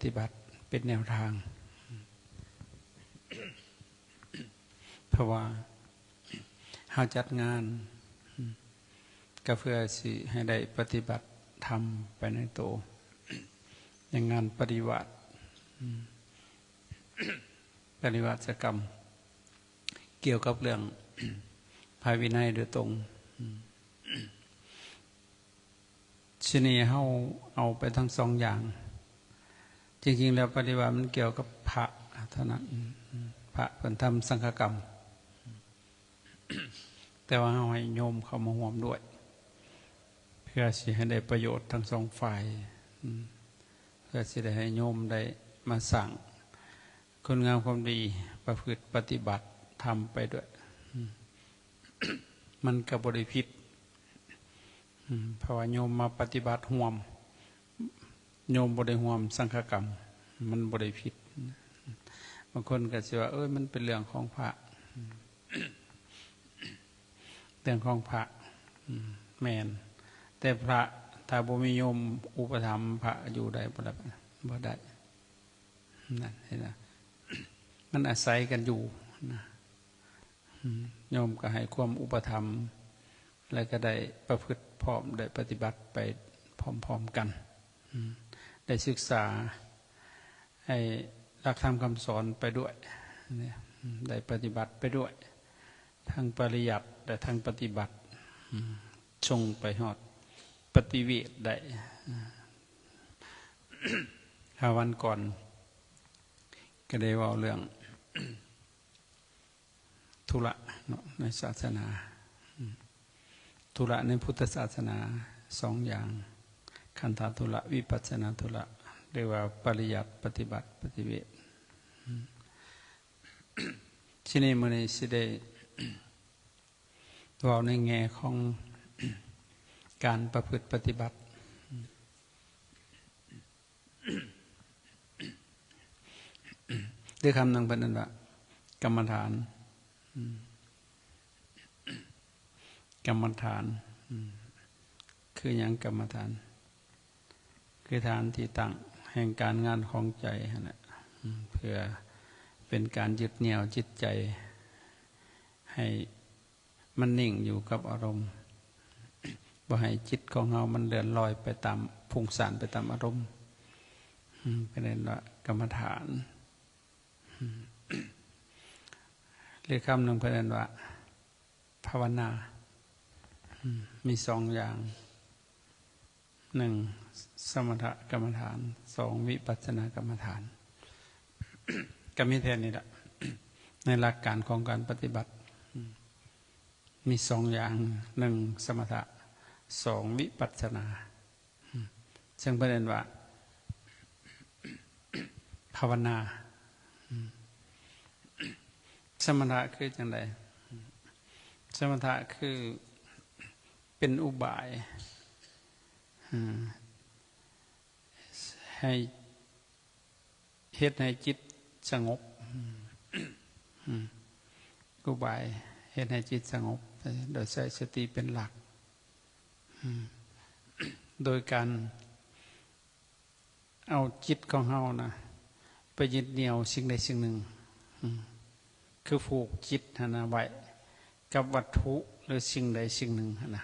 ຕິບັດເປັນແນວທາງ ເພາະວ່າເຮົາຈັດງານ ກໍເພື່ອຊິໃຫ້ໄດ້ປະຕິບັດທຳໄປໃນໂຕ ໃນງານປະລິວາດ ປະລິວາດສະກຳ ກ່ຽວກັບເລື່ອງພະວິໄນໂດຍຕົງ. ທີນີ້ເຮົາເອົາໄປທັງສອງຢ່າງ. ຈິງໆແລ້ວປະຕິບັດມັນກ່ຽວກັບພະເທົ່ານັ້ນ, ພະເພິ່ນທຳສັງຄະກຳ, ແຕ່ວ່າເຮົາໃຫ້ໂຍມເຂົ້າມາຮ່ວມດ້ວຍ ເພື່ອຊິໃຫ້ໄດ້ປະໂຫຍດທັງສອງຝ່າຍ, ເພື່ອຊິໄດ້ໃຫ້ໂຍມໄດ້ມາສ້າງຄຸນງາມຄວາມດີ, ປະພຶດປະຕິບັດທຳໄປດ້ວຍ, ມັນກໍບໍ່ໄດ້ຜິດ. ເພາະວ່າໂຍມມາປະຕິບັດຮ່ວມ, ໂຍມບໍ່ໄດ້ຮ່ວມສັງຄະກຳ, ມັນບໍ່ໄດ້ຜິດ. ບາງຄົນກໍຊິວ່າ ເອີຍ ມັນເປັນເລື່ອງຂອງພະ, ເລື່ອງຂອງພະ, ແມ່ນ, ແຕ່ພະ ຖ້າບໍ່ມີໂຍມອຸປະຖຳ ພະຢູ່ໄດ້ບໍ່ໄດ້? ບໍ່ໄດ້. ນັ້ນເຫັນບໍ່? ມັນອາໄສກັນຢູ່ນະ. ໂຍມກໍໃຫ້ຄວາມອຸປະຖຳ ແລະ ກໍໄດ້ປະພຶດພ້ອມ, ໄດ້ປະຕິບັດໄປພ້ອມໆກັນ, ໄດ້ສຶກສາໃຫ້ຫຼັກທຳຄຳສອນໄປດ້ວຍ, ໄດ້ປະຕິບັດໄປດ້ວຍ, ທັງປະລິຍັດ ແລະ ທັງປະຕິບັດ, ສົ່ງໄປຮອດປະຕິເວດໄດ້. ຫ້າວັນກ່ອນກໍໄດ້ເວົ້າເລື່ອງ ທຸລະເນາະ ໃນສາສະໜາ, ທຸລະໃນພຸດທະສາສະໜາສອງຢ່າງ, ຄັນທະທຸລະ ວິປັດສະນາທຸລະ ຫຼືວ່າປະລິຍັດ ປະຕິບັດ ປະຕິເວດ. ທີນີ້ມື້ນີ້ຊິໄດ້ເວົ້າໃນແງ່ຂອງການປະພຶດປະຕິບັດ. ຫຼືຄຳໜຶ່ງເພິ່ນເອີ້ນວ່າກຳມະຖານ, ກຳມະຖານ ຄືຫຍັງກຳມະຖານ? ຄືຖານທີ່ຕັ້ງແຫ່ງການງານຂອງໃຈຫັ້ນແຫຼະ, ເພື່ອເປັນການຍຶດໜ່ຽວຈິດໃຈໃຫ້ ມັນນິ່ງຢູ່ກັບອາລົມ, ບໍ່ໃຫ້ຈິດຂອງເຮົາມັນເລື່ອນລອຍໄປຕາມ, ຟຸ້ງສ້ານໄປຕາມອາລົມ, ເພິ່ນເອີ້ນວ່າກຳມະຖານ. ຫຼືຄຳໜຶ່ງເພິ່ນເອີ້ນວ່າພາວະນາ, ມີສອງຢ່າງ. ໜຶ່ງ ສະມະຖະກຳມະຖານ, ສອງ ວິປັດສະນາກຳມະຖານ. ກໍມີແຕ່ນີ້ລະ ໃນຫຼັກການຂອງການປະຕິບັດ ມີສອງຢ່າງ, ໜຶ່ງ ສະມະຖະ, ສອງ ວິປັດສະນາ, ເຊິ່ງເພິ່ນເອີ້ນວ່າພາວະນາ. ສະມະຖະຄືຈັ່ງໃດ? ສະມະຖະຄື ເປັນອຸບາຍ ເອີ ໃຫ້ ເຮັດໃຫ້ຈິດສະຫງົບ, ອືມ ອຸບາຍເຮັດໃຫ້ຈິດສະຫງົບ ໂດຍໃຊ້ສະຕິເປັນຫຼັກ, ອືມ ໂດຍການ ເອົາຈິດຂອງເຮົານະ ໄປຍຶດໜ່ຽວສິ່ງໃດສິ່ງໜຶ່ງ, ຄືຜູກຈິດຫັ້ນນະໄວ້ກັບວັດຖຸ ຫຼື ສິ່ງໃດສິ່ງໜຶ່ງຫັ້ນນະ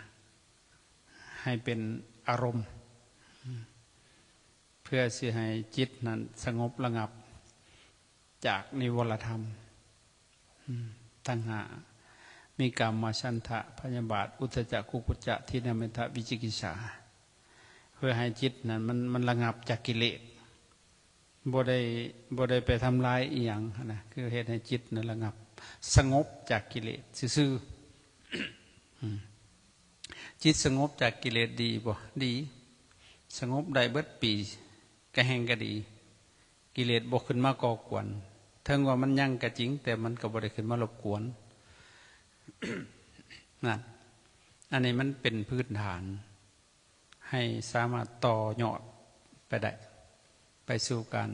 ໃຫ້ເປັນອາລົມ, ເພື່ອຊິໃຫ້ຈິດນັ້ນສະຫງົບລະງັບຈາກນິວອນລະທຳ ອືມ ທັງຫ້າ ມີກາມະ ສັນທະ ພະຍາບາດ ອຸດທະຈັກ ກຸກຸດຈະ ທິນນະ ມິດຖະ ວິຈິກິດສາ ເພື່ອໃຫ້ຈິດນັ້ນມັນ ມັນລະງັບຈາກກິເລດ ບໍ່ໄດ້ ບໍ່ໄດ້ໄປທຳລາຍອີ່ຫຍັງຫັ້ນນະ ຄືເຮັດໃຫ້ຈິດນັ້ນລະງັບ ສະຫງົບຈາກກິເລດຊື່ໆ ອືມ ຈິດສະຫງົບຈາກກິເລດດີບໍ່? ດີ ສະຫງົບໄດ້ເບິດປີ ກະແຮ່ງກະດີ ກິເລດບໍ່ຂຶ້ນມາກໍ່ກວນ ເຖິງວ່າມັນຍັງກະຈິງ ແຕ່ມັນກະບໍ່ໄດ້ຂຶ້ນມາລົບກວນ ນັ້ນ ອັນນີ້ມັນເປັນພື້ນຖານ ໃຫ້ສາມາດຕໍ່ຍອດໄປໄດ້ ໄປສູ່ການ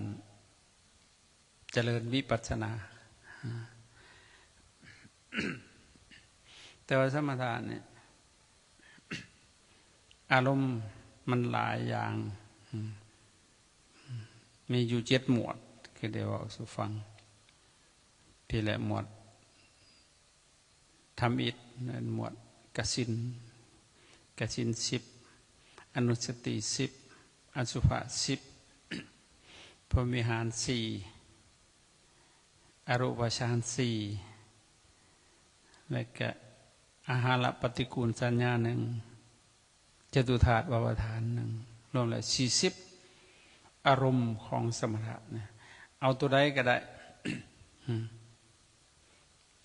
ຈະເລີນວິປັດສະນາ ແຕ່ວ່າສະມະຖະນີ້ ອາລົມມັນຫຼາຍຢ່າງ ອືມ ມີຢູ່ເຈັດໝວດ ຄືໄດ້ເວົ້າສູ່ຟັງ. ພີ້ແຫຼະ ໝວດທຳອິດ ແມ່ນໝວດກະສິນ, ກະສິນສິບ, ອະນຸສະຕິສິບ, ອະສຸພະສິບ, ພົມວິຫານສີ່, ອະຮູບປະຊານສີ່ ແລະກະອາຫາລະປະຕິກູນສັນຍາໜຶ່ງ, ຈະຕຸທາດວາປະທານໜຶ່ງ, ລວມແລ້ວສີ່ສິບອາລົມຂອງສະມະຖະນະ. ເອົາຕົວໃດກໍໄດ້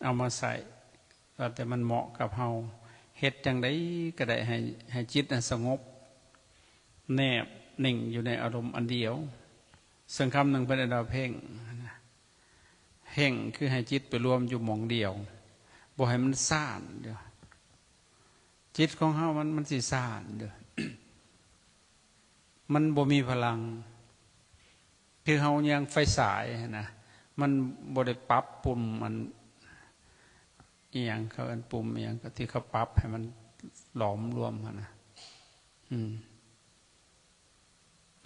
ເອົາມາໃຊ້ ວ່າແຕ່ມັນເໝາະກັບເຮົາ. ເຮັດຈັ່ງໃດກໍໄດ້ໃຫ້, ໃຫ້ຈິດນັ້ນສະຫງົບ ແນບນິ່ງຢູ່ໃນອາລົມອັນດຽວ. ເຊິ່ງຄຳໜຶ່ງເພິ່ນເອີ້ນວ່າເພັ່ງນະ. ເພັ່ງຄືໃຫ້ຈິດໄປລວມຢູ່ໝ່ອງດຽວ, ບໍ່ໃຫ້ມັນສ້ານເດີ້. ຈິດຂອງເຮົາມັນ, ມັນຊິສ້ານເດີ້. ມັນບໍ່ມີພະລັງ. ຄືເຮົາຍັງໄຟສາຍຫັ້ນນະ, ມັນບໍ່ໄດ້ປັບປຸ່ມອັນ ອີ່ຫຍັງເຂົາເອີ້ນປຸ່ມອີ່ຫຍັງ ທີ່ເຂົາປັບໃຫ້ມັນຫຼອມລວມຫັ້ນນະ. ອືມ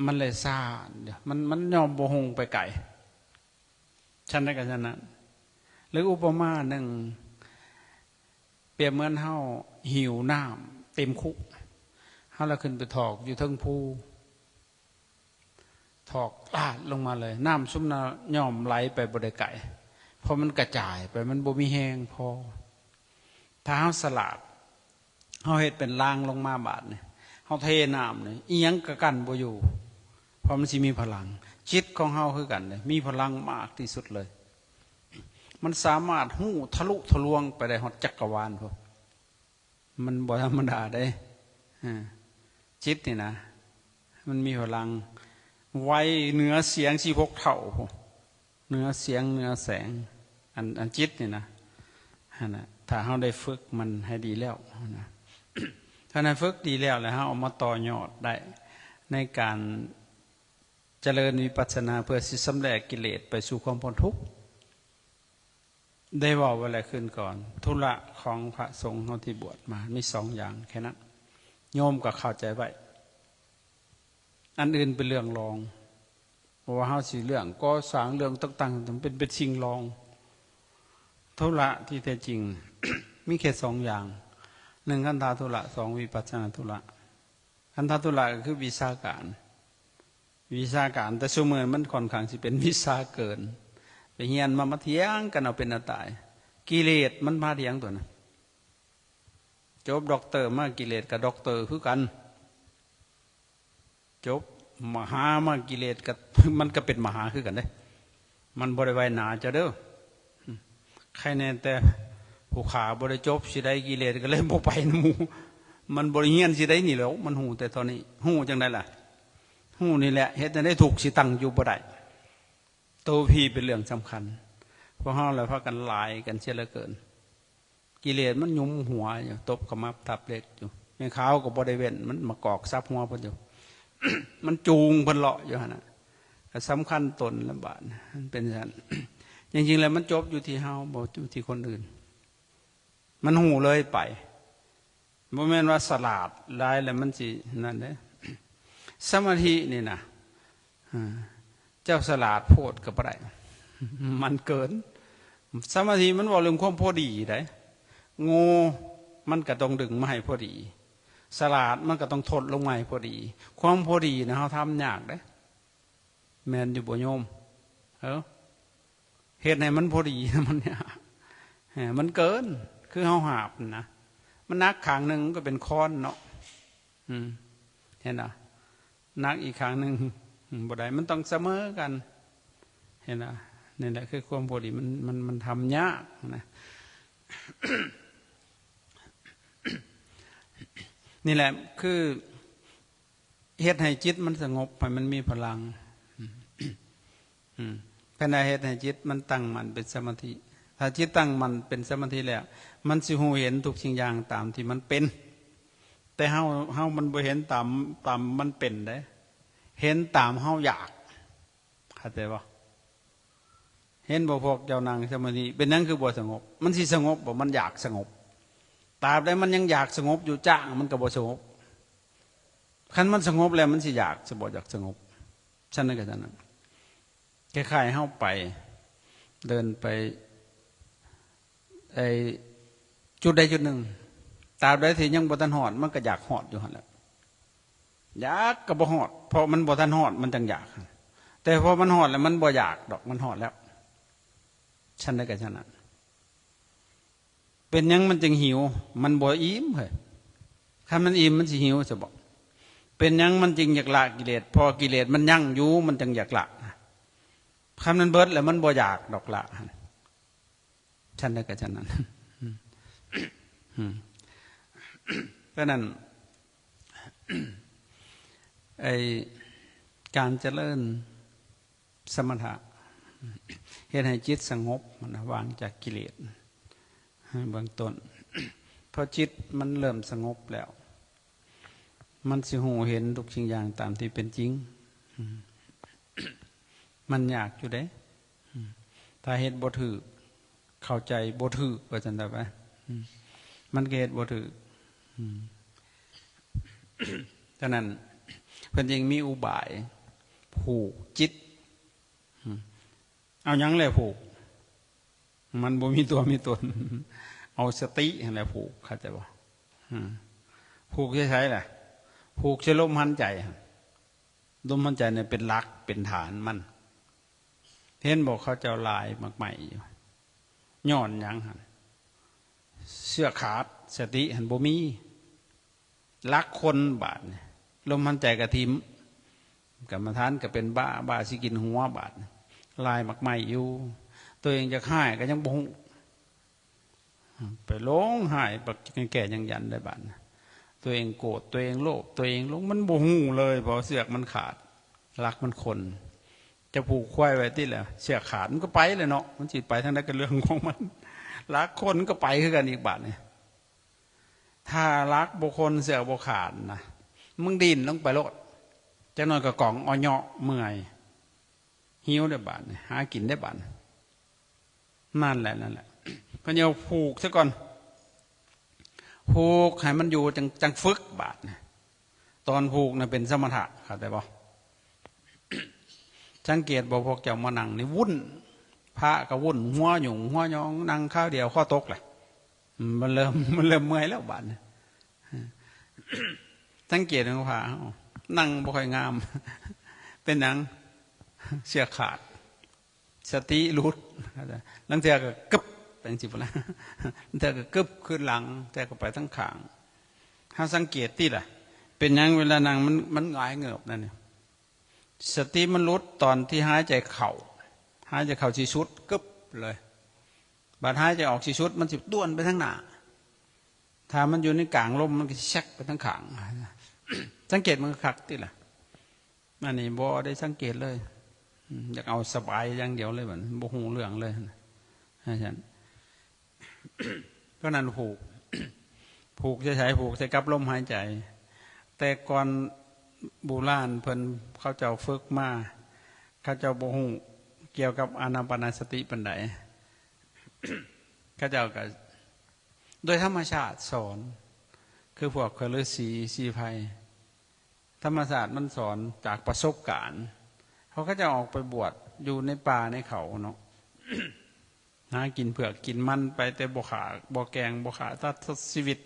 ມັນເລີຍຊ້າເດ້, ມັນ, ມັນຍອມບໍ່ຮຸ່ງໄປໄກ. ຊັ້ນໃດກໍຊັ້ນນັ້ນ. ຫຼືອຸປະມາໜຶ່ງ, ປຽບເໝືອນເຮົາຫິວນ້ຳເຕັມຄຸ, ເຮົາລະຂຶ້ນໄປຖອກຢູ່ເທິງພູ, ຖອກລາດລົງມາເລີຍ, ນ້ຳຊຸມນັ້ນຍອມໄຫຼໄປບໍ່ໄດ້ໄກ, ເພາະມັນກະຈາຍໄປ, ມັນບໍ່ມີແຮງພໍ. ຖ້າເຮົາສະຫຼາດ, ເຮົາເຮັດເປັນລາງລົງມາບາດນີ້, ເຮົາເທນ້ຳນີ້, ອີ່ຫຍັງກໍກັ້ນບໍ່ຢູ່, ເພາະມັນຊິມີພະລັງ. ຈິດຂອງເຮົາຄືກັນເດ້, ມີພະລັງມາກທີ່ສຸດເລີຍ. ມັນສາມາດຮູ້ທະລຸທະລວງໄປໄດ້ຮອດຈັກກະວານພຸ້ນ. ມັນບໍ່ທຳມະດາເດ້. ອາ, ຈິດນີ້ນະ, ມັນມີພະລັງໄວເໜືອສຽງສິບຫົກເທົ່າພຸ້ນ, ເໜືອສຽງ, ເໜືອແສງ. ອັນ, ອັນຈິດນີ້ນະ, ຫັ້ນນະ, ຖ້າເຮົາໄດ້ຝຶກມັນໃຫ້ດີແລ້ວນະ, ຖ້າໄດ້ຝຶກດີແລ້ວ ແລ້ວເຮົາເອົາມາຕໍ່ຍອດໄດ້ໃນການ ຈະເລີນວິປັດສະນາ ເພື່ອຊິຊຳແລະກິເລດໄປສູ່ຄວາມພົ້ນທຸກ. ໄດ້ເວົ້າໄວ້ແລ້ວຄືນກ່ອນ, ທຸລະຂອງພະສົງເຮົາທີ່ບວດມາມີສອງຢ່າງແຄ່ນັ້ນ, ໂຍມກໍເຂົ້າໃຈໄວ້. ອັນອື່ນເປັນເລື່ອງລອງ, ເພາະວ່າເຮົາຊິເລື່ອງກໍ່ສ້າງເລື່ອງຕ່າງໆ ມັນເປັນ, ເປັນສິ່ງລອງ. ທຸລະທີ່ແທ້ຈິງ ມີແຄ່ສອງຢ່າງ, ໜຶ່ງຄັນທະທຸລະ, ສອງວິປັດສະນາທຸລະ. ຄັນທະທຸລະກໍຄືວິຊາການ, ວິຊາການ, ແຕ່ຊຸມື້ມັນຂ້ອນຂ້າງຊິເປັນວິຊາເກີນ, ໄປຮຽນມາ, ມາຖຽງກັນເອົາເປັນເອົາຕາຍ. ກິເລດມັນພາຖຽງຕົວນະ. ຈົບດັອກເຕີມາ, ກິເລດກໍດັອກເຕີຄືກັນ. ຈົບມະຫາມາ, ກິເລດກໍ, ມັນກໍເປັນມະຫາຄືກັນເດ້. ມັນບໍ່ໄດ້ໄວໜາເຈົ້າເດີ. ໃຄແນ່ແຕ່ຜູ້ຂ້າບໍ່ໄດ້ຈົບຊິໄດ້ກິເລດ ກໍເລີຍບໍ່ໄປນຳໝູ່. ມັນບໍ່ໄດ້ຮຽນຊິໄດ້ນີ້ແຫຼ້ວ, ມັນຮູ້ແຕ່ເທົ່ານີ້. ຮູ້ຈັ່ງໃດລະ? ຮູ້ນີ້ແຫຼະ ເຮັດຈັ່ງໃດທຸກຊິຕັ້ງຢູ່ບໍ່ໄດ້. ໂຕພີເປັນເລື່ອງສຳຄັນ. ພວກເຮົາລະພາກັນຫຼາຍກັນເສຍເຫຼືອເກີນ. ກິເລດມັນຫຍຸມຫົວຢູ່, ຕົບຂະໝັບທັບເຫຼັກຢູ່. ແມ່ຂາວກໍບໍ່ໄດ້ເວັ້ນ, ມັນມາກອກສັບຫົວເພິ່ນຢູ່. ມັນຈູງເພິ່ນເລາະຢູ່ຫັ້ນນະ. ກໍສຳຄັນຕົນລະບາດ, ມັນເປັນຊັ້ນ. ຈິງໆແລ້ວມັນຈົບຢູ່ທີ່ເຮົາ, ບໍ່ຢູ່ທີ່ຄົນອື່ນ. ມັນຮູ້ເລີຍໄປ. ບໍ່ແມ່ນວ່າສະຫຼາດຫຼາຍແລ້ວມັນຊິນັ້ນເດ້. ສະມາທິນີ້ນະ, ເຈົ້າສະຫຼາດໂພດກໍບໍ່ໄດ້, ມັນເກີນ. ສະມາທິມັນເວົ້າເລື່ອງຄວາມພໍດີໃດ໋. ໂງ່ມັນກໍຕ້ອງດຶງມາໃຫ້ພໍດີ, ສະຫຼາດມັນກໍຕ້ອງທົດລົງມາໃຫ້ພໍດີ. ຄວາມພໍດີນະ ເຮົາທຳຍາກເດ້. ແມ່ນຢູ່ບໍ່ໂຍມ? ເອີ ເຮັດໃຫ້ມັນພໍດີ ມັນຍາກ, ເອີ ມັນເກີນ, ຄືເຮົາຫາບນະ, ມັນໜັກຂ້າງໜຶ່ງ ມັນກໍເປັນຄ້ອນເນາະ. ອືມ ເຫັນບໍ່? ໜັກອີກຂ້າງໜຶ່ງ ອືມ ບໍ່ໄດ້, ມັນຕ້ອງສະເໝີກັນ. ເຫັນບໍ່? ນີ້ແຫຼະຄືຄວາມພໍດີ, ມັນ, ມັນ, ມັນທຳຍາກນະ. ນີ້ແຫຼະຄື ເຮັດໃຫ້ຈິດມັນສະຫງົບ, ໃຫ້ມັນມີພະລັງ. ອືມ ເພິ່ນວ່າເຮັດໃຫ້ຈິດມັນຕັ້ງໝັ້ນເປັນສະມາທິ. ຖ້າຈິດຕັ້ງໝັ້ນເປັນສະມາທິແລ້ວ, ມັນຊິຮູ້ເຫັນທຸກສິ່ງຢ່າງຕາມທີ່ມັນເປັນ. ແຕ່ເຮົາ, ເຮົາມັນບໍ່ເຫັນຕາມ, ຕາມມັນເປັນເດ້, ເຫັນຕາມເຮົາຢາກ. ເຂົ້າໃຈບໍ່? ເຫັນບໍ່ ພວກເຈົ້ານັ່ງສະມາທິ ເປັນຫຍັງຄືບໍ່ສະຫງົບ? ມັນຊິສະຫງົບບໍ່? ມັນຢາກສະຫງົບ. ຕາບໃດມັນຍັງຢາກສະຫງົບຢູ່, ຈ້າງມັນກໍບໍ່ສະຫງົບ. ຄັນມັນສະຫງົບແລ້ວ ມັນຊິຢາກ ຊິບໍ່ຢາກສະຫງົບ. ຊັ້ນນັ້ນກໍຊັ້ນນັ້ນ. ຄ້າຍໆເຮົາໄປ ເດີນໄປ ໄອ້ ຈຸດໃດຈຸດໜຶ່ງ ຕາບໃດທີ່ຍັງບໍ່ທັນຮອດ ມັນກໍຢາກຮອດຢູ່ຫັ້ນແຫຼະ. ຢາກກໍບໍ່ຮອດ ເພາະມັນບໍ່ທັນຮອດ ມັນຈັ່ງຢາກ. ແຕ່ພໍມັນຮອດແລ້ວ ມັນບໍ່ຢາກດອກ ມັນຮອດແລ້ວ. ຊັ້ນໃດກໍຊັ້ນນັ້ນ. ເປັນຫຍັງມັນຈຶ່ງຫິວ? ມັນບໍ່ອີ່ມເຮີ້ຍ. ຄັນມັນອີ່ມ ມັນຊິຫິວຊະບໍ? ເປັນຫຍັງມັນຈຶ່ງຢາກລະກິເລດ? ເພາະກິເລດມັນຍັງຢູ່ ມັນຈຶ່ງຢາກລະ. ຄັນມັນເບິດແລ້ວ ມັນບໍ່ຢາກດອກລະຫັ້ນ. ຊັ້ນໃດກໍຊັ້ນນັ້ນ. ອືມ ເພາະນັ້ນ ໄອ້ການຈະເລີນ ສະມະຖະ ເຮັດໃຫ້ຈິດສະຫງົບນະ ຫວ່າງຈາກກິເລດເບື້ອງຕົ້ນ. ພໍຈິດມັນເລີ່ມສະຫງົບແລ້ວ ມັນຊິຮູ້ເຫັນທຸກສິ່ງຢ່າງຕາມທີ່ເປັນຈິງ. ມັນຍາກຢູ່ເດ້ ຖ້າເຮັດບໍ່ຖືກ ເຂົ້າໃຈບໍ່ຖືກ ວ່າຊັ້ນຊະໄປ ມັນກໍເຮັດບໍ່ຖືກ. ສະນັ້ນ ເພິ່ນຈຶ່ງມີອຸບາຍຜູກຈິດ. ເອົາຫຍັງແຫຼະຜູກ? ມັນບໍ່ມີຕົວມີຕົນ. ເອົາສະຕິຫັ້ນແຫຼະຜູກ ເຂົ້າໃຈບໍ່? ຜູກໃສ່ໃສລະ? ຜູກໃສ່ລົມຫາຍໃຈ. ລົມຫາຍໃຈນີ້ເປັນຫຼັກເປັນຖານມັນ. ເຫັນບໍ່ ເຂົາເຈົ້າລາຍໝາກໄມ້ຢູ່ ຍ້ອນຫຍັງຫັ້ນ? ເຊືອກຂາດ ສະຕິຫັ້ນບໍ່ມີ. ຫຼັກຄົນບາດນີ້ ລົມຫາຍໃຈກະຖິ້ມ ກຳມະຖານກະເປັນບ້າ ບ້າຊິກິນຫົວບາດນີ້. ລາຍໝາກໄມ້ຢູ່ ຕົວເອງຢາກຮ້າຍກະຍັງບໍ່ຮູ້ ໄປຫຼົງຮ້າຍບັກແກ່ຍັງຢັນໄດ້ບາດນີ້. ຕົວເອງໂກດ ຕົວເອງໂລບ ຕົວເອງຫຼົງ ມັນບໍ່ຮູ້ເລີຍ ເພາະເຊືອກມັນຂາດ ຫຼັກມັນຄົນ. ຈະຜູກຄວາຍໄວ້ຕິລະ ເຊືອກຂາດມັນກໍໄປແຫຼະເນາະ ມັນຊິໄປທາງໃດກໍເລື່ອງຂອງມັນ. ຫຼັກຄົນກໍໄປຄືກັນອີກບາດນີ້. ຖ້າຫຼັກບໍ່ຄົນ ເຊືອກບໍ່ຂາດນະ ມຶງດີ້ນລົງໄປໂລດ ຈັກໜ້ອຍກໍກອງເອາະເຍາະເມື່ອຍ ຫິວໄດ້ບາດນີ້ ຫາກິນໄດ້ບາດ. ນັ້ນແຫຼະ ນັ້ນແຫຼະ ເພິ່ນເອົາຜູກຊະກ່ອນ ຜູກໃຫ້ມັນຢູ່ ຈັ່ງ ຈັ່ງຝຶກບາດນີ້. ຕອນຜູກນະເປັນສະມະຖະ ເຂົ້າໃຈບໍ່? ສັງເກດບໍ່ ພວກເຈົ້າມານັ່ງນີ້ວຸ້ນ ພະກໍວຸ້ນ ຫົວຫຍຸງຫົວຫຍອງ ນັ່ງຄາວດຽວຄໍຕົກແຫຼະ. ມັນເລີ່ມ ມັນເລີ່ມເມື່ອຍແລ້ວບາດນີ້. ສັງເກດເບິ່ງພະເຮົາ ນັ່ງບໍ່ຄ່ອຍງາມ. ເປັນຫຍັງ? ເຊືອກຂາດ ສະຕິຫຼຸດ. ລາງເທື່ອກໍກຶບໄປຈັ່ງຊີ້ພຸ້ນລະ ລາງເທື່ອກໍກຶບຄືນຫຼັງ ແຕ່ກໍໄປທາງຂ້າງ. ເຮົາສັງເກດຕິລະ ເປັນຫຍັງເວລານັ່ງມັນ ມັນຫງາຍເງີບນັ້ນນີ້? ສະຕິມັນຫຼຸດຕອນທີ່ຫາຍໃຈເຂົ້າ ຫາຍໃຈເຂົ້າຊິສຸດ ກຶບເລີຍ. ບາດຫາຍໃຈອອກຊິສຸດ ມັນຊິດ້ວນໄປທາງໜ້າ. ຖ້າມັນຢູ່ໃນກາງລົມ ມັນກໍຊິແຊັກໄປທາງຂ້າງ. ສັງເກດມັນຄັກຕິລະ. ອັນນີ້ບໍ່ໄດ້ສັງເກດເລີຍ. ອືມ ຢາກເອົາສະບາຍຢ່າງດຽວເລີຍ ບັດນີ້ບໍ່ຮູ້ເລື່ອງເລີຍ ຈັ່ງຊັ້ນ. ເພາະນັ້ນຜູກ ຜູກໃສ່ໃສ? ຜູກໃສ່ກັບລົມຫາຍໃຈ. ແຕ່ກ່ອນບູຮານເພິ່ນ ເຂົາເຈົ້າຝຶກມາ ເຂົາເຈົ້າບໍ່ຮູ້ກ່ຽວກັບອານາປານະສະຕິປານໃດ. ເຂົາເຈົ້າກໍໂດຍທຳມະຊາດສອນ ຄືພວກຂ້ອຍລືສີສີໄພ ທຳມະຊາດມັນສອນຈາກປະສົບການ. ເພາະເຂົາເຈົ້າອອກໄປບວດຢູ່ໃນປ່າໃນເຂົາເນາະ ຫາກິນເຜືອກກິນມັນໄປ ແຕ່ບໍ່ຂ້າບໍ່ແກ່ງ ບໍ່ຂ້າສັດຕັດຊີວິດ.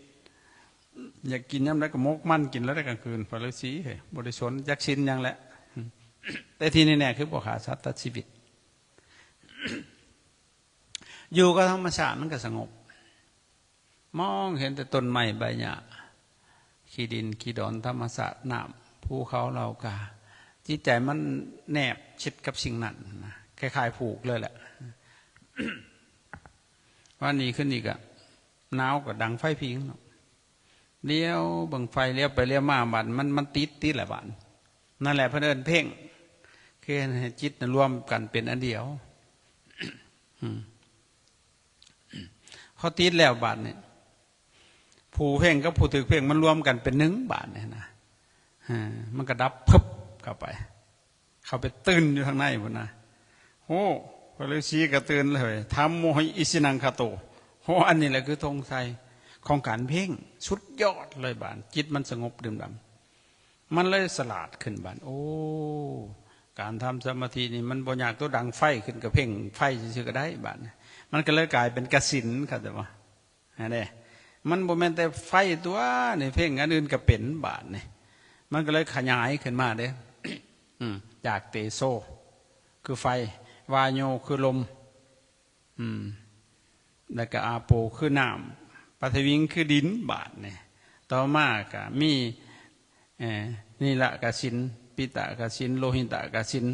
ຢາກກິນຍາມໃດກໍໝົກມັນກິນແລ້ວໃດກາງຄືນ. ພະລືສີເອີຍ ບໍ່ໄດ້ສົນຈັກສິນຫຍັງແຫຼະ ແຕ່ທີ່ແນ່ໆຄືບໍ່ຂ້າສັດຕັດຊີວິດ. ຢູ່ກັບທຳມະຊາດມັນກໍສະຫງົບ ມອງເຫັນແຕ່ຕົ້ນໄມ້ໃບຫຍ້າ ຂີ້ດິນຂີ້ດອນ ທຳມະຊາດ ນ້ຳ ພູເຂົາ ເຫຼົ່າກາ. ຈິດໃຈມັນແນບຊິດກັບສິ່ງນັ້ນນະ ຄ້າຍໆຜູກເລີຍແຫຼະ. ວັນນີ້ຄືນນີ້ກະໜາວ ກໍດັງໄຟຜິງເນາະ. ຫຼຽວເບິ່ງໄຟ ຫຼຽວໄປຫຼຽວມາ ບາດມັນ ມັນຕິດຕິລະບາດ. ນັ້ນແຫຼະເພິ່ນເອີ້ນເພັ່ງ ຄືເຮັດໃຫ້ຈິດນະລວມກັນເປັນອັນດຽວ. ອືມ ພໍຕິດແລ້ວບາດນີ້ ຜູ້ເພັ່ງກັບຜູ້ຖືກເພັ່ງມັນລວມກັນເປັນໜຶ່ງບາດນີ້ນະ. ເອີ ມັນກໍດັບພຶບເຂົ້າໄປ. ເຂົ້າໄປຕື່ນຢູ່ທາງໃນພຸ້ນນະ. ໂອ້ ພະລືສີກໍຕື່ນເລີຍ ທຳໂມຫິ ອິຊິນັງຄະໂຕ. ໂອ້ ອັນນີ້ແຫຼະຄືທົງໄຊຂອງການເພັ່ງ ສຸດຍອດເລີຍບາດ ຈິດມັນສະຫງົບດື່ມດຳ ມັນເລີຍສະຫຼາດຂຶ້ນບາດ. ໂອ້ ການທຳສະມາທິນີ້ມັນບໍ່ຍາກ ຕົວດັງໄຟຂຶ້ນກໍເພັ່ງໄຟຊື່ໆກໍໄດ້ບາດນີ້. ມັນກໍເລີຍກາຍເປັນກະສິນ ເຂົ້າໃຈບໍ່? ຫັ້ນເດ້ ມັນບໍ່ແມ່ນແຕ່ໄຟຕົວນີ້ ເພັ່ງອັນອື່ນກໍເປັນບາດນີ້. ມັນກໍເລີຍຂະຫຍາຍຂຶ້ນມາເດ້ ອືມ ຈາກເຕໂຊ ຄືໄຟ ວາໂຍ ຄືລົມ ອືມ ແລ້ວກໍອາໂປ ຄືນ້ຳ ປະຖະວິງ ຄືດິນບາດນີ້. ຕໍ່ມາກໍມີ ເອີ ນີລະກະສິນ ປິຕະກະສິນ ໂລຫິຕະກະສິນ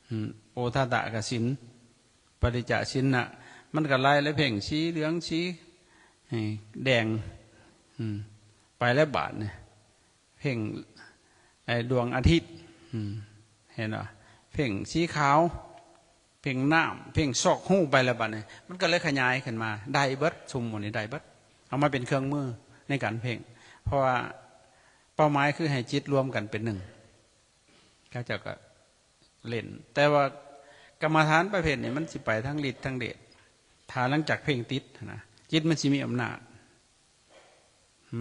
ອືມ ໂອທະຕະກະສິນ ປະລິຈຈະສິນນະ ມັນກໍໄລ່ແລ້ວ ເພັ່ງສີເຫຼືອງ ສີ ເອີ ແດງ ອືມ ໄປແລ້ວບາດນີ້. ເພັ່ງ ໄອ້ ດວງອາທິດ ອືມ ເຫັນບໍ່? ເພັ່ງສີຂາວ ເພັ່ງນ້ຳ ເພັ່ງຊອກຮູໄປແລ້ວບາດນີ້ ມັນກໍເລີຍຂະຫຍາຍຂຶ້ນມາ ໄດ້ເບິດ ຊຸມໝູ່ນີ້ໄດ້ເບິດ ເອົາມາເປັນເຄື່ອງມືໃນການເພັ່ງ ເພາະວ່າເປົ້າໝາຍຄືໃຫ້ຈິດລວມກັນເປັນໜຶ່ງ ເຂົາເຈົ້າກໍຫຼິ້ນ. ແຕ່ວ່າກຳມະຖານປະເພດນີ້ ມັນຊິໄປທັງລິດທັງເດດ ຖ້າຫຼັງຈາກເພັ່ງຕິດນະ ຈິດມັນຊິມີອຳນາດ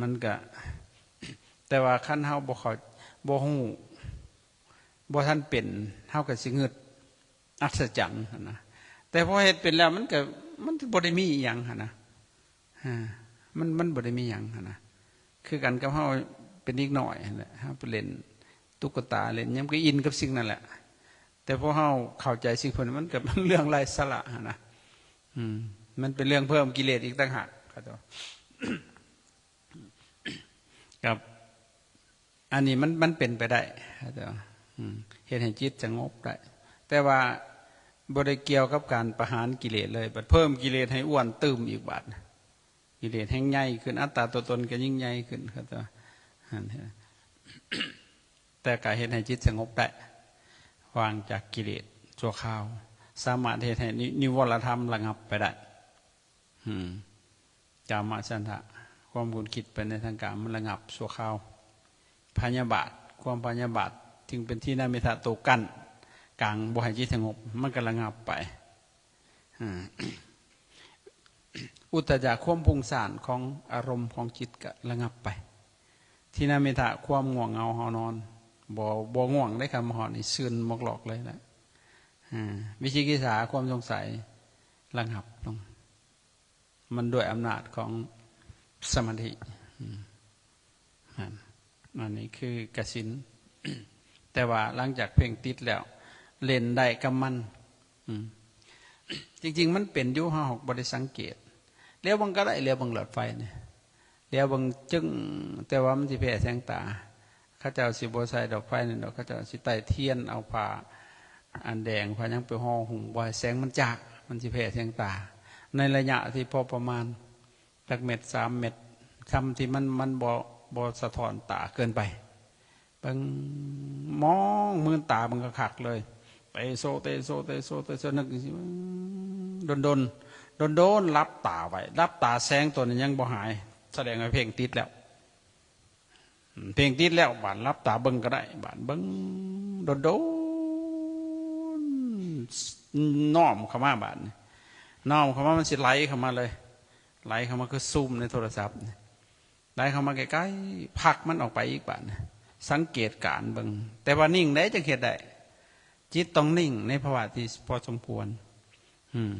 ມັນກະ ແຕ່ວ່າຄັນເຮົາບໍ່ເຂົ້າ ບໍ່ຮູ້ ບໍ່ທັນເປັນ ເຮົາກໍຊິງຶດອັດສະຈັນຫັ້ນນະ. ແຕ່ພໍເຮັດເປັນແລ້ວ ມັນກະ ມັນບໍ່ໄດ້ມີອີ່ຫຍັງຫັ້ນນະ ອາ ມັນ ມັນບໍ່ໄດ້ມີຫຍັງຫັ້ນນະ. ຄືກັນກັບເຮົາເປັນເດັກນ້ອຍຫັ້ນແຫຼະ ເຮົາໄປຫຼິ້ນຕຸກກະຕາ ຫຼິ້ນຫຍັງ ກໍອິນກັບສິ່ງນັ້ນແຫຼະ. ແຕ່ພໍເຮົາເຂົ້າໃຈສິ່ງພວກນັ້ນ ມັນກໍເປັນເລື່ອງໄຮ້ສາລະຫັ້ນນະ ອືມ ມັນເປັນເລື່ອງເພີ່ມກິເລດອີກຕ່າງຫາກ ເຂົາເຈົ້າ ກັບ ອັນນີ້ມັນ ມັນເປັນໄປໄດ້ ເຂົາເຈົ້າ ອືມ ເຮັດໃຫ້ຈິດສະຫງົບໄດ້ ແຕ່ວ່າບໍ່ໄດ້ກ່ຽວກັບການປະຫານກິເລດເລີຍ ບັດເພີ່ມກິເລດໃຫ້ອ້ວນຕື່ມອີກບາດ ກິເລດແຮ່ງໃຫຍ່ຂຶ້ນ ອັດຕາຕົວຕົນກໍຍິ່ງໃຫຍ່ຂຶ້ນ ເຂົາເຈົ້າ ຫັ້ນ ແຕ່ກໍເຮັດໃຫ້ຈິດສະຫງົບໄດ້ ວ່າງຈາກກິເລດຊົ່ວຄາວ ສາມາດເຮັດໃຫ້ນິ ນິວອນລະທຳລະງັບໄປໄດ້ ອືມ ກາມະສັນທະ ຄວາມຄຸນຄິດໄປໃນທາງກາມ ມັນລະງັບຊົ່ວຄາວ. ພະຍາບາດ ຄວາມພະຍາບາດ ຈຶ່ງເປັນທີນະມິທະ ໂຕກັ້ນກາງ ບໍ່ໃຫ້ຈິດສະຫງົບ ມັນກໍລະງັບໄປ. ອາ ອຸດທະຈະ ຄວາມຟຸ້ງສ້ານຂອງອາລົມຂອງຈິດກໍລະງັບໄປ. ທີນະມິທະ ຄວາມງ່ວງເຫງົາເຮົານອນ ບໍ່ ບໍ່ງ່ວງເດ້ ຄັນມາຮອດນີ້ ຊື່ນໝອກຫຼອກເລີຍລະ. ອາ ວິຈິກິດສາ ຄວາມສົງໄສ ລະງັບລົງ ມັນດ້ວຍອຳນາດຂອງສະມາທິ ອືມ ນັ້ນ ອັນນີ້ຄືກະສິນ ແຕ່ວ່າຫຼັງຈາກເພັ່ງຕິດແລ້ວ ຫຼິ້ນໄດ້ກັບມັນ ອືມ ຈິງໆມັນເປັນຢູ່ ເຮົາບໍ່ໄດ້ສັງເກດ ຫຼຽວເບິ່ງກໍໄດ້ ຫຼຽວເບິ່ງຫຼອດໄຟນີ້ ຫຼຽວເບິ່ງຈຶ່ງ ແຕ່ວ່າມັນຊິແພ້ແສງຕາ. ເຂົາເຈົ້າຊິບໍ່ໃສ່ດອກໄຟນັ້ນດອກ ເຂົາເຈົ້າຊິໄຕ້ທຽນ ເອົາຜ້າອັນແດງ ຜ້າຫຍັງໄປຫໍ່ຫຸ້ມ ບໍ່ໃຫ້ແສງມັນຈ້າ ມັນຊິແພ້ແສງຕາ. ໃນໄລຍະທີ່ພໍປະມານ ຈັກເມັດ ສາມເມັດ ຊ່ຳທີ່ມັນ ມັນບໍ່ ບໍ່ສະທ້ອນຕາເກີນໄປ ເບິ່ງ ມອງ ມືນຕາເບິ່ງຄັກໆເລີຍ ເຕໂຊ ເຕໂຊ ເຕໂຊ ເຕໂຊ ນຶກຈັ່ງຊີ້ ດົນໆ ດົນໆ ຫຼັບຕາໄວ້ ຫຼັບຕາ ແສງຕົວນັ້ນຍັງບໍ່ຫາຍ ສະແດງວ່າເພັ່ງຕິດແລ້ວ ເພັ່ງຕິດແລ້ວ ບາດຫຼັບຕາເບິ່ງກໍໄດ້ ບາດເບິ່ງດົນໆ ນ້ອມເຂົ້າມາ ບາດນີ້ ນ້ອມເຂົ້າມາ ມັນຊິໄຫຼເຂົ້າມາເລີຍ ໄຫຼເຂົ້າມາຄືຊູມໃນໂທລະສັບນີ້ ໄຫຼເຂົ້າມາໃກ້ໆ ພັກມັນອອກໄປອີກບາດນີ້ ສັງເກດການເບິ່ງ ແຕ່ວ່ານິ່ງໄດ້ຈັ່ງເຮັດໄດ້ ຈິດຕ້ອງນິ່ງໃນພາວະທີ່ພໍສົມຄວນ ອືມ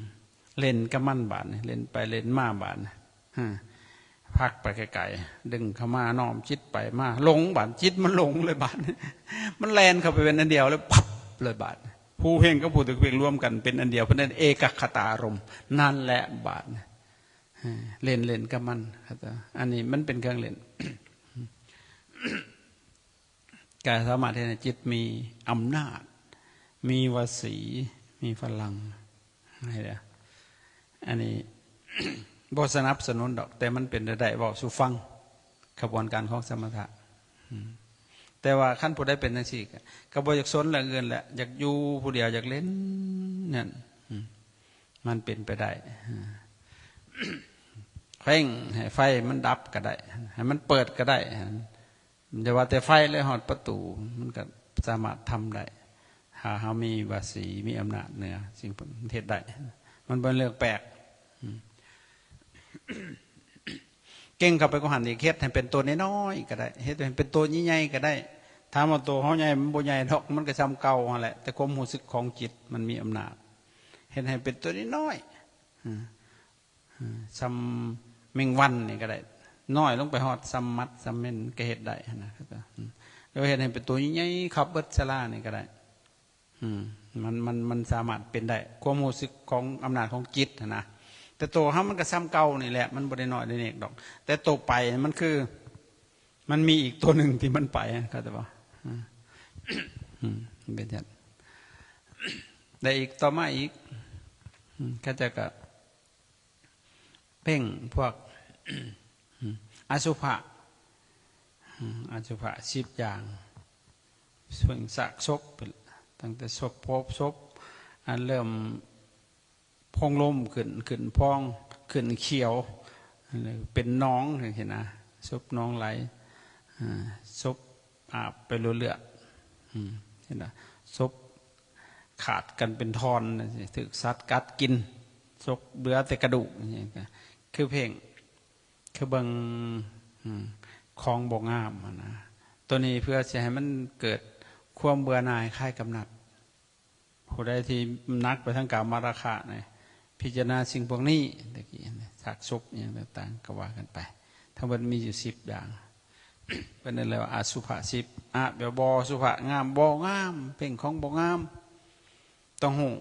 ຫຼິ້ນກັບມັນບາດນີ້ ຫຼິ້ນໄປຫຼິ້ນມາບາດນີ້ ອາ ພັກໄປໄກໆ ດຶງເຂົ້າມາ ນ້ອມຈິດໄປມາ ຫຼົງບາດ ຈິດມັນຫຼົງເລີຍບາດນີ້ ມັນແລ່ນເຂົ້າໄປເປັນອັນດຽວເລີຍ ປັບເລີຍບາດນີ້ ຜູ້ເພັ່ງກັບຜູ້ຖືກເພັ່ງລວມກັນເປັນອັນດຽວ ເພິ່ນເອີ້ນເອກັກຂະຕາອາລົມ ນັ້ນແຫຼະບາດນີ້ ເອີ ຫຼິ້ນ ເລ່ນກັບມັນ ເຂົາເຈົ້າ ອັນນີ້ມັນເປັນເຄື່ອງເລ່ນ ກໍສາມາດເຮັດໃຫ້ຈິດມີອຳນາດ ມີວະສີ ມີພະລັງ ໃຫ້ເດ້. ອັນນີ້ບໍ່ສະໜັບສະໜູນດອກ ແຕ່ມັນເປັນໄດ້ ເວົ້າສູ່ຟັງ ຂະບວນການຂອງສະມະຖະ. ອືມ ແຕ່ວ່າຄັນຜູ້ໃດເປັນຈັ່ງຊີ້ ກໍ ກໍບໍ່ຢາກສົນເລື່ອງອື່ນແຫຼະ ຢາກຢູ່ຜູ້ດຽວ ຢາກເຫຼັ້ນນັ້ນ ອືມ ມັນເປັນໄປໄດ້. ເອີ ເລັ່ງໃຫ້ໄຟມັນດັບກໍໄດ້ ໃຫ້ມັນເປີດກໍໄດ້ ຢ່າວ່າແຕ່ໄຟເລີຍ ຮອດປະຕູມັນກໍສາມາດທຳໄດ້ ຖ້າເຮົາມີວາສີ ມີອຳນາດເໜືອສິ່ງ ເຮັດໄດ້ ມັນບໍ່ເລື່ອງແປກ. ອືມ ເກັ່ງເຂົ້າໄປກວ່າຫັ້ນອີກ ເຮັດໃຫ້ເປັນໂຕນ້ອຍໆກໍໄດ້ ເຮັດໃຫ້ເປັນໂຕໃຫຍ່ໆກໍໄດ້ ຖາມວ່າໂຕເຮົາໃຫຍ່ ມັນບໍ່ໃຫຍ່ດອກ ມັນກໍສ່ຳເກົ່າຫັ້ນແຫຼະ ແຕ່ຄວາມຮູ້ສຶກຂອງຈິດມັນມີອຳນາດ ເຮັດໃຫ້ເປັນໂຕນ້ອຍໆ ອາ ສ່ຳແມງວັນນີ້ກໍໄດ້ ນ້ອຍລົງໄປຮອດສ່ຳໝັດສ່ຳເມັນ ກໍເຮັດໄດ້ຫັ້ນນະ ຫຼືວ່າເຮັດໃຫ້ເປັນໂຕໃຫຍ່ໆ ຂັບເບິດສາລານີ້ກໍໄດ້. ອືມ ມັນ ມັນ ມັນສາມາດເປັນໄດ້ ຄວາມຮູ້ສຶກຂອງອຳນາດຂອງຈິດຫັ້ນນະ ແຕ່ໂຕເຮົາມັນກໍສ່ຳເກົ່ານີ້ແຫຼະ ມັນບໍ່ໄດ້ນ້ອຍໄດ້ເນັກດອກ ແຕ່ໂຕໄປມັນຄື ມັນມີອີກໂຕໜຶ່ງທີ່ມັນໄປ ເຂົາໃຈບໍ່? ອືມ ເປັນຈັ່ງ ແລະອີກ ຕໍ່ມາອີກ ອືມ ເຂົາເຈົ້າກໍ ເພງພວກ ອາສຸພະ ອາສຸພະສິບຢ່າງ ເພງຊາກສົບ ຕັ້ງແຕ່ສົບ ພົບສົບ ອັນເລີ່ມພອງລົມຂຶ້ນ ຂຶ້ນພອງ ຂຶ້ນຂຽວ ເປັນໜອງ ຈັ່ງຊີ້ນະ ສົບໜອງໄຫຼ ອາ ສົບອາບໄປເລືອດ ເຫັນບໍ່? ສົບຂາດກັນເປັນທ່ອນ ຖືກສັດກັດກິນ ສົບເຫຼືອແຕ່ກະດູກ ຄືເພງ ຄືເບິ່ງ ອືມ ຂອງບໍ່ງາມຫັ້ນນະ ໂຕນີ້ເພື່ອຊິໃຫ້ມັນເກີດຄວາມເບື່ອໜ່າຍຄາຍກຳໜັດ. ຜູ້ໃດທີ່ໜັກໄປທາງກາມະລາຄະນີ້ ພິຈາລະນາສິ່ງພວກນີ້ ຕະກີ້ ຊາກສົບ ອີ່ຫຍັງຕ່າງໆ ກໍວ່າກັນໄປ ທັງໝົດມີຢູ່ສິບຢ່າງ ເພິ່ນເອີ້ນວ່າອະສຸພະສິບ ອະແປວ່າບໍ່ ສຸພະ ງາມ ບໍ່ງາມ ເພງຂອງບໍ່ງາມ ຕ້ອງຮູ້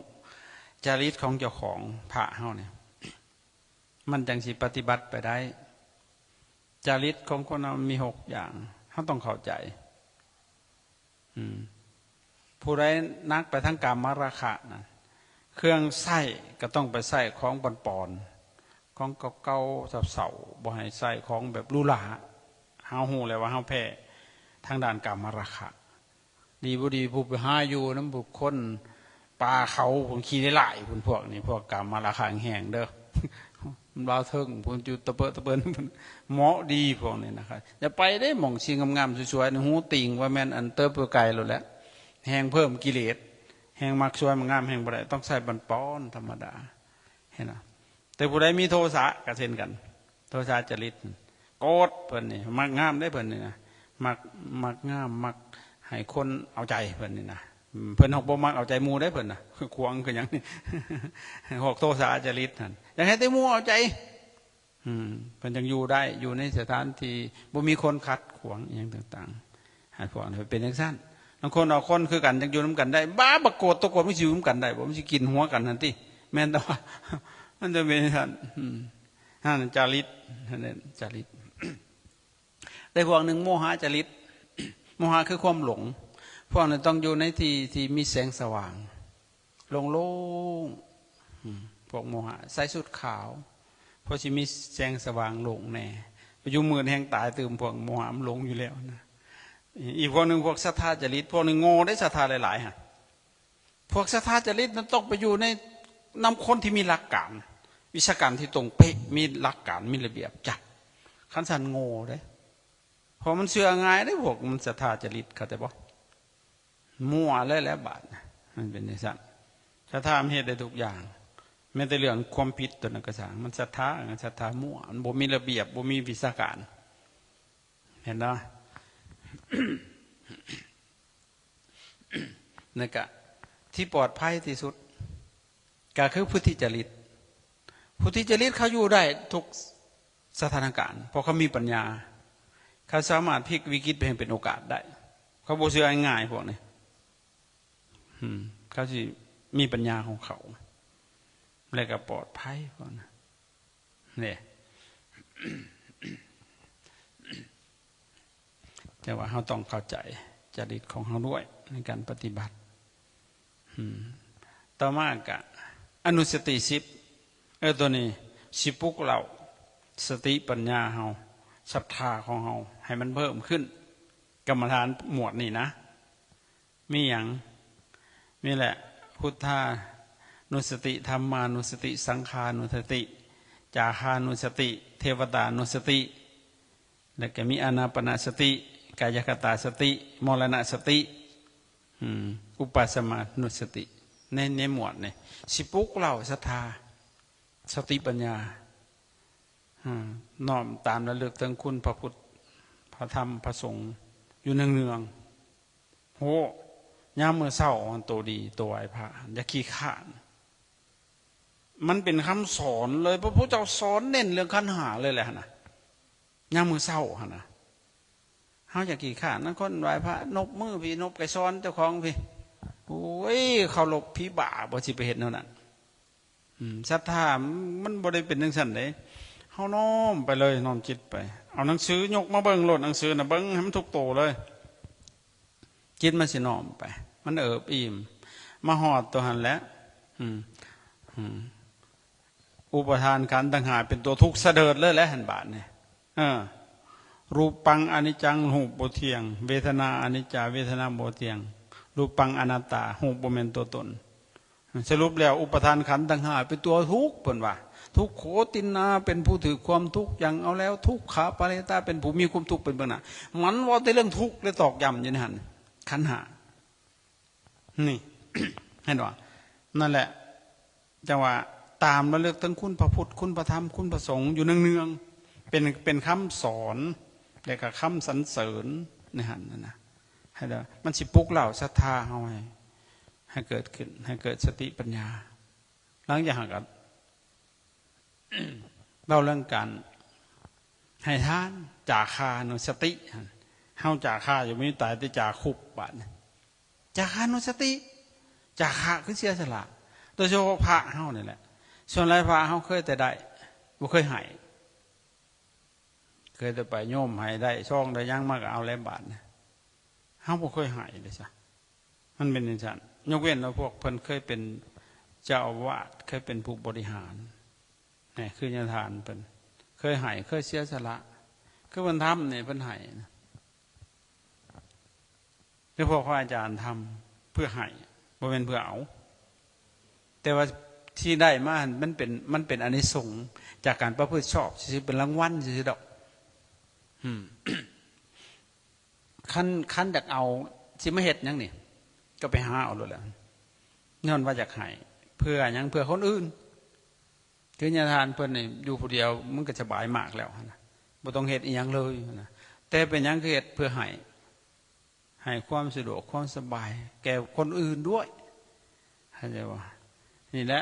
ຈະລິດຂອງເຈົ້າຂອງ ພະເຮົານີ້ ມັນຈັ່ງຊິປະຕິບັດໄປໄດ້. ຈະລິດຂອງຄົນເຮົາມີຫົກຢ່າງ ເຮົາຕ້ອງເຂົ້າໃຈ. ອືມ ຜູ້ໃດໜັກໄປທາງກາມະລາຄະນະ ເຄື່ອງໃຊ້ກໍຕ້ອງໄປໃຊ້ຂອງປອນໆ ຂອງເກົ່າໆ ເຊົາໆ ບໍ່ໃຫ້ໃຊ້ຂອງແບບຫຼູຫຼາ. ເຮົາຮູ້ແລ້ວວ່າເຮົາແພ້ທາງດ້ານກາມະລາຄະ. ດີບໍ່ດີ ຜູ້ໄປຫາຢູ່ນຳພວກຄົນປ່າເຂົາ ພວກຂີ້ຫຼ້າຍໆ ພວກນີ້ ພວກກາມະລາຄະແຮງໆ ເດີ ມັນວ່າເຖິງ ພວກຢູ່ຕະເປິດຕະເປິນ ເໝາະດີພວກນີ້ນະ ຢ່າໄປເດ້ ໝ່ອງສິ່ງງາມໆ ສວຍໆ ໃນຫູຕີງ ວ່າແມ່ນອັນເຕີບໄປໄກໂລດແຫຼະ ແຮ່ງເພີ່ມກິເລດ ແຮ່ງມັກສວຍມັກງາມ ແຮ່ງບໍ່ໄດ້ ຕ້ອງໃຊ້ປອນໆ ທຳມະດາ ເຫັນບໍ່? ແຕ່ຜູ້ໃດມີໂທສະກໍເຊັ່ນກັນ ໂທສະຈະລິດ ໂກດ ເພິ່ນນີ້ມັກງາມເດ້ ເພິ່ນນີ້ນະ ມັກ ມັກງາມ ມັກໃຫ້ຄົນເອົາໃຈ ເພິ່ນນີ້ນະ ເພິ່ນຮັກບໍ່ມັກເອົາໃຈໝູ່ເດ້ ເພິ່ນນະ ຂວາງຄືຫຍັງນີ້ ພວກໂທສະຈະລິດຫັ້ນ ຢາກໃຫ້ແຕ່ໝູ່ເອົາໃຈ ອືມ ເພິ່ນຈັ່ງຢູ່ໄດ້ ຢູ່ໃນສະຖານທີ່ບໍ່ມີຄົນຂັດຂວາງອີ່ຫຍັງຕ່າງໆ ໃຫ້ພວກນັ້ນເປັນຈັ່ງຊັ້ນ. ລາງຄົນເອົາຄົນຄືກັນ ຈັ່ງຢູ່ນຳກັນໄດ້ ບ້າ ບັກໂກດ ຕົວໂກດ ມັນຊິຢູ່ນຳກັນໄດ້ບໍ່? ມັນຊິກິນຫົວກັນຫັ້ນຕິ ແມ່ນແຕ່ວ່າ ມັນຈະເປັນຊັ້ນ ອືມ ຫັ້ນຈະລິດ ຫັ້ນແຫຼະຈະລິດ. ແຕ່ພວກໜຶ່ງໂມຫະຈະລິດ ໂມຫະຄືຄວາມຫຼົງ ພວກນັ້ນຕ້ອງຢູ່ໃນທີ່ທີ່ມີແສງສະຫວ່າງ ໂລ່ງໆ ອືມ ພວກໂມຫະໃສ່ຊຸດຂາວ ເພາະຊິມີແສງສະຫວ່າງໂລ່ງແດ່ ຢູ່ມືດແຮ່ງຕາຍຕື່ມ ພວກໂມຫະມັນຫຼົງຢູ່ແລ້ວນະ. ອີກພວກໜຶ່ງພວກສັດທາຈະລິດ ພວກໜຶ່ງໂງ່ເດ້ ສັດທາຫຼາຍໆ ຫະ ພວກສັດທາຈະລິດນັ້ນຕ້ອງໄປຢູ່ໃນ ນຳຄົນທີ່ມີຫຼັກການ ວິຊາການທີ່ຕົງເປະ ມີຫຼັກການ ມີລະບຽບຈັດ ຄັນຊັ້ນໂງ່ເດ້ ເພາະມັນເຊື່ອງ່າຍເດ້ ພວກມັນສັດທາຈະລິດ ເຂົ້າໃຈບໍ່? ມົ້ວເລີຍແຫຼະບາດ ມັນເປັນຈັ່ງຊັ້ນ. ສັດທາມັນເຮັດໄດ້ທຸກຢ່າງ ແມ້ແຕ່ເລື່ອງຄວາມຜິດຕົວນັ້ນກໍຊ່າງ ມັນສັດທາ ສັດທາມົ້ວ ມັນບໍ່ມີລະບຽບ ບໍ່ມີວິຊາການ ເຫັນບໍ່? ນັ້ນກະທີ່ປອດໄພທີ່ສຸດ ກະຄືພຸດທິຈະລິດ. ພຸດທິຈະລິດເຂົາຢູ່ໄດ້ທຸກສະຖານະການ ເພາະເຂົາມີປັນຍາ ເຂົາສາມາດພິກວິກິດໃຫ້ເປັນໂອກາດໄດ້ ເຂົາບໍ່ເຊື່ອງ່າຍໆ ພວກນີ້ ອືມ ເຂົາຊິມີປັນຍາຂອງເຂົາ ແລະກະປອດໄພພວກນັ້ນ. ນີ້ ແຕ່ວ່າເຮົາຕ້ອງເຂົ້າໃຈຈະລິດຂອງເຮົາດ້ວຍໃນການປະຕິບັດ. ອືມ ຕໍ່ມາກະອະນຸສະຕິສິບ ເອີ ຕົວນີ້ຊິປຸກເຫຼົ່າສະຕິປັນຍາເຮົາ ສັດທາຂອງເຮົາໃຫ້ມັນເພີ່ມຂຶ້ນ. ກຳມະຖານໝວດນີ້ນະ ມີຫຍັງ? ມີແຫຼະ ພຸດທານຸສະຕິ ທຳມານຸສະຕິ ສັງຂານຸສະຕິ ຈາຄານຸສະຕິ ເທວະຕານຸສະຕິ ແລ້ວກໍມີອານາປານະສະຕິ ກາຍະກະຕາສະຕິ ມໍລະນະສະຕິ ອືມ ອຸປະສະມານຸສະຕິ. ໃນ ໃນໝວດນີ້ຊິປຸກເຫຼົ່າສັດທາ ສະຕິປັນຍາ ອາ ນ້ອມຕາມລະລຶກເຖິງຄຸນພະພຸດ ພະທຳ ພະສົງ ຢູ່ເນືອງ ໂອ້ ຍາມມື້ເຊົ້າຫັ້ນໂຕດີ ໂຕໄຫວ້ພະ ຢ່າຂີ້ຄ້ານ. ມັນເປັນຄຳສອນເລີຍ ພະພຸດທະເຈົ້າສອນເນັ້ນເລື່ອງຂັນຫ້າເລີຍແຫຼະຫັ້ນນະ. ຍາມມື້ເຊົ້າຫັ້ນນະ ເຮົາຢ່າຂີ້ຄ້ານນະ ຄົນໄຫວ້ພະ ນົບມືພີ້ ນົບໄກສອນເຈົ້າຂອງພີ້. ໂອ້ຍ ເຄົາລົບຜີບ້າບໍ່ ຊິໄປເຮັດແນວນັ້ນ. ອືມ ສັດທາມັນບໍ່ໄດ້ເປັນຈັ່ງຊັ້ນເດ້. ເຮົານ້ອມໄປເລີຍ ນ້ອມຈິດໄປ ເອົາໜັງສືຍົກມາເບິ່ງໂລດ ໜັງສືນະ ເບິ່ງໃຫ້ມັນທຸກໂຕເລີຍ. ຈິດມັນຊິນ້ອມໄປ ມັນເອີບອີ່ມ ມາຮອດຕົວຫັ້ນແຫຼະ. ອືມ ອືມ ອຸປາທານຂັນທັງຫ້າເປັນຕົວທຸກສະເດີດເລີຍແຫຼະຫັ້ນ ບາດນີ້. ເອີ ຮູປັງອະນິດຈັງ ຮູບບໍ່ທ່ຽງ ເວທະນາອະນິດຈາ ເວທະນາບໍ່ທ່ຽງ ຮູປັງອະນັດຕາ ຮູບບໍ່ແມ່ນຕົວຕົນ. ສະຫຼຸບແລ້ວ ອຸປາທານຂັນທັງຫ້າເປັນຕົວທຸກ ເພິ່ນວ່າ ທຸກໂຂຕິນນາ ເປັນຜູ້ຖືກຄວາມທຸກຍັງເອົາແລ້ວ ທຸກຂະປະເນຕາ ເປັນຜູ້ມີຄວາມທຸກເປັນເບື້ອງໜ້າ. ມັນເວົ້າແຕ່ເລື່ອງທຸກ ແລະ ຕອກຢ້ຳຢູ່ໃນຫັ້ນ ຂັນຫ້າ ນີ້ ເຫັນບໍ່? ນັ້ນແຫຼະ ຈັ່ງວ່າຕາມລະລຶກເຖິງຄຸນພະພຸດ ຄຸນພະທຳ ຄຸນພະສົງຢູ່ເນືອງໆ ເປັນ ເປັນຄຳສອນ ແລະ ກໍຄຳສັນເສີນໃນຫັ້ນນະ ໃຫ້ ມັນຊິປຸກເລົ້າສັດທາເຮົາໃຫ້ ໃຫ້ເກີດຂຶ້ນ ໃຫ້ເກີດສະຕິປັນຍາ. ຫຼັງຈາກຫັ້ນກໍເວົ້າເລື່ອງການໃຫ້ທານ ຈາຄານຸສະຕິ. ເຮົາຈາຄາຢູ່ ມີຕາຍແຕ່ຈາຄຸບ ບາດນີ້ ຈາຄານຸສະຕິ ຈາຄະຄືເສຍສະຫຼະ ໂດຍສະເພາະພະເຮົານີ້ແຫຼະ. ສ່ວນຫຼາຍພະເຮົາເຄີຍແຕ່ໄດ້ ບໍ່ເຄີຍໃຫ້. ເຄີຍແຕ່ໄປໂຍມໃຫ້ໄດ້ຊອງໄດ້ຫຍັງມາກໍເອົາແລ້ວບາດນີ້ ເຮົາບໍ່ເຄີຍໃຫ້ເດ້ຊະ. ມັນເປັນຈັ່ງຊັ້ນ ຍົກເວັ້ນວ່າພວກເພິ່ນເຄີຍເປັນເຈົ້າອາວາດ ເຄີຍເປັນຜູ້ບໍລິຫານ ແນ່ ຄືຍາທ່ານເພິ່ນເຄີຍໃຫ້ ເຄີຍເສຍສະຫຼະ ຄືເພິ່ນທຳນີ້ ເພິ່ນໃຫ້ນະ. ແຕ່ພວກຂອງອາຈານທຳເພື່ອໃຫ້ ບໍ່ແມ່ນເພື່ອເອົາ ແຕ່ວ່າທີ່ໄດ້ມາຫັ້ນ ມັນເປັນ ມັນເປັນອານິສົງຈາກການປະພຶດຊອບຊື່ໆ ເປັນລາງວັນຊື່ໆດອກ. ອືມ ຄັນ ຄັນຢາກເອົາ ຊິມາເຮັດຫຍັງນີ້ ກໍໄປຫາເອົາໂລດແຫຼະ ຍ້ອນວ່າຢາກໃຫ້. ເພື່ອຫຍັງ? ເພື່ອຄົນອື່ນ. ຄືຍາທ່ານເພິ່ນນີ້ຢູ່ຜູ້ດຽວ ມັນກໍສະບາຍມາກແລ້ວຫັ້ນນະ ບໍ່ຕ້ອງເຮັດອີ່ຫຍັງເລີຍຫັ້ນນະ. ແຕ່ເປັນຫຍັງຄືເຮັດ? ເພື່ອໃຫ້ ໃຫ້ຄວາມສະດວກຄວາມສະບາຍແກ່ຄົນອື່ນດ້ວຍ ເຂົ້າໃຈບໍ່? ນີ້ແຫຼະ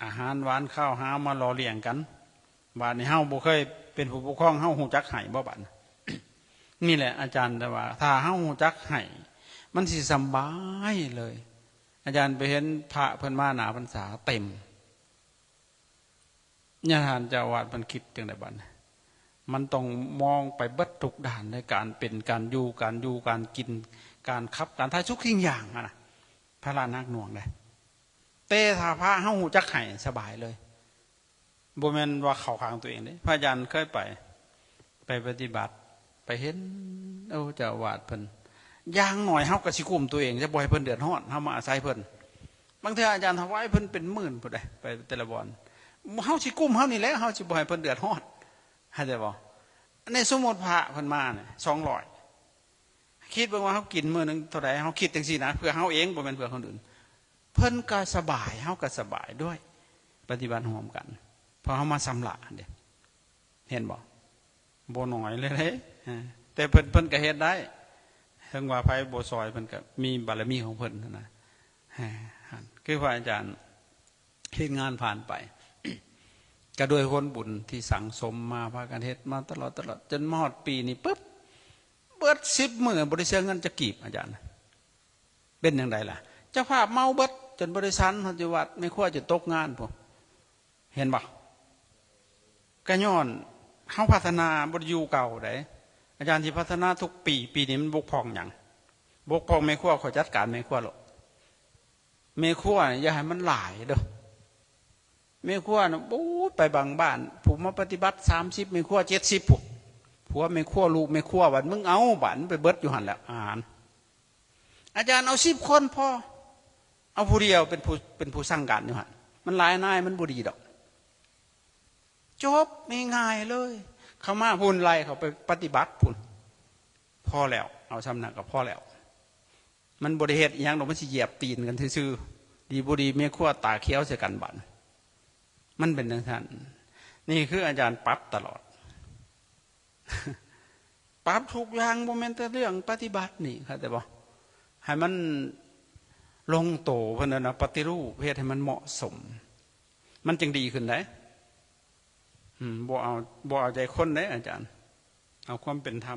ອາຫານຫວານຄາວຫາມາຫຼໍ່ລ້ຽງກັນ. ບາດນີ້ເຮົາບໍ່ເຄີຍເປັນຜູ້ປົກຄອງ ເຮົາຮູ້ຈັກໃຫ້ບໍ່ບາດນີ້? ນີ້ແຫຼະອາຈານ ແຕ່ວ່າຖ້າເຮົາຮູ້ຈັກໃຫ້ ມັນຊິສະບາຍເລີຍ. ອາຈານໄປເຫັນພະເພິ່ນມາໜ້າພັນສາເຕັມ. ຍາທ່ານເຈົ້າອາວາດເພິ່ນຄິດຈັ່ງໃດບາດນີ້? ມັນຕ້ອງມອງໄປເບິດທຸກດ້ານເລີຍ ການເປັນ ການຢູ່ ການຢູ່ ການກິນ ການຂັບ ການຖ່າຍ ທຸກສິ່ງຢ່າງຫັ້ນນະ ພາລະໜັກໜ່ວງເດ້. ແຕ່ຖ້າພະເຮົາຮູ້ຈັກໃຫ້ ສະບາຍເລີຍ ບໍ່ແມ່ນວ່າເຂົ້າຂ້າງຕົວເອງເດ້. ພະອາຈານເຄີຍໄປ ໄປປະຕິບັດ ໄປເຫັນ ໂອ້ ເຈົ້າອາວາດເພິ່ນ ຢ່າງໜ້ອຍເຮົາກໍຊິກຸມຕົວເອງ ຈະບໍ່ໃຫ້ເພິ່ນເດືອດຮ້ອນ ເຮົາມາອາໄສເພິ່ນ. ບາງເທື່ອອາຈານຖວາຍເພິ່ນເປັນໝື່ນພຸ້ນເດ້ ໄປແຕ່ລະບ່ອນ ເຮົາຊິກຸມເຮົານີ້ແຫຼະ ເຮົາຊິບໍ່ໃຫ້ເພິ່ນເດືອດຮ້ອນ ເຂົ້າໃຈບໍ່? ອັນນີ້ສົມມຸດພະເພິ່ນມານີ້ສອງຮ້ອຍ ຄິດເບິ່ງວ່າເຮົາກິນມື້ໜຶ່ງເທົ່າໃດ ເຮົາຄິດຈັ່ງຊີ້ນະ ເພື່ອເຮົາເອງ ບໍ່ແມ່ນເພື່ອຄົນອື່ນ. ເພິ່ນກໍສະບາຍ ເຮົາກໍສະບາຍດ້ວຍ ປະຕິບັດຮ່ວມກັນ ເພາະເຮົາມາຊຳລະເດ້ ເຫັນບໍ່? ບໍ່ໜ້ອຍເລີຍເດ້ ແຕ່ເພິ່ນ ເພິ່ນກໍເຮັດໄດ້ ເຖິງວ່າໃຜບໍ່ຊ່ອຍ ເພິ່ນກໍມີບາລະມີຂອງເພິ່ນຫັ້ນນະ. ຄືພະອາຈານເຮັດງານຜ່ານໄປ ກໍດ້ວຍຜົນບຸນທີ່ສັ່ງສົມມາ ພາກັນເຮັດມາຕະຫຼອດ ຕະຫຼອດ ຈົນມາຮອດປີນີ້ປຶບ ເບິດສິບມື້ບໍ່ໄດ້ເສຍເງິນຈັກກີບ ອາຈານ. ເປັນຈັ່ງໃດລະ? ເຈົ້າພາບເມົາເບິດ ຈົນບໍ່ໄດ້ສັນ ຮອດຢູ່ວັດ ແມ່ຄົວຈົນຕົກງານພຸ້ນ ເຫັນບໍ່? ກະຍ້ອນເຮົາພັດທະນາ ບໍ່ໄດ້ຢູ່ເກົ່າໃດ. ອາຈານຊິພັດທະນາທຸກປີ ປີນີ້ມັນບົກຜ່ອງຫຍັງ? ບົກຜ່ອງແມ່ຄົວ ຂ້ອຍຈັດການແມ່ຄົວໂລດ. ແມ່ຄົວນີ້ຢ່າໃຫ້ມັນຫຼາຍເດີ້ ແມ່ຄົວນະ. ໂອ້ຍ ໄປບາງບ້ານ ຜູ້ມາປະຕິບັດສາມສິບ ແມ່ຄົວເຈັດສິບພຸ້ນ ຜົວແມ່ຄົວ ລູກແມ່ຄົວ ບາດມຶງເອົາ ບາດມັນໄປເບິດຢູ່ຫັ້ນແຫຼະ ອາຫານ. ອາຈານເອົາສິບຄົນພໍ ເອົາຜູ້ດຽວເປັນຜູ້ ເປັນຜູ້ສັ່ງການຢູ່ຫັ້ນ ມັນຫຼາຍນາຍ ມັນບໍ່ດີດອກ. ຈົບ ງ່າຍໆເລີຍ ເຂົ້າມາພຸ້ນ ໄລ່ເຂົ້າໄປປະຕິບັດພຸ້ນ ພໍແລ້ວ ເອົາຊ່ຳນັ້ນກໍພໍແລ້ວ. ມັນບໍ່ໄດ້ເຮັດອີ່ຫຍັງດອກ ມັນຊິຢຽບຕີນກັນຊື່ໆ. ດີບໍ່ດີແມ່ຄົວຕາຂຽວໃສ່ກັນບາດ ມັນເປັນຈັ່ງຊັ້ນ. ນີ້ຄືອາຈານປັບຕະຫຼອດ ປັບທຸກຢ່າງ ບໍ່ແມ່ນແຕ່ເລື່ອງປະຕິບັດນີ້ ເຂົ້າໃຈບໍ່? ໃຫ້ມັນລົງໂຕ ເພິ່ນເອີ້ນວ່າປະຕິຮູບ ເຮັດໃຫ້ມັນເໝາະສົມ ມັນຈຶ່ງດີຂຶ້ນໄດ໋. ອືມ ບໍ່ເອົາ ບໍ່ເອົາໃຈຄົນເດ້ອາຈານ, ເອົາຄວາມເປັນທຳ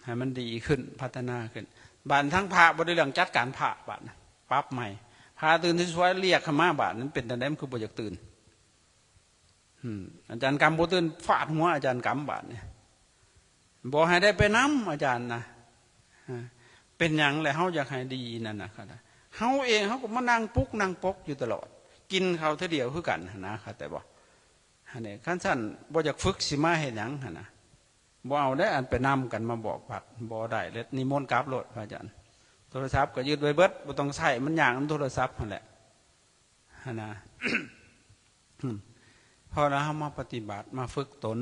ໃຫ້ມັນດີຂຶ້ນ ພັດທະນາຂຶ້ນ. ບາດທາງພະບໍ່ໄດ້ເລື່ອງ ຈັດການພະບາດນະ ປັບໃໝ່. ພະຕື່ນສວຍໆ ລຽກເຂົ້າມາບາດນັ້ນ ເປັນຈັ່ງໃດ ມັນຄືບໍ່ຢາກຕື່ນ? ອືມ ອາຈານກຳບໍ່ຕື່ນ ຟາດຫົວອາຈານກຳບາດນີ້. ບໍ່ໃຫ້ໄດ້ໄປນຳອາຈານນະ. ເປັນຫຍັງແຫຼະ ເຮົາຢາກໃຫ້ດີນັ້ນນະ ເຮົາເອງເຮົາກໍມານັ່ງປຸກນັ່ງປົກຢູ່ຕະຫຼອດ, ກິນເຂົ້າເທື່ອດຽວຄືກັນຫັ້ນນະ ເຂົ້າໃຈບໍ່? ຫັ້ນເດ ຄັນຊັ້ນບໍ່ຢາກຝຶກ ຊິມາເຮັດຫຍັງຫັ້ນນະ? ບໍ່ເອົາເດ້ ອັນໄປນຳກັນມາບອກວັດ ບໍ່ໄດ້ເລີຍ. ນິມົນກັບໂລດພະອາຈານ. ໂທລະສັບກໍຍຶດໄວ້ເບິດ ບໍ່ຕ້ອງໃຊ້ ມັນຍາກນຳໂທລະສັບຫັ້ນແຫຼະ ຫັ້ນນະ. ເພາະວ່າເຮົາມາປະຕິບັດ ມາຝຶກຕົນ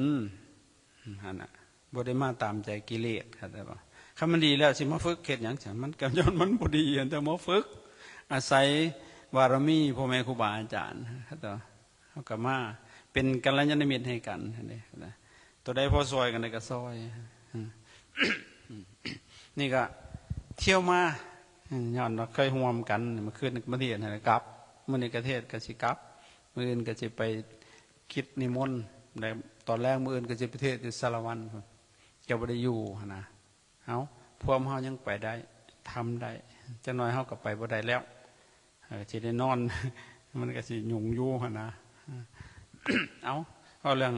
ຫັ້ນນະ, ບໍ່ໄດ້ມາຕາມໃຈກິເລດ ເຂົ້າໃຈບໍ່? ຄັນມັນດີແລ້ວ ຊິມາຝຶກເຮັດຫຍັງຊັ້ນ? ມັນກໍຍ້ອນມັນບໍ່ດີ ແຕ່ມາຝຶກ ອາໄສບາລະມີພໍ່ແມ່ຄູບາອາຈານ ເຂົ້າໃຈບໍ່? ເຮົາກໍມາເປັນກັນລະຍານະມິດໃຫ້ກັນຫັ້ນເດ້. ໂຕໃດພໍຊ່ອຍກັນໄດ້ກໍຊ່ອຍ. ນີ້ກໍທ່ຽວມາ ຍ້ອນວ່າເຄີຍຮ່ວມກັນ, ມື້ຄືນກໍມາເທດໃຫ້ກັບ, ມື້ນີ້ກໍເທດກໍຊິກັບ, ມື້ອື່ນກໍຊິໄປກິດນິມົນ, ແລະ ຕອນແລງມື້ອື່ນກໍຊິໄປເທດຢູ່ສາລະວັນພຸ້ນ, ກໍບໍ່ໄດ້ຢູ່ຫັ້ນນະ. ເອົ້າ ພວກເຮົາຍັງໄປໄດ້ ທຳໄດ້, ຈັກໜ້ອຍເຮົາກໍໄປບໍ່ໄດ້ແລ້ວ. ເອີ ຊິໄດ້ນອນ ມັນກໍຊິຫຍຸ້ງຢູ່ຫັ້ນນະ. ເອົ້າ ເວົ້າເລື່ອງ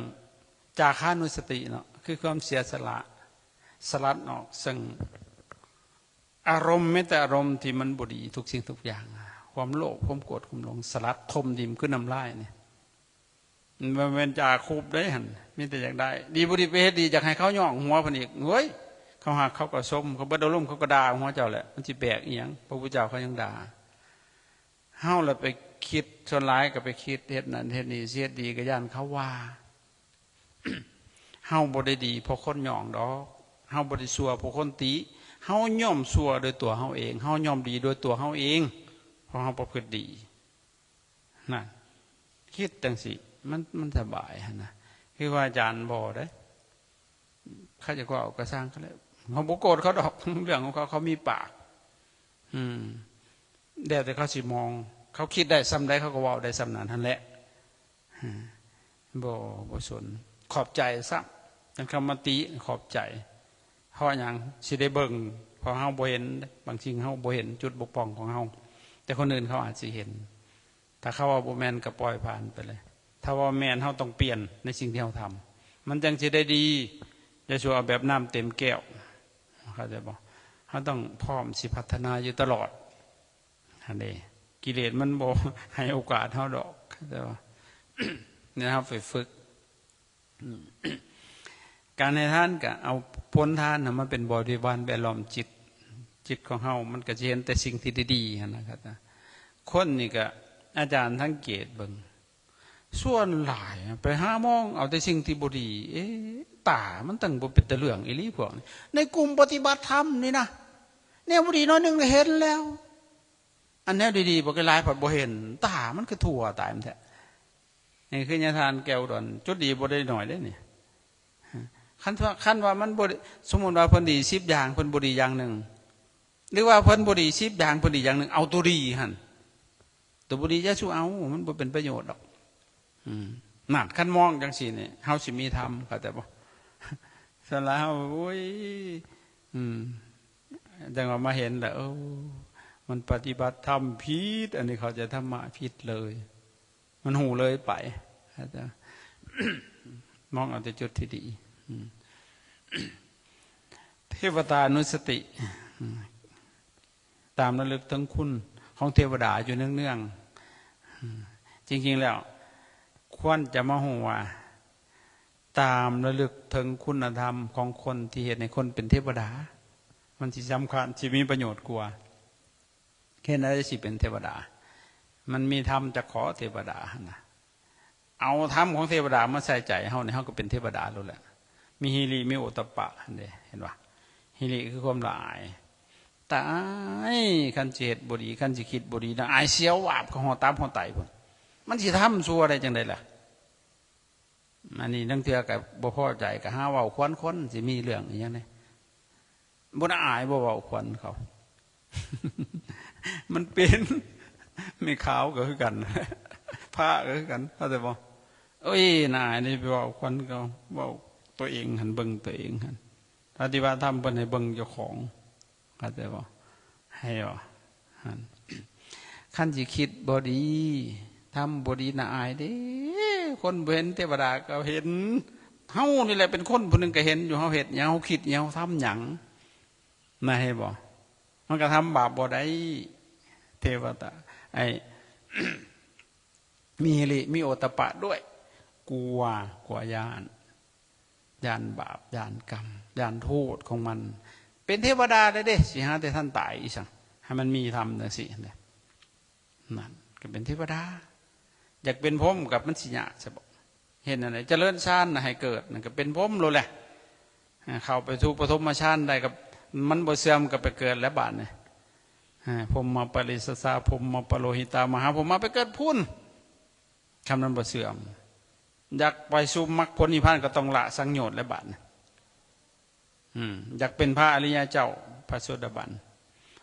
ຈາຄານຸສະຕິເນາະ ຄືຄວາມເສຍສະຫຼະ ສະຫຼັດອອກເຊິ່ງອາລົມ, ແມ້ແຕ່ອາລົມທີ່ມັນບໍ່ດີ ທຸກສິ່ງທຸກຢ່າງ, ຄວາມໂລບ ຄວາມໂກດ ຄວາມຫຼົງ ສະຫຼັດຖົມຖິ້ມຄືນ້ຳລາຍນີ້. ມັນບໍ່ແມ່ນຈາຄູບເດ້ຫັ້ນ, ມີແຕ່ຢາກໄດ້ ດີບໍ່ດີໄປເຮັດດີ ຢາກໃຫ້ເຂົາຍ້ອງຫົວເພິ່ນອີກ. ເຮີ້ຍ ເຂົາຮັກເຂົາກໍຊົມ, ເຂົາເບິດອາລົມເຂົາກໍດ່າຫົວເຈົ້າແຫຼະ, ມັນຊິແປກອີ່ຫຍັງ? ພະພຸດທະເຈົ້າເຂົາຍັງດ່າ. ເຮົາລະໄປຄິດ, ສ່ວນຫຼາຍກໍໄປຄິດເຮັດນັ້ນເຮັດນີ້, ຊິເຮັດດີກໍຢ້ານເຂົາວ່າ. ເຮົາບໍ່ໄດ້ດີເພາະຄົນຍ້ອງດອກ, ເຮົາບໍ່ໄດ້ຊົ່ວເພາະຄົນຕິ, ເຮົາຍ່ອມຊົ່ວໂດຍຕົວເຮົາເອງ, ເຮົາຍ່ອມດີໂດຍຕົວເຮົາເອງ ເພາະເຮົາປະພຶດດີ. ນັ້ນ ຄິດຈັ່ງຊີ້ ມັນ ມັນສະບາຍຫັ້ນນະ. ຄືວ່າອາຈານບໍ່ເດ້ ເຂົາຈະເວົ້າກໍຊ່າງເຂົາແຫຼະ, ເຮົາບໍ່ໂກດເຂົາດອກ ເລື່ອງຂອງເຂົາ, ເຂົາມີປາກ. ອືມ ແລ້ວແຕ່ເຂົາຊິມອງ, ເຂົາຄິດໄດ້ສ່ຳໃດ ເຂົາກໍເວົ້າໄດ້ສ່ຳນັ້ນຫັ້ນແຫຼະ. ບໍ່ ບໍ່ສົນ ຂອບໃຈຊ້ຳ. ຄັນເຂົາມາຕິ ຂອບໃຈ. ເພາະຫຍັງ? ຊິໄດ້ເບິ່ງ, ເພາະເຮົາບໍ່ເຫັນ, ບາງສິ່ງເຮົາບໍ່ເຫັນຈຸດບົກຜ່ອງຂອງເຮົາ, ແຕ່ຄົນອື່ນເຂົາອາດຊິເຫັນ. ຖ້າເຂົາເວົ້າບໍ່ແມ່ນກໍປ່ອຍຜ່ານໄປເລີຍ, ຖ້າເວົ້າແມ່ນ ເຮົາຕ້ອງປ່ຽນໃນສິ່ງທີ່ເຮົາທຳ ມັນຈັ່ງຊິໄດ້ດີ. ຢ່າສູ່ເອົາແບບນ້ຳເຕັມແກ້ວ, ເຂົ້າໃຈບໍ່? ເຮົາຕ້ອງພ້ອມຊິພັດທະນາຢູ່ຕະຫຼອດ. ຫັ້ນເດ້ ກິເລດມັນບໍ່ໃຫ້ໂອກາດເຮົາດອກ, ແຕ່ວ່າ ແນວເຮົາໄປຝຶກ ການໃຫ້ທານກໍເອົາຜົນທານນະມາເປັນບໍລິວານແວດລ້ອມຈິດ, ຈິດຂອງເຮົາມັນກໍຈະເຫັນແຕ່ສິ່ງທີ່ດີໆຫັ້ນນະ. ຄົນນີ້ກໍ ອາຈານສັງເກດເບິ່ງ ສ່ວນຫຼາຍໄປຫາມອງເອົາແຕ່ສິ່ງທີ່ບໍ່ດີ. ເອ ຕາມັນຕັ້ງບໍ່ເປັນຕາເລື່ອງອີ່ຫຼີພວກນີ້ ໃນກຸ່ມປະຕິບັດທຳນີ້ນະ, ແນວບໍ່ດີໜ້ອຍໜຶ່ງກໍເຫັນແລ້ວ, ອັນແນວດີໆບັກຫຼາຍໆພັດບໍ່ເຫັນ. ຕາມັນຄືທົ່ວຕາຍມັນແທ້. ນີ້ຄືຍາທ່ານແກ້ວອຸດອນ ຈຸດດີບໍ່ໄດ້ໜ້ອຍເດ້ນີ້. ຄັນວ່າ ຄັນວ່າມັນບໍ່ ສົມມຸດວ່າເພິ່ນດີສິບຢ່າງ ເພິ່ນບໍ່ດີຢ່າງໜຶ່ງ ຫຼືວ່າເພິ່ນບໍ່ດີສິບຢ່າງ ເພິ່ນດີຢ່າງໜຶ່ງ ເອົາຕົວດີຫັ້ນ. ຕົວບໍ່ດີຢ່າສູ່ເອົາ, ມັນບໍ່ເປັນປະໂຫຍດດອກ. ອືມ ນັ້ນ ຄັນມອງຈັ່ງຊີ້ນີ້ ເຮົາຊິມີທຳ, ເຂົ້າໃຈບໍ່? ສ່ວນຫຼາຍເຮົາ ໂອ້ຍ ອືມ ຈັ່ງວ່າມາເຫັນແລ້ວ ໂອ້ ມັນປະຕິບັດທຳຜິດ, ອັນນີ້ເຂົ້າໃຈທຳມະຜິດເລີຍ, ມັນຮູ້ເລີຍໄປ. ເຂົ້າໃຈ? ມອງເອົາແຕ່ຈຸດທີ່ດີ. ອືມ ເທວະຕານຸສະຕິ ອືມ ຕາມລະລຶກເຖິງຄຸນຂອງເທວະດາຢູ່ເນືອງໆ. ຈິງໆແລ້ວ ຄວນຈະມາຮູ້ວ່າ ຕາມລະລຶກເຖິງຄຸນນະທຳຂອງຄົນທີ່ເຮັດໃຫ້ຄົນເປັນເທວະດາ ມັນຊິສຳຄັນ ຊິມີປະໂຫຍດກວ່າ. ເຮັດໃດຊິເປັນເທວະດາ? ມັນມີທຳຈາກຂໍເທວະດາຫັ້ນນະ. ເອົາທຳຂອງເທວະດາມາໃສ່ໃຈເຮົານີ້ ເຮົາກໍເປັນເທວະດາໂລດແຫຼະ. ມີຫິລິ ມີໂອດຕະປະຫັ້ນເດ້ ເຫັນບໍ່? ຫິລິຄືຄວາມລະອາຍ. ຕາຍ ຄັນຊິເຮັດບໍ່ດີ ຄັນຊິຄິດບໍ່ດີນະ ອາຍສຽວວາບ ເຂົ້າຮອດຕັບຮອດໄຕພຸ້ນ. ມັນຊິທຳຊົ່ວໄດ້ຈັ່ງໃດລະ? ອັນນີ້ລາງເທື່ອກໍບໍ່ພໍໃຈ ກໍຫາເວົ້າຂວັນຄົນ ຊິມີເລື່ອງອີ່ຫຍັງເດ້. ບໍ່ອາຍບໍ່ເວົ້າຂວັນເຂົາ. ມັນເປັນ ແມ່ຂາວກໍຄືກັນ ພະກໍຄືກັນ ເຂົ້າໃຈບໍ່? ໂອ້ຍ ໜ້ານີ້ໄປເວົ້າຄົນ ກໍເວົ້າຕົວເອງຫັ້ນ ເບິ່ງຕົວເອງຫັ້ນ ປະຕິບັດທຳເພິ່ນໃຫ້ເບິ່ງເຈົ້າຂອງ ເຂົ້າໃຈບໍ່? ໃຫ້ວ່າຫັ້ນ ຄັນຊິຄິດບໍ່ດີ ທຳບໍ່ດີ ໜ້າອາຍເດ້. ຄົນບໍ່ເຫັນ ເທວະດາກໍເຫັນ. ເຮົານີ້ແຫຼະເປັນຄົນຜູ້ໜຶ່ງກໍເຫັນຢູ່ ເຮົາເຮັດຫຍັງ ເຮົາຄິດຫຍັງ ເຮົາທຳຫຍັງ ນະ ເຫັນບໍ່? ມັນກໍທຳບາບບໍ່ໄດ້ ເທວະດາ ໄອ້ ມີຫິລິ ມີໂອດຕະປະດ້ວຍ ກົວ ກົວຢ້ານ ຢ້ານບາບ ຢ້ານກຳ ຢ້ານໂທດຂອງມັນ. ເປັນເທວະດາໄດ້ເດ້ ຊິຫາແຕ່ທັນຕາຍອີ່ສັງ ໃຫ້ມັນມີທຳຈັ່ງຊີ້ຫັ້ນແຫຼະ. ນັ້ນກໍເປັນເທວະດາ. ຢາກເປັນພົມກໍມັນຊິຍາກຊະບໍ? ເຮັດແນວໃດ? ຈະເລີນຊານໃຫ້ເກີດ ນັ້ນກໍເປັນພົມໂລດແຫຼະ. ເຂົ້າໄປສູ່ປະຖົມມະຊານໄດ້ກໍ ມັນບໍ່ເສື່ອມກໍໄປເກີດແລ້ວບາດນີ້. ພົມມະປະລິສສາ ພົມມະປະໂລຫິຕາ ມະຫາພົມມະ ໄປເກີດພຸ້ນ ຄັນມັນບໍ່ເສື່ອມ. ຢາກໄປສູ່ມັກຜົນນິບພານກໍຕ້ອງລະສັງໂຍດແລ້ວບາດນີ້. ອືມ ຢາກເປັນພະອະລິຍະເຈົ້າ ພະໂສດາບັນ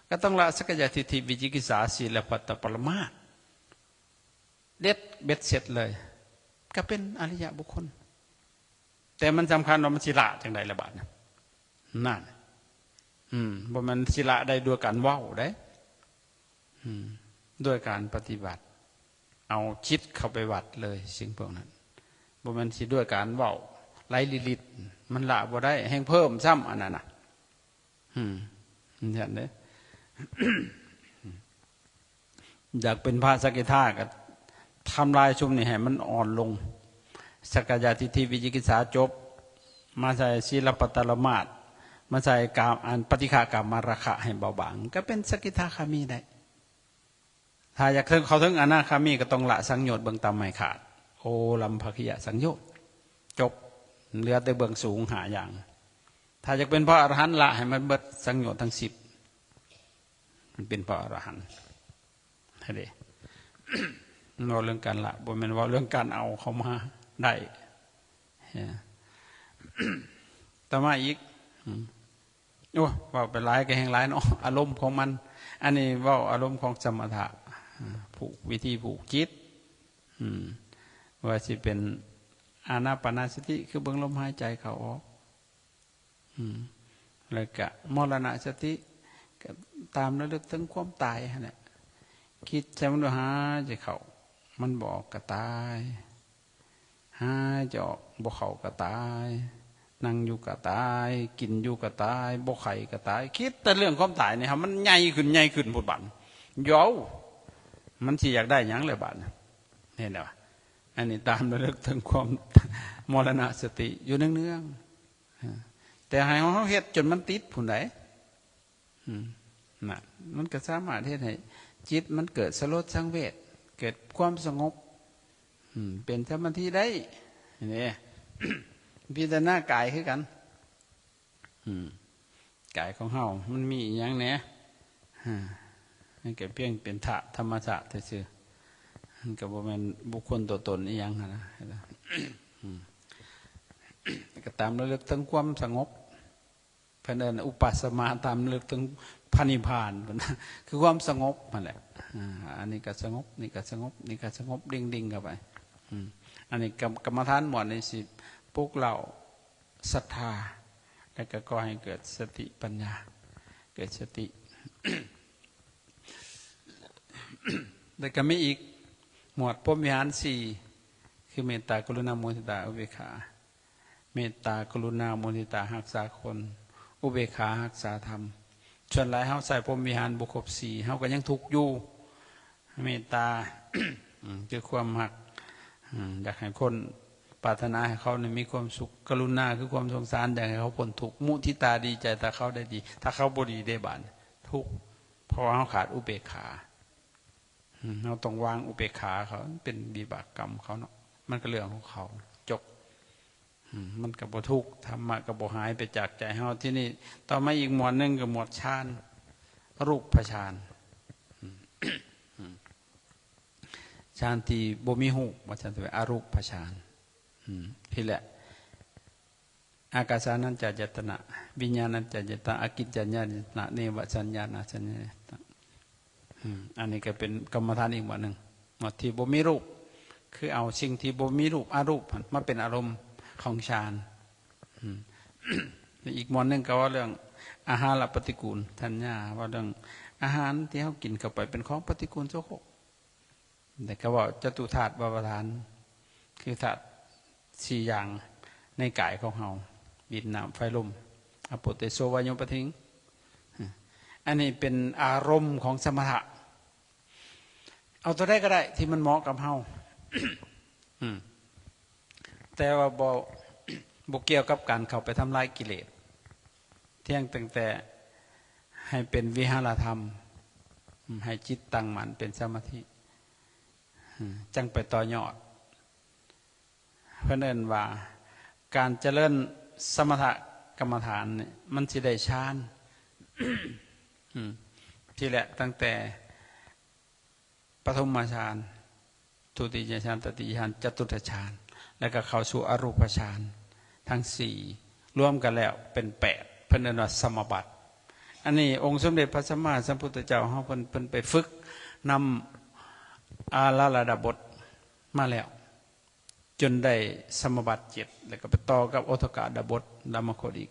ກໍຕ້ອງລະສັກກາຍະທິດຖິ ວິຈິກິດສາ ສີລະພັດຕະປະລະມາດ ເດັດເບັດເສັດເລີຍ ກໍເປັນອະລິຍະບຸກຄົນ. ແຕ່ມັນສຳຄັນວ່າມັນຊິລະຈັ່ງໃດລະບາດນີ້ ນັ້ນ ອືມ ບໍ່ແມ່ນຊິລະໄດ້ດ້ວຍການເວົ້າເດ້ ອືມ ດ້ວຍການປະຕິບັດ ເອົາຈິດເຂົ້າໄປວັດເລີຍ ສິ່ງພວກນັ້ນ ບໍ່ແມ່ນຊິດ້ວຍການເວົ້າໄຫຼລິລິດ ມັນລະບໍ່ໄດ້ ແຮ່ງເພີ່ມຊ້ຳອັນນັ້ນນະ ອືມ ຈັ່ງຊັ້ນເດ້. ຢາກເປັນພະສະກິທາກໍທຳລາຍຊຸມນີ້ໃຫ້ມັນອ່ອນລົງ ສັກກາຍະທິດຖິ ວິຈິກິດສາ ຈົບ ມາໃສ່ສີລະພັດຕະລະມາດ ມາໃສ່ກາມ ອັນປະຕິຄະກາມະລາຄະໃຫ້ເບົາບາງ ກໍເປັນສະກິທາຄາມີໄດ້. ຖ້າຢາກເຖິງ ເຂົ້າເຖິງອະນາຄາມີ ກໍຕ້ອງລະສັງໂຍດເບື້ອງຕ່ຳໃຫ້ຂາດ ໂອລັມພະກິຍະສັງໂຍດ ຈົບ ເຫຼືອແຕ່ເບື້ອງສູງຫ້າຢ່າງ. ຖ້າຢາກເປັນພະອະລະຫັນ ລະໃຫ້ມັນເບິດສັງໂຍດທັງສິບ ມັນເປັນພະອະລະຫັນ. ຫັ້ນເດ້ ເວົ້າເລື່ອງການລະ ບໍ່ແມ່ນເວົ້າເລື່ອງການເອົາເຂົ້າມາໄດ້. ຕໍ່ມາອີກ ອືມ ໂອ້ ເວົ້າໄປຫຼາຍກໍແຮ່ງຫຼາຍເນາະ ອາລົມຂອງມັນ. ອັນນີ້ເວົ້າອາລົມຂອງສະມະຖະ ອາ ຜູກ ວິທີຜູກຈິດ ອືມ ວ່າຊິເປັນອານາປານະສະຕິ ຄືເບິ່ງລົມຫາຍໃຈເຂົ້າອອກ ອືມ ແລ້ວກະມໍລະນະສະຕິ ກໍຕາມລະລຶກເຖິງຄວາມຕາຍຫັ້ນແຫຼະ. ຄິດໃສ່ມັນດູ ຫາຍໃຈເຂົ້າ ມັນບໍ່ອອກກໍຕາຍ ຫາຍໃຈອອກບໍ່ເຂົ້າກໍຕາຍ ນັ່ງຢູ່ກໍຕາຍ ກິນຢູ່ກໍຕາຍ ບໍ່ໄຂ້ກໍຕາຍ. ຄິດແຕ່ເລື່ອງຄວາມຕາຍນີ້ ໃຫ້ມັນໃຫຍ່ຂຶ້ນ ໃຫຍ່ຂຶ້ນພຸ້ນບາດ ເຍົາ ມັນຊິຢາກໄດ້ຫຍັງແລ້ວບາດນີ້ ເຫັນບໍ່? ອັນນີ້ຕາມລະລຶກເຖິງຄວາມມໍລະນະສະຕິຢູ່ເນື່ອງໆ ແຕ່ໃຫ້ເຮົາເຮັດຈົນມັນຕິດພຸ້ນໃດ໋ ອືມ ນະ ມັນກໍສາມາດເຮັດໃຫ້ຈິດມັນເກີດສະຫຼົດສັງເວດ ເກີດຄວາມສະຫງົບ ອືມ ເປັນສະມາທິໄດ້. ນີ້ ພິຈາລະນາກາຍຄືກັນ ອືມ ກາຍຂອງເຮົາມັນມີອີ່ຫຍັງແດ່? ອາ ມັນກໍພຽງເປັນທາດທຳມະຊາດຊື່ໆ ມັນກໍບໍ່ແມ່ນບຸກຄົນຕົວຕົນອີ່ຫຍັງຫັ້ນນະ. ອືມ ກໍຕາມລະລຶກເຖິງຄວາມສະຫງົບ ເພິ່ນເອີ້ນອຸປາສະມາ ຕາມລະລຶກເຖິງພະນິບພານ ເພິ່ນ ຄືຄວາມສະຫງົບຫັ້ນແຫຼະ. ອາ ອັນນີ້ກໍສະຫງົບ ນີ້ກໍສະຫງົບ ນີ້ກໍສະຫງົບ ດິ່ງໆ ເຂົ້າໄປ. ອືມ ອັນນີ້ກຳ ກຳມະຖານໝວດນີ້ຊິປຸກເລົ້າ ສັດທາ ແລ້ວກໍກໍ່ໃຫ້ເກີດສະຕິປັນຍາ ເກີດສະຕິ ແລ້ວກໍມີອີກໝວດພົມວິຫານສີ່ ຄືເມດຕາ ກະລຸນາ ມຸທິຕາ ອຸເບກຂາ. ເມດຕາ ກະລຸນາ ມຸທິຕາ ຮັກສາຄົນ ອຸເບກຂາ ຮັກສາທຳ. ສ່ວນຫຼາຍເຮົາໃຊ້ພົມວິຫານບໍ່ຄົບສີ່ ເຮົາກໍຍັງທຸກຢູ່. ເມດຕາ ອືມ ຄືຄວາມຮັກ ອືມ ຢາກໃຫ້ຄົນ ປາດຖະໜາໃຫ້ເຂົານີ້ມີຄວາມສຸກ. ກະລຸນາຄືຄວາມສົງສານ ຢາກໃຫ້ເຂົາພົ້ນທຸກ. ມຸທິຕາ ດີໃຈຖ້າເຂົາໄດ້ດີ ຖ້າເຂົາບໍ່ດີເດ້ບາດນີ້ ທຸກ ເພາະວ່າເຮົາຂາດອຸເບກຂາ. ອືມ ເຮົາຕ້ອງວາງອຸເບກຂາເຂົາ ມັນເປັນວິບາກກຳເຂົາເນາະ ມັນກໍເລື່ອງຂອງເຂົາ ຈົບ. ອືມ ມັນກໍບໍ່ທຸກ ທຳມະກໍບໍ່ຫາຍໄປຈາກໃຈເຮົາ. ທີນີ້ຕໍ່ມາອີກໝວດໜຶ່ງກໍໝວດຊານ ອະຮູບປະຊານ ອືມ ອືມ ຊານທີ່ບໍ່ມີຮູບ ວ່າຊັ້ນເຖາະ ອະຮູບປະຊານ. ອືມ ພີ້ແຫຼະ ອາກາສານັນຈາຍະຕະນະ ວິນຍານັນຈາຍະຕະນະ ອາກິນຈັນຍາຍະຕະນະ ເນວະສັນຍານາສັນຍາ ມ ອັນນີ້ກໍເປັນກຳມະຖານອີກໝວດໜຶ່ງ ໝວດທີ່ບໍ່ມີຮູບ ຄືເອົາສິ່ງທີ່ບໍ່ມີຮູບ ອະຮູບ ມາເປັນອາລົມຂອງฌານ. ອືມ ແລະ ອີກໝວດໜຶ່ງກໍເວົ້າເລື່ອງອາຫາລະປະຕິກູນທັນຍາ ເວົ້າເລື່ອງອາຫານທີ່ເຮົາກິນເຂົ້າໄປເປັນຂອງປະຕິກູນໂສໂຄຣກ. ແຕ່ກໍເວົ້າຈະຕຸທາດວາປະທານ ຄືທາດສີ່ຢ່າງໃນກາຍຂອງເຮົາ ດິນ ນ້ຳ ໄຟ ລົມ ອາໂປເຕໂຊວາໂຍປະທິງ. ອັນນີ້ເປັນອາລົມຂອງສະມະຖະ ເອົາຕົວໃດກໍໄດ້ທີ່ມັນເໝາະກັບເຮົາ ອືມ ແຕ່ວ່າບໍ່ ບໍ່ກ່ຽວກັບການເຂົ້າໄປທຳລາຍກິເລດ ພຽງຕັ້ງແຕ່ໃຫ້ເປັນວິຫາລະທຳ ໃຫ້ຈິດຕັ້ງໝັ້ນເປັນສະມາທິ ຈັ່ງໄປຕໍ່ຍອດ. ເພິ່ນເອີ້ນວ່າການຈະເລີນສະມະຖະກຳມະຖານນີ້ ມັນຊິໄດ້ฌານ ອືມ ທີແລກຕັ້ງແຕ່ປະຖົມມະຊານ ທຸຕິຍະຊານ ຕະຕິຍະຊານ ຈະຕຸດຕະຊານ ແລ້ວກໍເຂົ້າສູ່ອະຮູປະຊານທັງສີ່ ລວມກັນແລ້ວເປັນແປດ ເພິ່ນເອີ້ນວ່າສະມາບັດ. ອັນນີ້ອົງສົມເດັດພະສຳມາສຳພຸດທະເຈົ້າເຮົາ ເພິ່ນ ເພິ່ນໄປຝຶກນຳອາລາລະດາບົດມາແລ້ວ ຈົນໄດ້ສະມາບັດເຈັດ ແລ້ວກໍໄປຕໍ່ກັບໂອທະກະດາບົດ ດາມະຄົດອີກ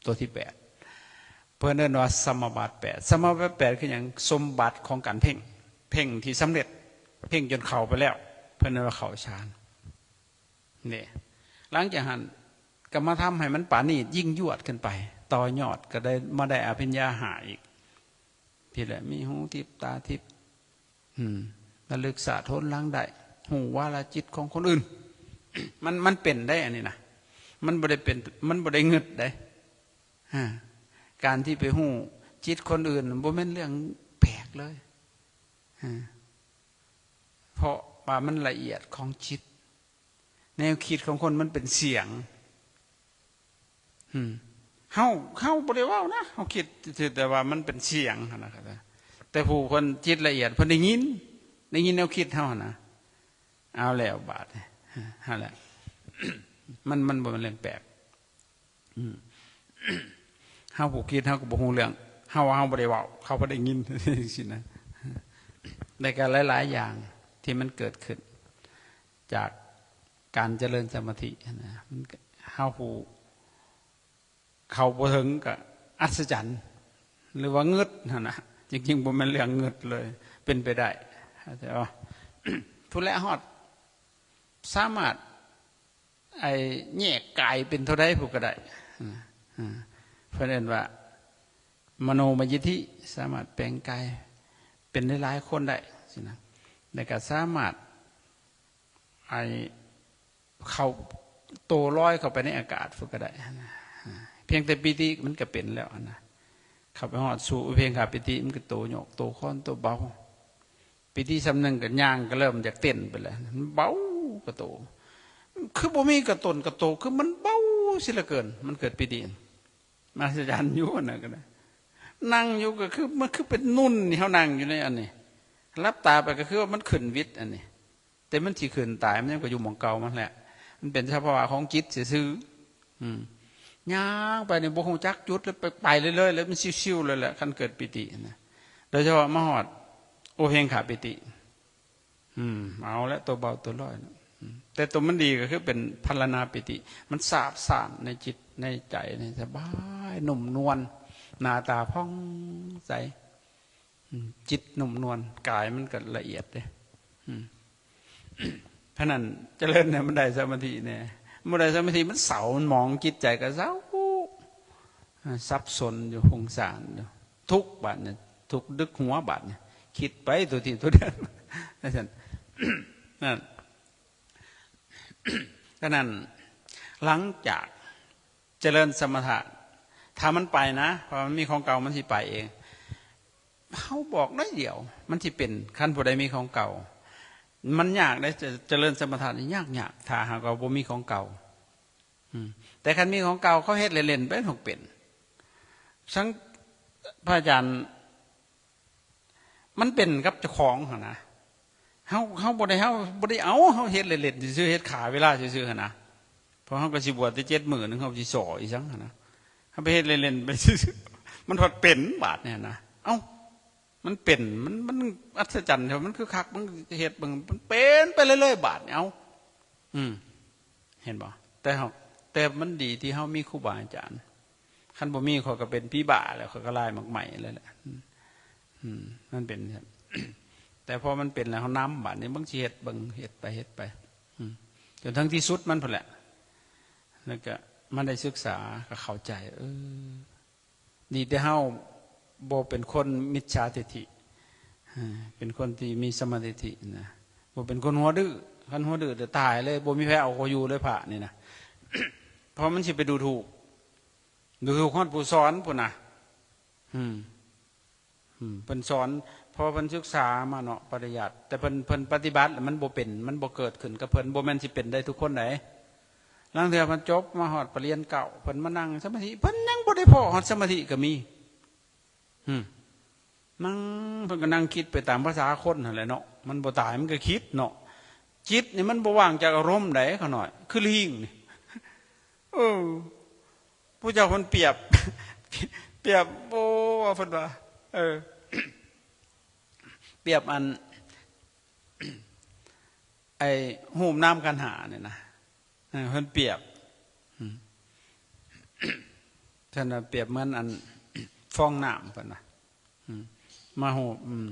ຕົວທີແປດ ເພິ່ນເອີ້ນວ່າສະມາບັດແປດ. ສະມາບັດແປດຄືຫຍັງ? ສົມບັດຂອງການເພັ່ງ ເພັ່ງທີ່ສຳເລັດ ເພັ່ງຈົນເຂົ້າໄປແລ້ວ ເພິ່ນເອີ້ນວ່າເຂົ້າฌານ. ນີ້ ຫຼັງຈາກຫັ້ນກໍມາທຳໃຫ້ມັນປານີດຍິ່ງຍວດຂຶ້ນໄປ ຕໍ່ຍອດກໍໄດ້ມາໄດ້ອະພິນຍາຫ້າອີກ ພີ້ແຫຼະ ມີຫູທິບ ຕາທິບ ອືມ ລະລຶກຊາດຫົນຫຼັງໄດ້ ຮູ້ວາລະຈິດຂອງຄົນອື່ນ. ມັນ ມັນເປັນໄດ໋ ອັນນີ້ນະ ມັນບໍ່ໄດ້ເປັນ ມັນບໍ່ໄດ້ງຶດໄດ໋. ອາ ການທີ່ໄປຮູ້ຈິດຄົນອື່ນ ບໍ່ແມ່ນເລື່ອງແປກເລີຍ ອາ ເພາະວ່າມັນລະອຽດຂອງຈິດ. ແນວຄິດຂອງຄົນມັນເປັນສຽງ. ອືມ ເຮົາ ເຮົາບໍ່ໄດ້ເວົ້ານະ ເຮົາຄິດຊື່ໆ ແຕ່ວ່າມັນເປັນສຽງຫັ້ນນະ. ແຕ່ຜູ້ຄົນຈິດລະອຽດເພິ່ນໄດ້ຍິນ ໄດ້ຍິນແນວຄິດເຮົາຫັ້ນນະ. ເອົາແລ້ວບາດນີ້ ຫັ້ນແຫຼະ ມັນ ມັນບໍ່ແມ່ນເລື່ອງແປກ. ອືມ ເຮົາຜູ້ຄິດເຮົາກໍບໍ່ຮູ້ເລື່ອງ ເຮົາວ່າເຮົາບໍ່ໄດ້ເວົ້າ ເຂົາບໍ່ໄດ້ຍິນ ຊີ້ນະ. ແລ້ວກໍຫຼາຍໆຢ່າງທີ່ມັນເກີດຂຶ້ນຈາກການຈະເລີນສະມາທິນະ ມັນ ເຮົາຜູ້ເຂົ້າບໍ່ເຖິງກໍອັດສະຈັນ ຫຼືວ່າງຶດຫັ້ນນະ. ຈິງໆບໍ່ແມ່ນເລື່ອງງຶດເລີຍ ເປັນໄປໄດ້ ເຂົ້າໃຈບໍ່? ຜູ້ແລະຮອດ ສາມາດ ໄອ້ແຍກກາຍເປັນເທົ່າໃດພຸ້ນກໍໄດ້. ອາ ເພິ່ນເອີ້ນວ່າມະໂນມະຍິດທິ ສາມາດແປງກາຍເປັນຫຼາຍໆຄົນໄດ້ຊີ້ນະ ແລ້ວກໍສາມາດໄອ້ເຂົ້າ ໂຕລອຍເຂົ້າໄປໃນອາກາດພຸ້ນກໍໄດ້. ອາ ພຽງແຕ່ປີຕິມັນກໍເປັນແລ້ວຫັ້ນນະ ເຂົ້າໄປຮອດສູ່ອຸເພກຂາປີຕິ ມັນກໍໂຕໂຍກ ໂຕຄອນ ໂຕເບົາ. ປີຕິສ່ຳໜຶ່ງກໍຍ່າງກໍເລີ່ມຢາກເຕັ້ນໄປແລ້ວ ມັນເບົາກະໂຕ ຄືບໍ່ມີກະຕົນກະໂຕ ຄືມັນເບົາເສຍເຫຼືອເກີນ ມັນເກີດປີຕິ. ມະຫັດສະຈັນຢູ່ຫັ້ນນະ ກໍໄດ້ ນັ່ງຢູ່ກໍຄື ມັນຄືເປັນນຸ່ນທີ່ເຮົານັ່ງຢູ່ໃນອັນນີ້ ຫຼັບຕາໄປກໍຄືວ່າມັນຂຶ້ນວິດອັນນີ້ ແຕ່ມັນຊິຂຶ້ນຕາຍ ມັນຍັງໄປຢູ່ໝ່ອງເກົ່າມັນແຫຼະ ມັນເປັນສະພາວະຂອງຈິດຊື່ໆ. ອືມ ຍ່າງໄປນີ້ບໍ່ຮູ້ຈັກຈຸດເລີຍ ໄປ ໄປເລື້ອຍໆ ແລ້ວມັນຊິວໆເລີຍແຫຼະ ຄັນເກີດປີຕິນະ. ໂດຍສະເພາະມາຮອດໂອເພກຂາປີຕິ ອືມ ເອົາແລ້ວ ໂຕເບົາໂຕລອຍ. ອືມ ແຕ່ໂຕມັນດີກໍຄືເປັນພັນລະນາປີຕິ ມັນຊາບຊານໃນຈິດໃນໃຈນີ້ ສະບາຍນຸ້ມນວນ ໜ້າຕາຜ່ອງໃສ. ອືມ ຈິດນຸ້ມນວນ ກາຍມັນກໍລະອຽດເດ້. ອືມ ເພາະນັ້ນຈະເລີນໃຫ້ມັນໄດ້ສະມາທິແດ່ ບໍ່ໄດ້ສະມາທິມັນເສົ້າ ມັນໝອງ ຈິດໃຈກໍເສົ້າ ສັບສົນຢູ່ ຟຸ້ງສ້ານຢູ່ ທຸກບາດນີ້ ທຸກດຶກຫົວບາດນີ້ ຄິດໄປຕົວທີ່ຕົວເດີມ ຈັ່ງຊັ້ນ. ນັ້ນ ສະນັ້ນ ຫຼັງຈາກ ຈະເລີນສະມະຖະ ຖ້າມັນໄປນະ ເພາະມັນມີຂອງເກົ່າ ມັນຊິໄປເອງ. ເຮົາບອກໜ້ອຍດຽວ ມັນຊິເປັນ ຄັນຜູ້ໃດມີຂອງເກົ່າ. ມັນຍາກເດ້ ຈະ ຈະເລີນສະມະຖະນີ້ຍາກໆ ຖ້າຫາກວ່າບໍ່ມີຂອງເກົ່າ. ອືມ ແຕ່ຄັນມີຂອງເກົ່າ ເຂົາເຮັດເລ່ນໆໄປ ມັນເປັນ. ສັງ ພະອາຈານ ມັນເປັນກັບເຈົ້າຂອງຫັ້ນນະ ເຮົາ ເຮົາບໍ່ໄດ້ ເຮົາບໍ່ໄດ້ເອົາ ເຮົາເຮັດເລ່ນໆຊື່ໆ ເຮັດຂ້າເວລາຊື່ໆຫັ້ນນະ. ເພາະເຮົາກໍຊິບວດແຕ່ເຈັດມື້ໜຶ່ງ ເຮົາຊິສໍ້ອີ່ຫຍັງຫັ້ນນະ ເຮົາໄປເຮັດເລ່ນໆໄປຊື່ໆ ມັນພັດເປັນບາດນີ້ຫັ້ນນະ. ເອົ້າ ມັນເປັນ ມັນ ມັນອັດສະຈັນ ມັນຄືຄັກ ມັນເຮັດເບິ່ງ ມັນເປັນໄປເລື້ອຍໆ ບາດນີ້ ເອົ້າ ອືມ ເຫັນບໍ່? ແຕ່ເຮົາ ແຕ່ມັນດີທີ່ເຮົາມີຄູບາອາຈານ. ຄັນບໍ່ມີ ຂ້ອຍກໍເປັນຜີບ້າແລ້ວ ຂ້ອຍກໍລາຍໝາກໄມ້ແລ້ວແຫຼະ. ອືມ ມັນເປັນ ແຕ່ພໍມັນເປັນແລ້ວ ເຮົານຳ ບາດນີ້ເບິ່ງ ຊິເຮັດເບິ່ງ ເຮັດໄປ ເຮັດໄປ ອືມ ຈົນເຖິງທີ່ສຸດມັນພຸ້ນແຫຼະ. ແລ້ວກໍມາໄດ້ສຶກສາ ກໍເຂົ້າໃຈ ເອີ ດີແຕ່ເຮົາບໍ່ເປັນຄົນມິດສາທິດຖິ ເປັນຄົນທີ່ມີສຳມາທິດຖິນະ ບໍ່ເປັນຄົນຫົວດື້. ຄັນຫົວດື້ແລ້ວຕາຍເລີຍ ບໍ່ມີໃຜເອົາເຂົາຢູ່ເລີຍ ພະນີ້ນະ ເພາະມັນຊິໄປດູຖູກ ດູຖູກຮອດຜູ້ສອນພຸ້ນນະ. ອືມ ອືມ ເພິ່ນສອນ ເພາະເພິ່ນສຶກສາມາເນາະ ປະລິຍັດ ແຕ່ເພິ່ນ ເພິ່ນປະຕິບັດແລ້ວມັນບໍ່ເປັນ ມັນບໍ່ເກີດຂຶ້ນກັບເພິ່ນ ບໍ່ແມ່ນຊິເປັນໄດ້ທຸກຄົນໃດ. ລາງເທື່ອເພິ່ນຈົບມາຮອດປະລຽນເກົ້າ ເພິ່ນມານັ່ງສະມາທິ ເພິ່ນຍັງບໍ່ໄດ້ພໍ້ຮອດສະມາທິກໍມີ. ອືມ ນັ່ງ ເພິ່ນກໍນັ່ງຄິດໄປຕາມພາສາຄົນຫັ້ນແຫຼະເນາະ ມັນບໍ່ຕາຍມັນກໍຄິດເນາະ. ຈິດນີ້ມັນບໍ່ວ່າງຈາກອາລົມໃດ ຂ້ານ້ອຍ ຄືລີງນີ້. ເອີ ພະເຈົ້າເພິ່ນປຽບ ປຽບ ໂອ້ ວ່າເພິ່ນວ່າ ເອີ ປຽບອັນ ໄອ້ຮູບນາມຂັນຫ້ານີ້ນະ ເອີ ເພິ່ນປຽບ ອືມ ທ່ານວ່າປຽບເໝືອນອັນຟອງນ້ຳ ເພິ່ນວ່າ ອືມ ມາຮູບ ອືມ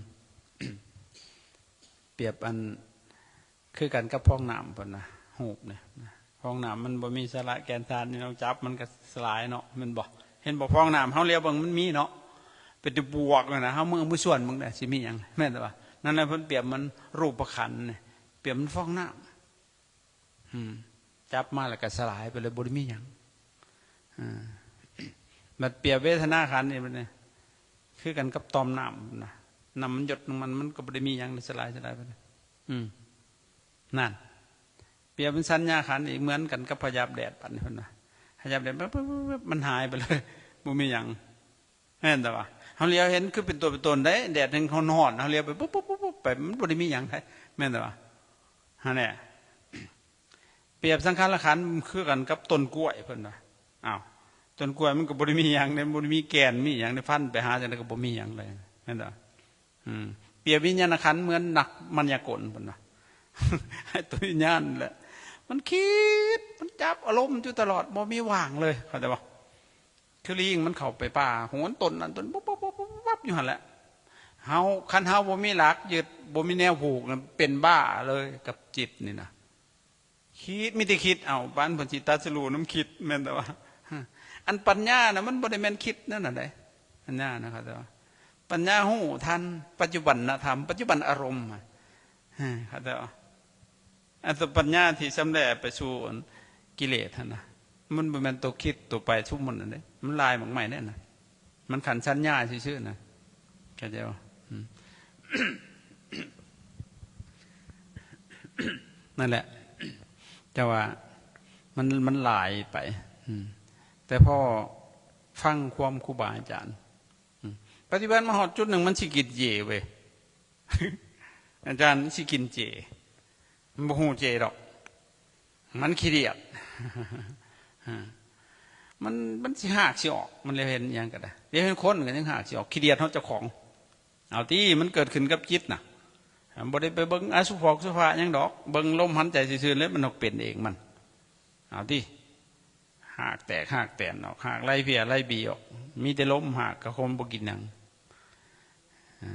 ປຽບອັນ ຄືກັນກັບຟອງນ້ຳ ເພິ່ນວ່າ ຮູບນີ້ນະ ຟອງນ້ຳມັນບໍ່ມີສາລະແກ່ນສານ ນີ້ລອງຈັບມັນກໍສະຫຼາຍເນາະ ແມ່ນບໍ່? ເຫັນບໍ່? ຟອງນ້ຳ ເຮົາຫຼຽວເບິ່ງມັນມີເນາະ ເປັນແຕ່ບວກນະ ເຮົາເມືອ ເມືອສວນເບິ່ງໄດ້ ຊິມີຫຍັງ ແມ່ນບໍ່? ນັ້ນແຫຼະ ເພິ່ນປຽບມັນຮູບປະຂັນນີ້ ປຽບມັນຟອງນ້ຳ ອືມ ຈັບມາແລ້ວກໍສະຫຼາຍໄປເລີຍ ບໍ່ໄດ້ມີຫຍັງ. ເອີ ບັດປຽບເວທະນາຂັນນີ້ ບັດນີ້ ຄືກັນກັບຕ່ອມນ້ຳນະ ນ້ຳມັນຢົດລົງ ມັນ ມັນກໍບໍ່ໄດ້ມີຫຍັງ ສະຫຼາຍ ສະຫຼາຍໄປເລີຍ. ອືມ ນັ້ນ ປຽບເປັນສັນຍາຂັນອີກ ເໝືອນກັນກັບພະຍາບແດດ ບັດນີ້ເພິ່ນວ່າ ພະຍາບແດດ ປຶບ ປຶບ ປຶບ ມັນຫາຍໄປເລີຍ ບໍ່ມີຫຍັງ. ແມ່ນແຕ່ວ່າ ເຮົາຫຼຽວເຫັນຄືເປັນຕົວເປັນຕົນໄດ໋ ແດດແຮງຮ້ອນໆ ເຮົາຫຼຽວໄປປຸບໆໆໆ ໄປ ມັນບໍ່ໄດ້ມີຫຍັງໄດ໋ ແມ່ນແຕ່ວ່າ ຫັ້ນແຫຼະ. ປຽບສັງຂາລະຂັນຄືກັນກັບຕົ້ນກ້ວຍ ເພິ່ນວ່າ ອ້າວ ຕົ້ນກ້ວຍມັນກໍບໍ່ໄດ້ມີຫຍັງເດ້ ບໍ່ໄດ້ມີແກ່ນມີຫຍັງເດ້ ຟັນໄປຫາຈັ່ງໃດກໍບໍ່ມີຫຍັງເລີຍ ແມ່ນແຕ່ວ່າ ອືມ ປຽບວິນຍານຂັນເໝືອນນັກມາຍາກົນ ເພິ່ນວ່າ ໃຫ້ຕົວວິນຍານແຫຼະ ມັນຄິດ ມັນຈັບອາລົມຢູ່ຕະຫຼອດ ບໍ່ມີວ່າງເລີຍ ເຂົ້າໃຈບໍ່? ຄືລີງມັນເຂົ້າໄປປ່າໂຫນຕົ້ນນັ້ນຕົ້ນ ປັບໆໆໆ ຢູ່ຫັ້ນແຫຼະ. ເຮົາ ຄັນເຮົາບໍ່ມີຫຼັກຍຶດ ບໍ່ມີແນວຜູກນະ ເປັນບ້າເລີຍກັບຈິດນີ້ນະ. ຄິດ ມີແຕ່ຄິດເອົາ ປານເພິ່ນຊິຕັດສະຮູ້ນຳຄິດ ແມ່ນແຕ່ວ່າ ອັນປັນຍານະ ມັນບໍ່ໄດ້ແມ່ນຄິດແນວນັ້ນໃດ໋. ປັນຍານະ ເຂົ້າໃຈບໍ່? ປັນຍາຮູ້ທັນປັດຈຸບັນນະທຳ ປັດຈຸບັນອາລົມ ເຂົ້າໃຈບໍ່? ອັນຕົວປັນຍາທີ່ຊຳແຫຼະໄປສູ່ອັນກິເລດຫັ້ນນະ ມັນບໍ່ແມ່ນຕົວຄິດຕົວໄປຊຸມມັນນັ້ນເດ້ ມັນລາຍໝາກໄມ້ເດ້ນະ ມັນຂັນສັນຍາຊື່ໆນະ ເຂົ້າໃຈບໍ່? ອືມ ນັ້ນແຫຼະ ແຕ່ວ່າມັນ ມັນຫຼາຍໄປ ອືມ ແຕ່ພໍຟັງຄວາມຄູບາອາຈານ ອືມ ປະຕິບັດມາຮອດຈຸດໜຶ່ງ ມັນຊິກິນເຈເວີຍ ອາຈານ ຊິກິນເຈ ມັນບໍ່ຮູ້ເຈດອກ ມັນຂີ້ດຽດ ມັນ ມັນຊິຮາກຊິອອກ ມັນລຽວເຫັນຫຍັງກໍໄດ້ ລຽວເຫັນຄົນກໍຍັງຮາກຊິອອກ ຂີ້ດຽດຮອດເຈົ້າຂອງ. ເອົາຕິ ມັນເກີດຂຶ້ນກັບຈິດນະ ບໍ່ໄດ້ໄປເບິ່ງອະສຸພອກສຸພະຫຍັງດອກ ເບິ່ງລົມຫາຍໃຈຊື່ໆ ແລ້ວມັນອອກເປັນເອງມັນ ເອົາຕິ ຮາກແຕກຮາກແຕນອອກ ຮາກໄຫຼເພຍໄຫຼບີອອກ ມີແຕ່ລົມ ຮາກກໍຄົນບໍ່ກິນຫຍັງ ອ່າ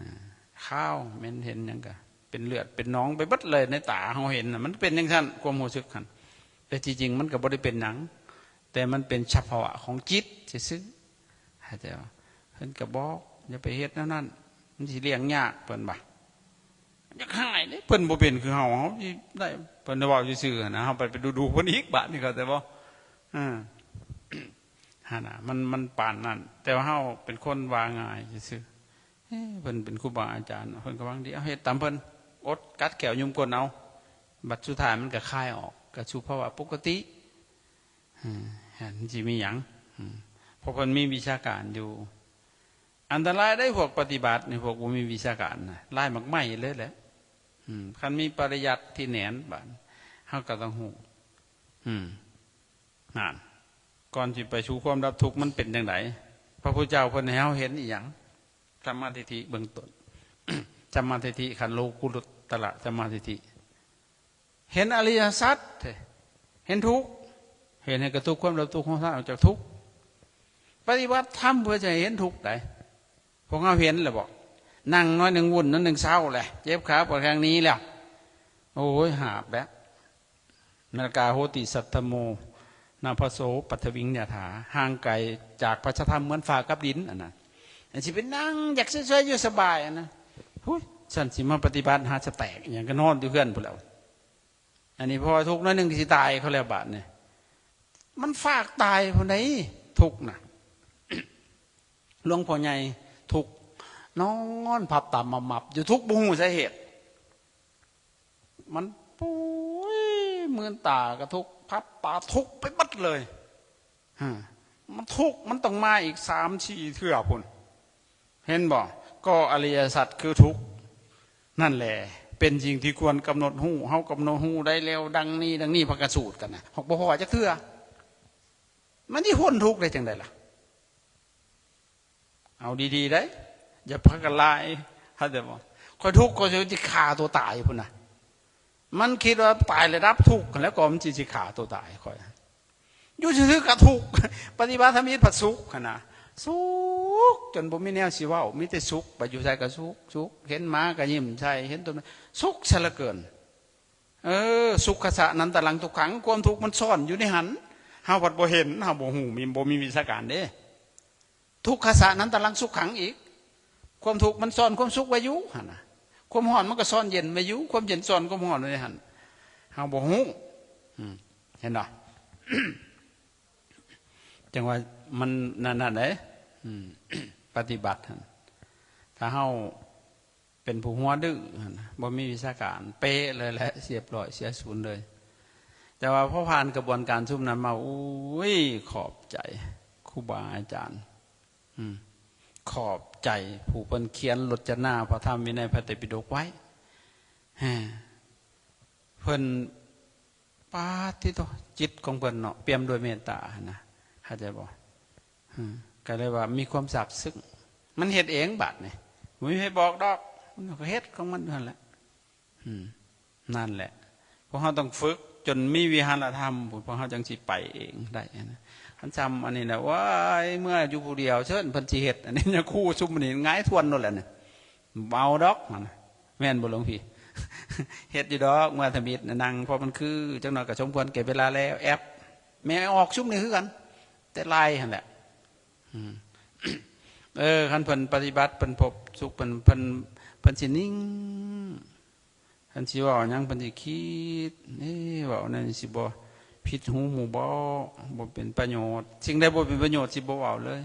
ຄາວ ເໝັນເຫັນຫຍັງກະເປັນເລືອດເປັນໜອງໄປເບິດເລີຍ ໃນຕາເຮົາເຫັນນະ ມັນເປັນຈັ່ງຊັ້ນ ຄວາມຮູ້ສຶກຫັ້ນ ແຕ່ທີ່ຈິງມັນກໍບໍ່ໄດ້ເປັນຫຍັງ ແຕ່ມັນເປັນສະພາວະຂອງຈິດຊື່ໆ ເຂົ້າໃຈບໍ່? ເພິ່ນກໍບອກ ຢ່າໄປເຮັດແນວນັ້ນ ມັນຊິລ້ຽງຍາກ ເພິ່ນວ່າ ຢາກຮ້າຍເດ້ ເພິ່ນບໍ່ເປັນຄືເຮົາ ເຮົາຊິໄດ້ ເພິ່ນເວົ້າຊື່ໆນະ ເຮົາໄປ ໄປດູໆເພິ່ນອີກບາດນີ້ ເຂົ້າໃຈບໍ່? ເອີ ຫັ້ນນະ ມັນ ມັນປານນັ້ນ ແຕ່ວ່າເຮົາເປັນຄົນວ່າງ່າຍຊື່ໆ ເອີ ເພິ່ນເປັນຄູບາອາຈານ ເພິ່ນກໍຫວັງດີ ເອົາເຮັດຕາມເພິ່ນ ອົດກັດແຂ້ວຍຸ່ມກົ້ນເອົາ ບັດສຸດທ້າຍມັນກໍຄາຍອອກ ກໍສູ່ພາວະປົກກະຕິ ເອີ ມັນຊິມີຫຍັງ ເພາະເພິ່ນມີວິຊາການຢູ່. ອັນຕະລາຍໄດ໋ ພວກປະຕິບັດນີ້ ພວກບໍ່ມີວິຊາການນະ ລາຍໝາກໄມ້ເລີຍແຫຼະ ຄັນມີປະລິຍັດທີ່ແໜ້ນ ບາດເຮົາກໍຕ້ອງຮູ້ ນັ້ນ ກ່ອນຊິໄປສູ່ຄວາມດັບທຸກ ມັນເປັນຈັ່ງໃດ? ພະພຸດທະເຈົ້າເພິ່ນໃຫ້ເຮົາເຫັນອີ່ຫຍັງ? ສຳມາທິດຖິເບື້ອງຕົ້ນ ສະມມາທິດຖິ ຂັ້ນໂລກຸດຕະລະສະມມາທິດຖິ ເຫັນອະລິຍະສັດ ເຫັນທຸກ ເຫັນໃຫ້ກະທົບຄວາມດັບທຸກ ຫົນທາງອອກຈາກທຸກ. ປະຕິບັດທຳເພື່ອຈະໃຫ້ເຫັນທຸກໃດ໋. ພວກເຮົາເຫັນແລ້ວບໍ່? ນັ່ງໜ້ອຍໜຶ່ງວຸ່ນ ໜ້ອຍໜຶ່ງເຊົາແຫຼະ ເຈັບຂາປວດແຂ້ງໜີແລ້ວ ໂອ້ຍ ຫາບແລ້ວ. ນາກາໂຫຕິສັດຖະໂມ ນາພະໂສປັດຖະວິງຍະຖາ ຫ່າງໄກຈາກພະສັດທຳເໝືອນຟ້າກັບດິນ ອັນນັ້ນ. ອັນຊິໄປນັ່ງຢາກສວຍໆຢູ່ສະບາຍ ອັນນັ້ນ ຫຸຍ ສັນຊິມາປະຕິບັດຫາສະແຕກອີ່ຫຍັງ ກະນອນຢູ່ເຮືອນພຸ້ນແລ້ວ. ອັນນີ້ພໍທຸກໜ້ອຍໜຶ່ງກະຊິຕາຍເຂົາແລ້ວບາດນີ້. ມັນຟາກຕາຍພຸ້ນໃດ໋ ທຸກນະ. ຫຼວງພໍ່ໃຫຍ່ທຸກ ນອນພັບຕາໝັບໆຢູ່ ທຸກບໍ່ຮູ້ສາເຫດ. ມັນປຸ້ຍ ມືນຕາກະທຸກ ພັບຕາທຸກໄປເບິດເລີຍ. ຮະ ມັນທຸກ ມັນຕ້ອງມາອີກສາມສີ່ເທື່ອພຸ້ນ ເຫັນບໍ່? ກໍອະລິຍະສັດຄືທຸກ ນັ້ນແຫຼະ ເປັນສິ່ງທີ່ຄວນກຳນົດຮູ້. ເຮົາກຳນົດຮູ້ໄດ້ແລ້ວ ດັ່ງນີ້ ດັ່ງນີ້ ພະກະສູດກັນນະ ເຮົາບໍ່ພໍຈັກເທື່ອ. ມັນຊິພົ້ນທຸກໄດ້ຈັ່ງໃດລະ? ເອົາດີໆໄດ໋ ຢ່າພາກັນຫຼາຍ ເຂົ້າໃຈບໍ່? ຂ້ອຍທຸກ ຂ້ອຍຊິຂ້າຕົວຕາຍພຸ້ນນະ. ມັນຄິດວ່າຕາຍແລ້ວດັບທຸກຫັ້ນແຫຼະ ກໍມັນຊິ ຊິຂ້າຕົວຕາຍຂ້ອຍ. ຢູ່ຊື່ໆກະທຸກ ປະຕິບັດທຳອິດພັດສຸກຫັ້ນນະ ສຸກຈົນບໍ່ມີແນວຊິເວົ້າ ມີແຕ່ສຸກ ໄປຢູ່ໃສກະສຸກ ສຸກ ເຫັນໝາກະຍິ້ມໃສ່ ເຫັນຕົ້ນໄມ້ ສຸກຊະເຫຼືອເກີນ. ເອີ ສຸກຂະສະນັນຕະລັງທຸກຂັງ ຄວາມທຸກມັນຊ້ອນຢູ່ໃນຫັ້ນ ເຮົາພັດບໍ່ເຫັນ ເຮົາບໍ່ຮູ້ ມີ ບໍ່ມີວິຊາການເດ້. ທຸກຂະສະນັນຕະລັງສຸກຂັງອີກ ຄວາມທຸກມັນຊ້ອນຄວາມສຸກໄວ້ຢູ່ຫັ້ນນະ ຄວາມຮ້ອນມັນກໍຊ້ອນເຢັນໄວ້ຢູ່ ຄວາມເຢັນຊ້ອນຄວາມຮ້ອນໄວ້ໃນຫັ້ນ ເຮົາບໍ່ຮູ້. ອືມ ເຫັນບໍ່? ຈັ່ງວ່າມັນນັ້ນໆເດ້ ອືມ ປະຕິບັດຫັ້ນ ຖ້າເຮົາ ເປັນຜູ້ຫົວດື້ຫັ້ນນະ ບໍ່ມີວິຊາການ ເປະເລີຍແຫຼະ ຮຽບຮ້ອຍ ເສຍສູນເລີຍ. ແຕ່ວ່າພໍຜ່ານກະບວນການຊຸມນັ້ນມາ ໂອ້ຍ ຂອບໃຈຄູບາອາຈານ ອືມ ຂອບໃຈຜູ້ເພິ່ນຂຽນລົດຈະນາພະທຳວິໄນພະໄຕປິດົກໄວ້ ແຮ ເພິ່ນ ປາດຕິໂທ ຈິດຂອງເພິ່ນເນາະ ປ່ຽມດ້ວຍເມດຕາຫັ້ນນະ ເຂົ້າໃຈບໍ່? ເອີ ກໍເລີຍວ່າມີຄວາມຊາບຊຶ້ງ ມັນເຮັດເອງບາດນີ້ ບໍ່ມີໃຜບອກດອກ ມັນກໍເຮັດຂອງມັນຢູ່ຫັ້ນແຫຼະ. ອືມ ນັ້ນແຫຼະ ພວກເຮົາຕ້ອງຝຶກຈົນມີວິຫາລະທຳ ພວກເຮົາຈັ່ງຊິໄປເອງໄດ້ນະ. ຄັນຊ່ຳອັນນີ້ນະ ໂອ້ຍ ເມື່ອຢູ່ຜູ້ດຽວເຊີນເພິ່ນຊິເຮັດ ອັນນີ້ນະ ຄູຊຸມນີ້ຫງາຍທວນໂລດແຫຼະນີ້. ເວົ້າດອກ ແມ່ນບໍ່ຫຼວງພີ່? ເຮັດຢູ່ດອກ ເມື່ອທຳອິດນະ ນັ່ງພໍມັນຄື ຈັກໜ້ອຍກໍສົມຄວນແກ່ເວລາແລ້ວ ແອັບ ແມ່ອອກຊຸມນີ້ຄືກັນ ແຕ່ລາຍຫັ້ນແຫຼະ. ອືມ ເອີ ຄັນເພິ່ນປະຕິບັດ ເພິ່ນພົບສຸກ ເພິ່ນ ເພິ່ນ ເພິ່ນຊິນິ່ງ ເພິ່ນຊິເວົ້າຫຍັງ ເພິ່ນຊິຄິດ ເອີ ເວົ້າແນວນີ້ຊິບໍ່ຜິດຫູໝູ່ບໍ? ບໍ່ເປັນປະໂຫຍດ ສິ່ງໃດບໍ່ເປັນປະໂຫຍດ ຊິບໍ່ເວົ້າເລີຍ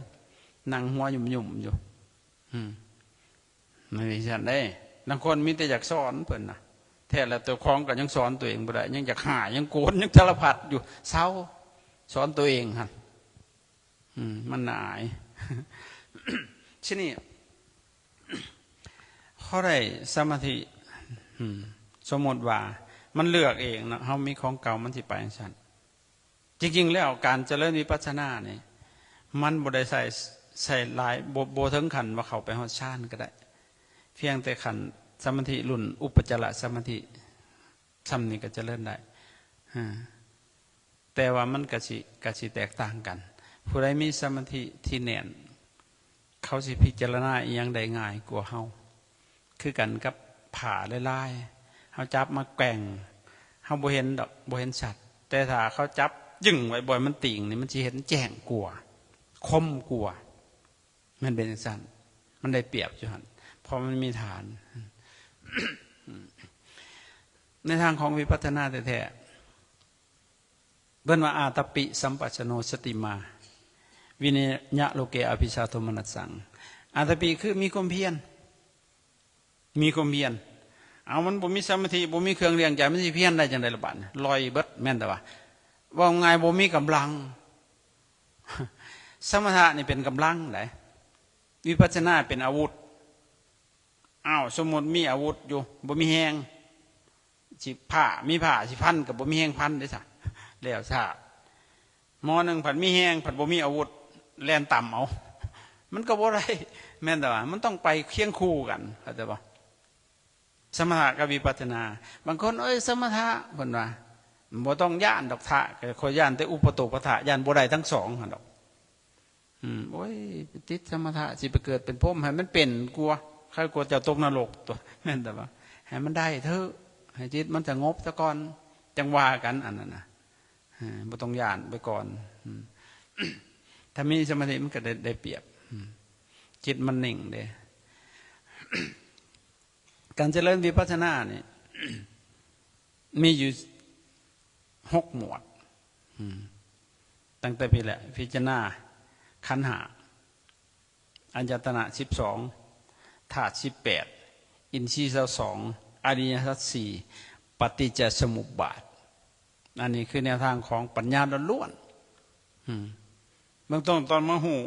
ນັ່ງຫົວຫຍຸ່ມໆຢູ່. ອືມ ມັນເປັນຊັ້ນເດ້ ລາງຄົນມີແຕ່ຢາກສອນເພິ່ນນະ ແທ້ແລ້ວເຈົ້າຂອງກໍຍັງສອນຕົວເອງບໍ່ໄດ້ ຍັງຢາກຫາ ຍັງໂກນ ຍັງສາລະພັດຢູ່ ເຊົາ ສອນຕົວເອງຫັ້ນ. ອືມ ມັນອາຍ. ທີນີ້ ເຮົາໄດ້ສະມາທິ ອືມ ສົມມຸດວ່າມັນເລືອກເອງເນາະ ເຮົາມີຂອງເກົ່າ ມັນຊິໄປຈັ່ງຊັ້ນ. ຈິງໆແລ້ວການຈະເລີນວິປັດສະນານີ້ ມັນບໍ່ໄດ້ໃຊ້ ໃຊ້ຫຼາຍ ບໍ່ ບໍ່ເຖິງຂັ້ນວ່າເຂົ້າໄປຮອດฌານກໍໄດ້ ພຽງແຕ່ຂັ້ນສະມາທິລຸ້ນອຸປະຈາລະສະມາທິ ຊ່ຳນີ້ກໍຈະເລີນໄດ້ ເອີ ແຕ່ວ່າມັນກະຊິ ກະຊິແຕກຕ່າງກັນ. ຜູ້ໃດມີສະມາທິທີ່ແໜ້ນ ເຂົາຊິພິຈາລະນາອີ່ຫຍັງໄດ້ງ່າຍກວ່າເຮົາ. ຄືກັນກັບຜ້າລາຍໆ ເຮົາຈັບມາແກວ່ງ ເຮົາບໍ່ເຫັນດອກ ບໍ່ເຫັນຊັດ ແຕ່ຖ້າເຂົາຈັບຍຶ້ງໄວ້ ບໍ່ໃຫ້ມັນຕີງນີ້ ມັນຊິເຫັນແຈ້ງກວ່າ ຄົມກວ່າ. ມັນເປັນຈັ່ງຊັ້ນ ມັນໄດ້ປຽບຢູ່ຫັ້ນ ເພາະມັນມີຖານ. ໃນທາງຂອງວິປັດສະນາແທ້ໆ ເພິ່ນວ່າ ອາຕະປິສຳປັດຊະໂນ ສະຕິມາ ວິເນຍະໂລເກ ອະພິຊາໂທມະນັດສັງ. ອາຕະປິຄືມີຄວາມພຽນ ມີຄວາມພຽນ. ເອົາ ມັນບໍ່ມີສະມາທິ ບໍ່ມີເຄື່ອງລຽງໃຈ ມັນຊິພຽນໄດ້ຈັ່ງໃດລະບາດນີ້? ລອຍເບິດ. ແມ່ນແຕ່ວ່າ ເວົ້າງ່າຍ ບໍ່ມີກຳລັງ. ສະມະຖະນີ້ເປັນກຳລັງໃດ໋ ວິປັດສະນາເປັນອາວຸດ. ອ້າວ ສົມມຸດມີອາວຸດຢູ່ ບໍ່ມີແຮງ ຊິພ້າ ມີພ້າຊິຟັນກໍບໍ່ມີແຮງຟັນເດ້ຊະ ແລ້ວຊາດ. ໝໍໜຶ່ງພັດມີແຮງ ພັດບໍ່ມີອາວຸດ ແລ່ນຕຳເອົາ ມັນກໍບໍ່ໄດ້. ແມ່ນແຕ່ວ່າມັນຕ້ອງໄປຄຽງຄູ່ກັນ ເຂົ້າໃຈບໍ່? ສະມະຖະກັບວິປັດສະນາ. ບາງຄົນ ໂອ້ຍ ສະມະຖະ ເພິ່ນວ່າ ບໍ່ຕ້ອງຢ້ານດອກ ຖະ ຂ້ອຍຢ້ານແຕ່ອຸປະໂຕປະຖະ ຢ້ານບໍ່ໄດ້ທັງສອງຫັ້ນດອກ. ອືມ ໂອ້ຍ ໄປຕິດສະມະຖະ ຊິໄປເກີດເປັນພົມ ໃຫ້ມັນເປັນກວ່າ ໃຄກວ່າເຈົ້າຕົກນະລົກຕົວະ ແມ່ນແຕ່ວ່າ ໃຫ້ມັນໄດ້ເທີະ ໃຫ້ຈິດມັນສະຫງົບສາກ່ອນ ຈັ່ງວ່າກັນ ອັນນັ້ນນະ. ເອີ ບໍ່ຕ້ອງຢ້ານໄປກ່ອນ. ອືມ ຖ້າມີສະມາທິມັນກໍໄດ້ ໄດ້ປຽບ. ອືມ ຈິດມັນເໜັງເດ້. ການຈະເລີນວິປັດສະນານີ້ ມີຢູ່ຫົກໝວດ. ອືມ ຕັ້ງແຕ່ພີ້ແຫຼະ ພິຈາລະນາຂັນຫ້າ ອາຍະຕະນະສິບສອງ ທາດສິບແປດ ອິນຊີຊາວສອງ ອະລິຍະສັດສີ່ ປະຕິດຈະສະມຸບບາດ. ອັນນີ້ຄືແນວທາງຂອງປັນຍາລ້ວນໆ. ອືມ ເບື້ອງຕົ້ນ ຕ້ອງມາຮູ້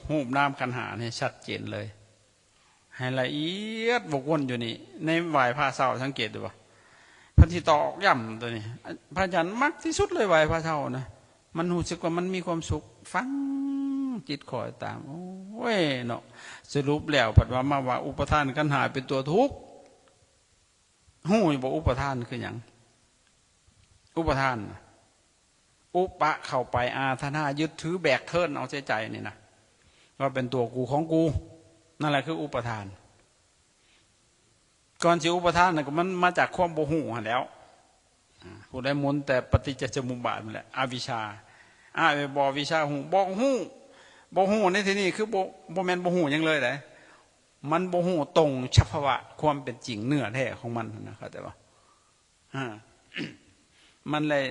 ຮູບນາມຂັນຫ້າໃຫ້ຊັດເຈນເລີຍ ໃຫ້ລະອຽດ ວົກວົນຢູ່ນີ້. ໃນໄຫວ້ພະເຊົ້າ ສັງເກດດູບໍ່ ເພິ່ນຊິຕອກຢ້ຳຕົວນີ້. ພະອາຈານມັກທີ່ສຸດເລີຍໄຫວ້ພະເຊົ້ານະ ມັນຮູ້ສຶກວ່າມັນມີຄວາມສຸກ ຟັງຈິດຄ່ອຍຕາມ. ໂອ້ຍເນາະ ສະຫຼຸບແລ້ວພັດວ່າມາວ່າອຸປະທານຂັນຫ້າເປັນຕົວທຸກ. ຮູ້ຢູ່ບໍ່ ອຸປະທານຄືຫຍັງ? ອຸປະທານນະ ອຸປະເຂົ້າໄປ ອາທານາ ຍຶດຖືແບກເທີນເອົາໃສ່ໃຈນີ້ນະ ວ່າເປັນຕົວກູຂອງກູ ນັ້ນແຫຼະຄືອຸປະທານ. ກ່ອນຊິອຸປະທານນະ ກໍມັນມາຈາກຄວາມບໍ່ຮູ້ຫັ້ນແຫຼ້ວ. ອາ ຜູ້ໃດໝູນແຕ່ປະຕິດຈະສະມຸບບາດນັ້ນແຫຼະ ອະວິຊາ. ອາ ບໍ່ ວິຊາຮູ້ ບໍ່ຮູ້ ບໍ່ຮູ້ໃນທີ່ນີ້ຄືບໍ່ ບໍ່ແມ່ນບໍ່ຮູ້ຫຍັງເລີຍເດ້ ມັນບໍ່ຮູ້ຕົງສະພາວະຄວາມເປັນຈິງເນື້ອແທ້ຂອງມັນນະ ເຂົ້າໃຈບໍ່? ອາ ມັນເລີຍ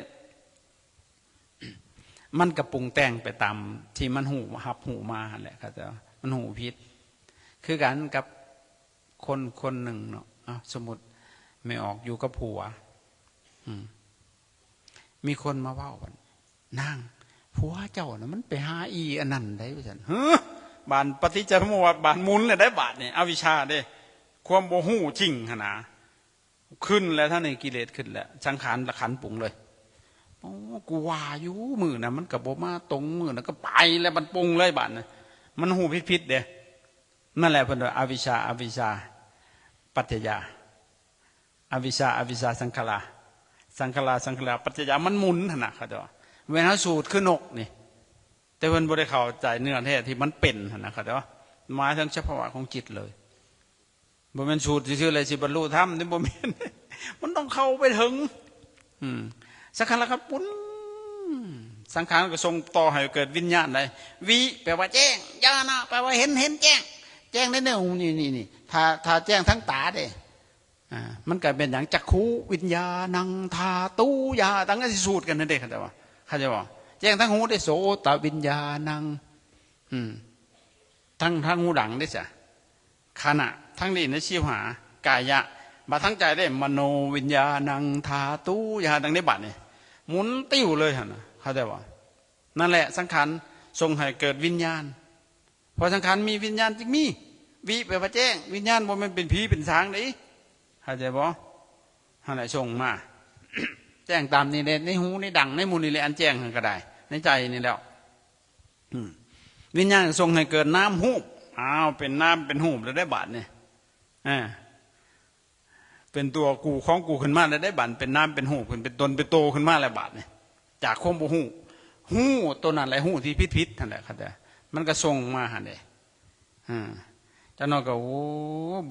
ມັນກໍປຸງແຕ່ງໄປຕາມທີ່ມັນຮູ້ ຮັບຮູ້ມາຫັ້ນແຫຼະ ເຂົ້າໃຈບໍ່? ມັນຮູ້ຜິດ ຄືກັນກັບຄົນຄົນໜຶ່ງເນາະ. ເອົາ ສົມມຸດແມ່ອອກຢູ່ກັບຜົວ ອືມ ມີຄົນມາເວົ້າວ່າ ນາງ ຜົວເຈົ້ານະມັນໄປຫາອີອັນນັ້ນໄດ໋ ວ່າຊັ້ນ. ເຮີ ບາດປະຕິດຈະສະມຸບບາດ ບາດໝູນແລ້ວໄດ໋ ບາດນີ້ ອະວິຊາເດ້ ຄວາມບໍ່ຮູ້ຈິງຫັ້ນນະ ຂຶ້ນແລ້ວ. ທາງນີ້ກິເລດຂຶ້ນແລ້ວ ສັງຂານລະຂັນປຸງເລີຍ. ໂອ້ ກູວ່າຢູ່ມື້ນັ້ນມັນກໍບໍ່ມາຕົງ ມື້ນັ້ນກໍໄປແລ້ວ ມັນປຸງເລີຍບາດນີ້ ມັນຮູ້ຜິດໆເດ້. ນັ້ນແຫຼະເພິ່ນວ່າ ອະວິຊາ ອະວິຊາປັດຈະຍາ ອະວິຊາ ອະວິຊາສັງຂາລາ ສັງຂາລາ ສັງຂາລາປັດຈະຍາ ມັນໝູນຫັ້ນນະ ເຂົາເຈົ້າວ່າ. ເວລາເຮົາສູດຄືນົກນີ້ ແຕ່ເພິ່ນບໍ່ໄດ້ເຂົ້າໃຈເນື້ອແທ້ທີ່ມັນເປັນຫັ້ນນະ ເຂົາເຈົ້າວ່າ ໝາຍເຖິງສະພາວະຂອງຈິດເລີຍ. ບໍ່ແມ່ນສູດຊື່ໆແລ້ວຊິບັນລຸທຳ ນີ້ບໍ່ແມ່ນ ມັນຕ້ອງເຂົ້າໄປເຖິງ. ອືມ ສັງຂາລະຂັນປຸງ ສັງຂານກໍສົ່ງຕໍ່ໃຫ້ເກີດວິນຍານໄດ້. ວິ ແປວ່າແຈ້ງ ຍານະ ແປວ່າເຫັນ ເຫັນແຈ້ງ ແຈ້ງໃນແນວນີ້ໆ ນີ້ ຖ້າ ຖ້າແຈ້ງທາງຕາເດ້ ອາ ມັນກໍເປັນຫຍັງ ຈັກຂຸວິນຍານັງ ທາຕຸຍາ ຕັ້ງແຕ່ຊິສູດກັນນັ້ນເດ້ ເຂົ້າໃຈບໍ່? ເຂົ້າໃຈບໍ່? ແຈ້ງທາງຫູເດ້ ໂສຕະວິນຍານັງ ອືມ ທັງ ທັງຫູດັງເດ້ຊະ ຄະນະ ທັງນີ້ໃນຊິວຫາ ກາຍະ ບາດທາງໃຈເດ້ ມະໂນວິນຍານັງ ທາຕຸຍາ ດັ່ງໃນບາດນີ້ ໝູນຕິວເລີຍຫັ້ນນະ ເຂົ້າໃຈບໍ່? ນັ້ນແຫຼະ ສັງຂານສົ່ງໃຫ້ເກີດວິນຍານ ເພາະສັງຂານມີ ວິນຍານຈຶ່ງມີ. ວິ ແປວ່າແຈ້ງ ວິນຍານ ບໍ່ແມ່ນເປັນຜີເປັນສາງເດ້ ເຂົ້າໃຈບໍ່? ຫັ້ນແຫຼະສົ່ງມາ ແຈ້ງຕາມນີ້ແຫຼະ ໃນຫູ ໃນດັງ ໃນໝູ່ນີ້ແຫຼະ ອັນແຈ້ງຫັ້ນກໍໄດ້ ໃນໃຈນີ້ແຫຼ້ວ. ອືມ ວິນຍານສົ່ງໃຫ້ເກີດນາມຮູບ ອ້າວ ເປັນນາມເປັນຮູບແລ້ວໄດ໋ບາດນີ້ ເອີ ເປັນຕົວກູຂອງກູຂຶ້ນມາແລ້ວໄດ໋ບາດ ເປັນນາມເປັນຮູບຂຶ້ນ ເປັນຕົນເປັນໂຕຂຶ້ນມາແລ້ວບາດນີ້ ຈາກຄວາມບໍ່ຮູ້ ຮູ້ຕົວນັ້ນແຫຼະ ຮູ້ທີ່ຜິດໆຫັ້ນແຫຼະ ເຂົ້າໃຈ ມັນກໍສົ່ງມາຫັ້ນເດ້. ອາ ຈັກໜ້ອຍກໍ ໂອ້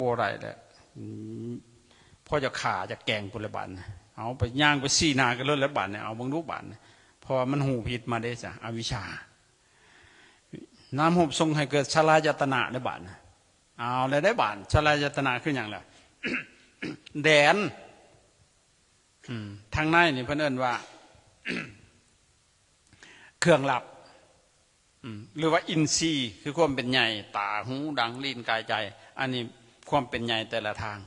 ບໍ່ໄດ້ແລ້ວ ອືມ ພໍຈະຂ້າຈະແກງພຸ້ນແຫຼະບາດນີ້ ເອົາໄປຍ່າງໄປຊີ້ໜ້າກັນໂລດແຫຼະບາດນີ້ ເອົາເບິ່ງດູບາດນີ້ ເພາະວ່າມັນຮູ້ຜິດມາເດ້ຊະ ອະວິຊາ. ນາມຮູບສົ່ງໃຫ້ເກີດສະລາຍະຕະນະເດ້ບາດນີ້ ເອົາແລ້ວເດ້ບາດ ສະລາຍະຕະນະຄືຫຍັງລະ? ແດນ ອືມ ທາງໃນນີ້ເພິ່ນເອີ້ນວ່າ ເຄື່ອງລັບ ອືມ ຫຼືວ່າອິນຊີ ຄືຄວາມເປັນໃຫຍ່ ຕາ ຫູ ດັງ ລີ້ນ ກາຍ ໃຈ ອັນນີ້ຄວາມເປັນໃຫຍ່ແຕ່ລະທາງ.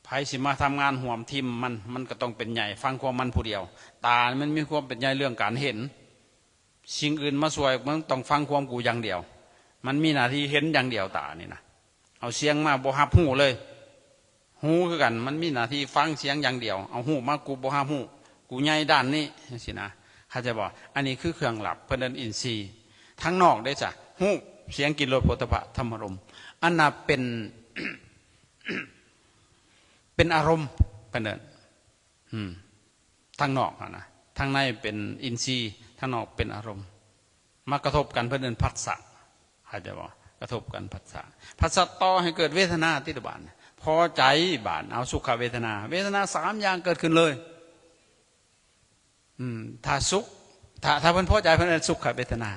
ໃຜຊິມາທຳງານຮ່ວມທີມມັນ ມັນກໍຕ້ອງເປັນໃຫຍ່ ຟັງຄວາມມັນຜູ້ດຽວ. ຕາມັນມີຄວາມເປັນໃຫຍ່ເລື່ອງການເຫັນ ສິ່ງອື່ນມາຊ່ວຍ ມັນຕ້ອງຟັງຄວາມກູຢ່າງດຽວ ມັນມີໜ້າທີ່ເຫັນຢ່າງດຽວ ຕານີ້ນະ ເອົາສຽງມາບໍ່ຮັບຮູ້ເລີຍ. ຫູຄືກັນ ມັນມີໜ້າທີ່ຟັງສຽງຢ່າງດຽວ ເອົາຮູບມາ ກູບໍ່ຮັບຮູ້ ກູໃຫຍ່ດ້ານນີ້ ຈັ່ງຊີ້ນະ ເຂົ້າໃຈບໍ່? ອັນນີ້ຄືເຄື່ອງລັບ ເພິ່ນເອີ້ນອິນຊີ. ທາງນອກເດ້ຊະ ຮູບ ສຽງ ກິ່ນ ລົດ ໂຜດຖະພະ ທຳມາລົມ ອັນນັ້ນເປັນ ເປັນອາລົມ ເພິ່ນເອີ້ນ ອືມ ທາງນອກຫັ້ນນະ ທາງໃນເປັນອິນຊີ ທາງນອກເປັນອາລົມ ມາກະທົບກັນ ເພິ່ນເອີ້ນພັດສະ ເຂົ້າໃຈບໍ່? ກະທົບກັນ ພັດສະ ພັດສະຕໍ່ໃຫ້ເກີດເວທະນາຕິລະບາດ ພໍໃຈບາດ ເອົາສຸຂະເວທະນາ ເວທະນາສາມຢ່າງເກີດຂຶ້ນເລີຍ. ອືມ ຖ້າສຸກ ຖ້າ ຖ້າເພິ່ນພໍໃຈ ເພິ່ນເອີ້ນສຸຂະເວທະນາ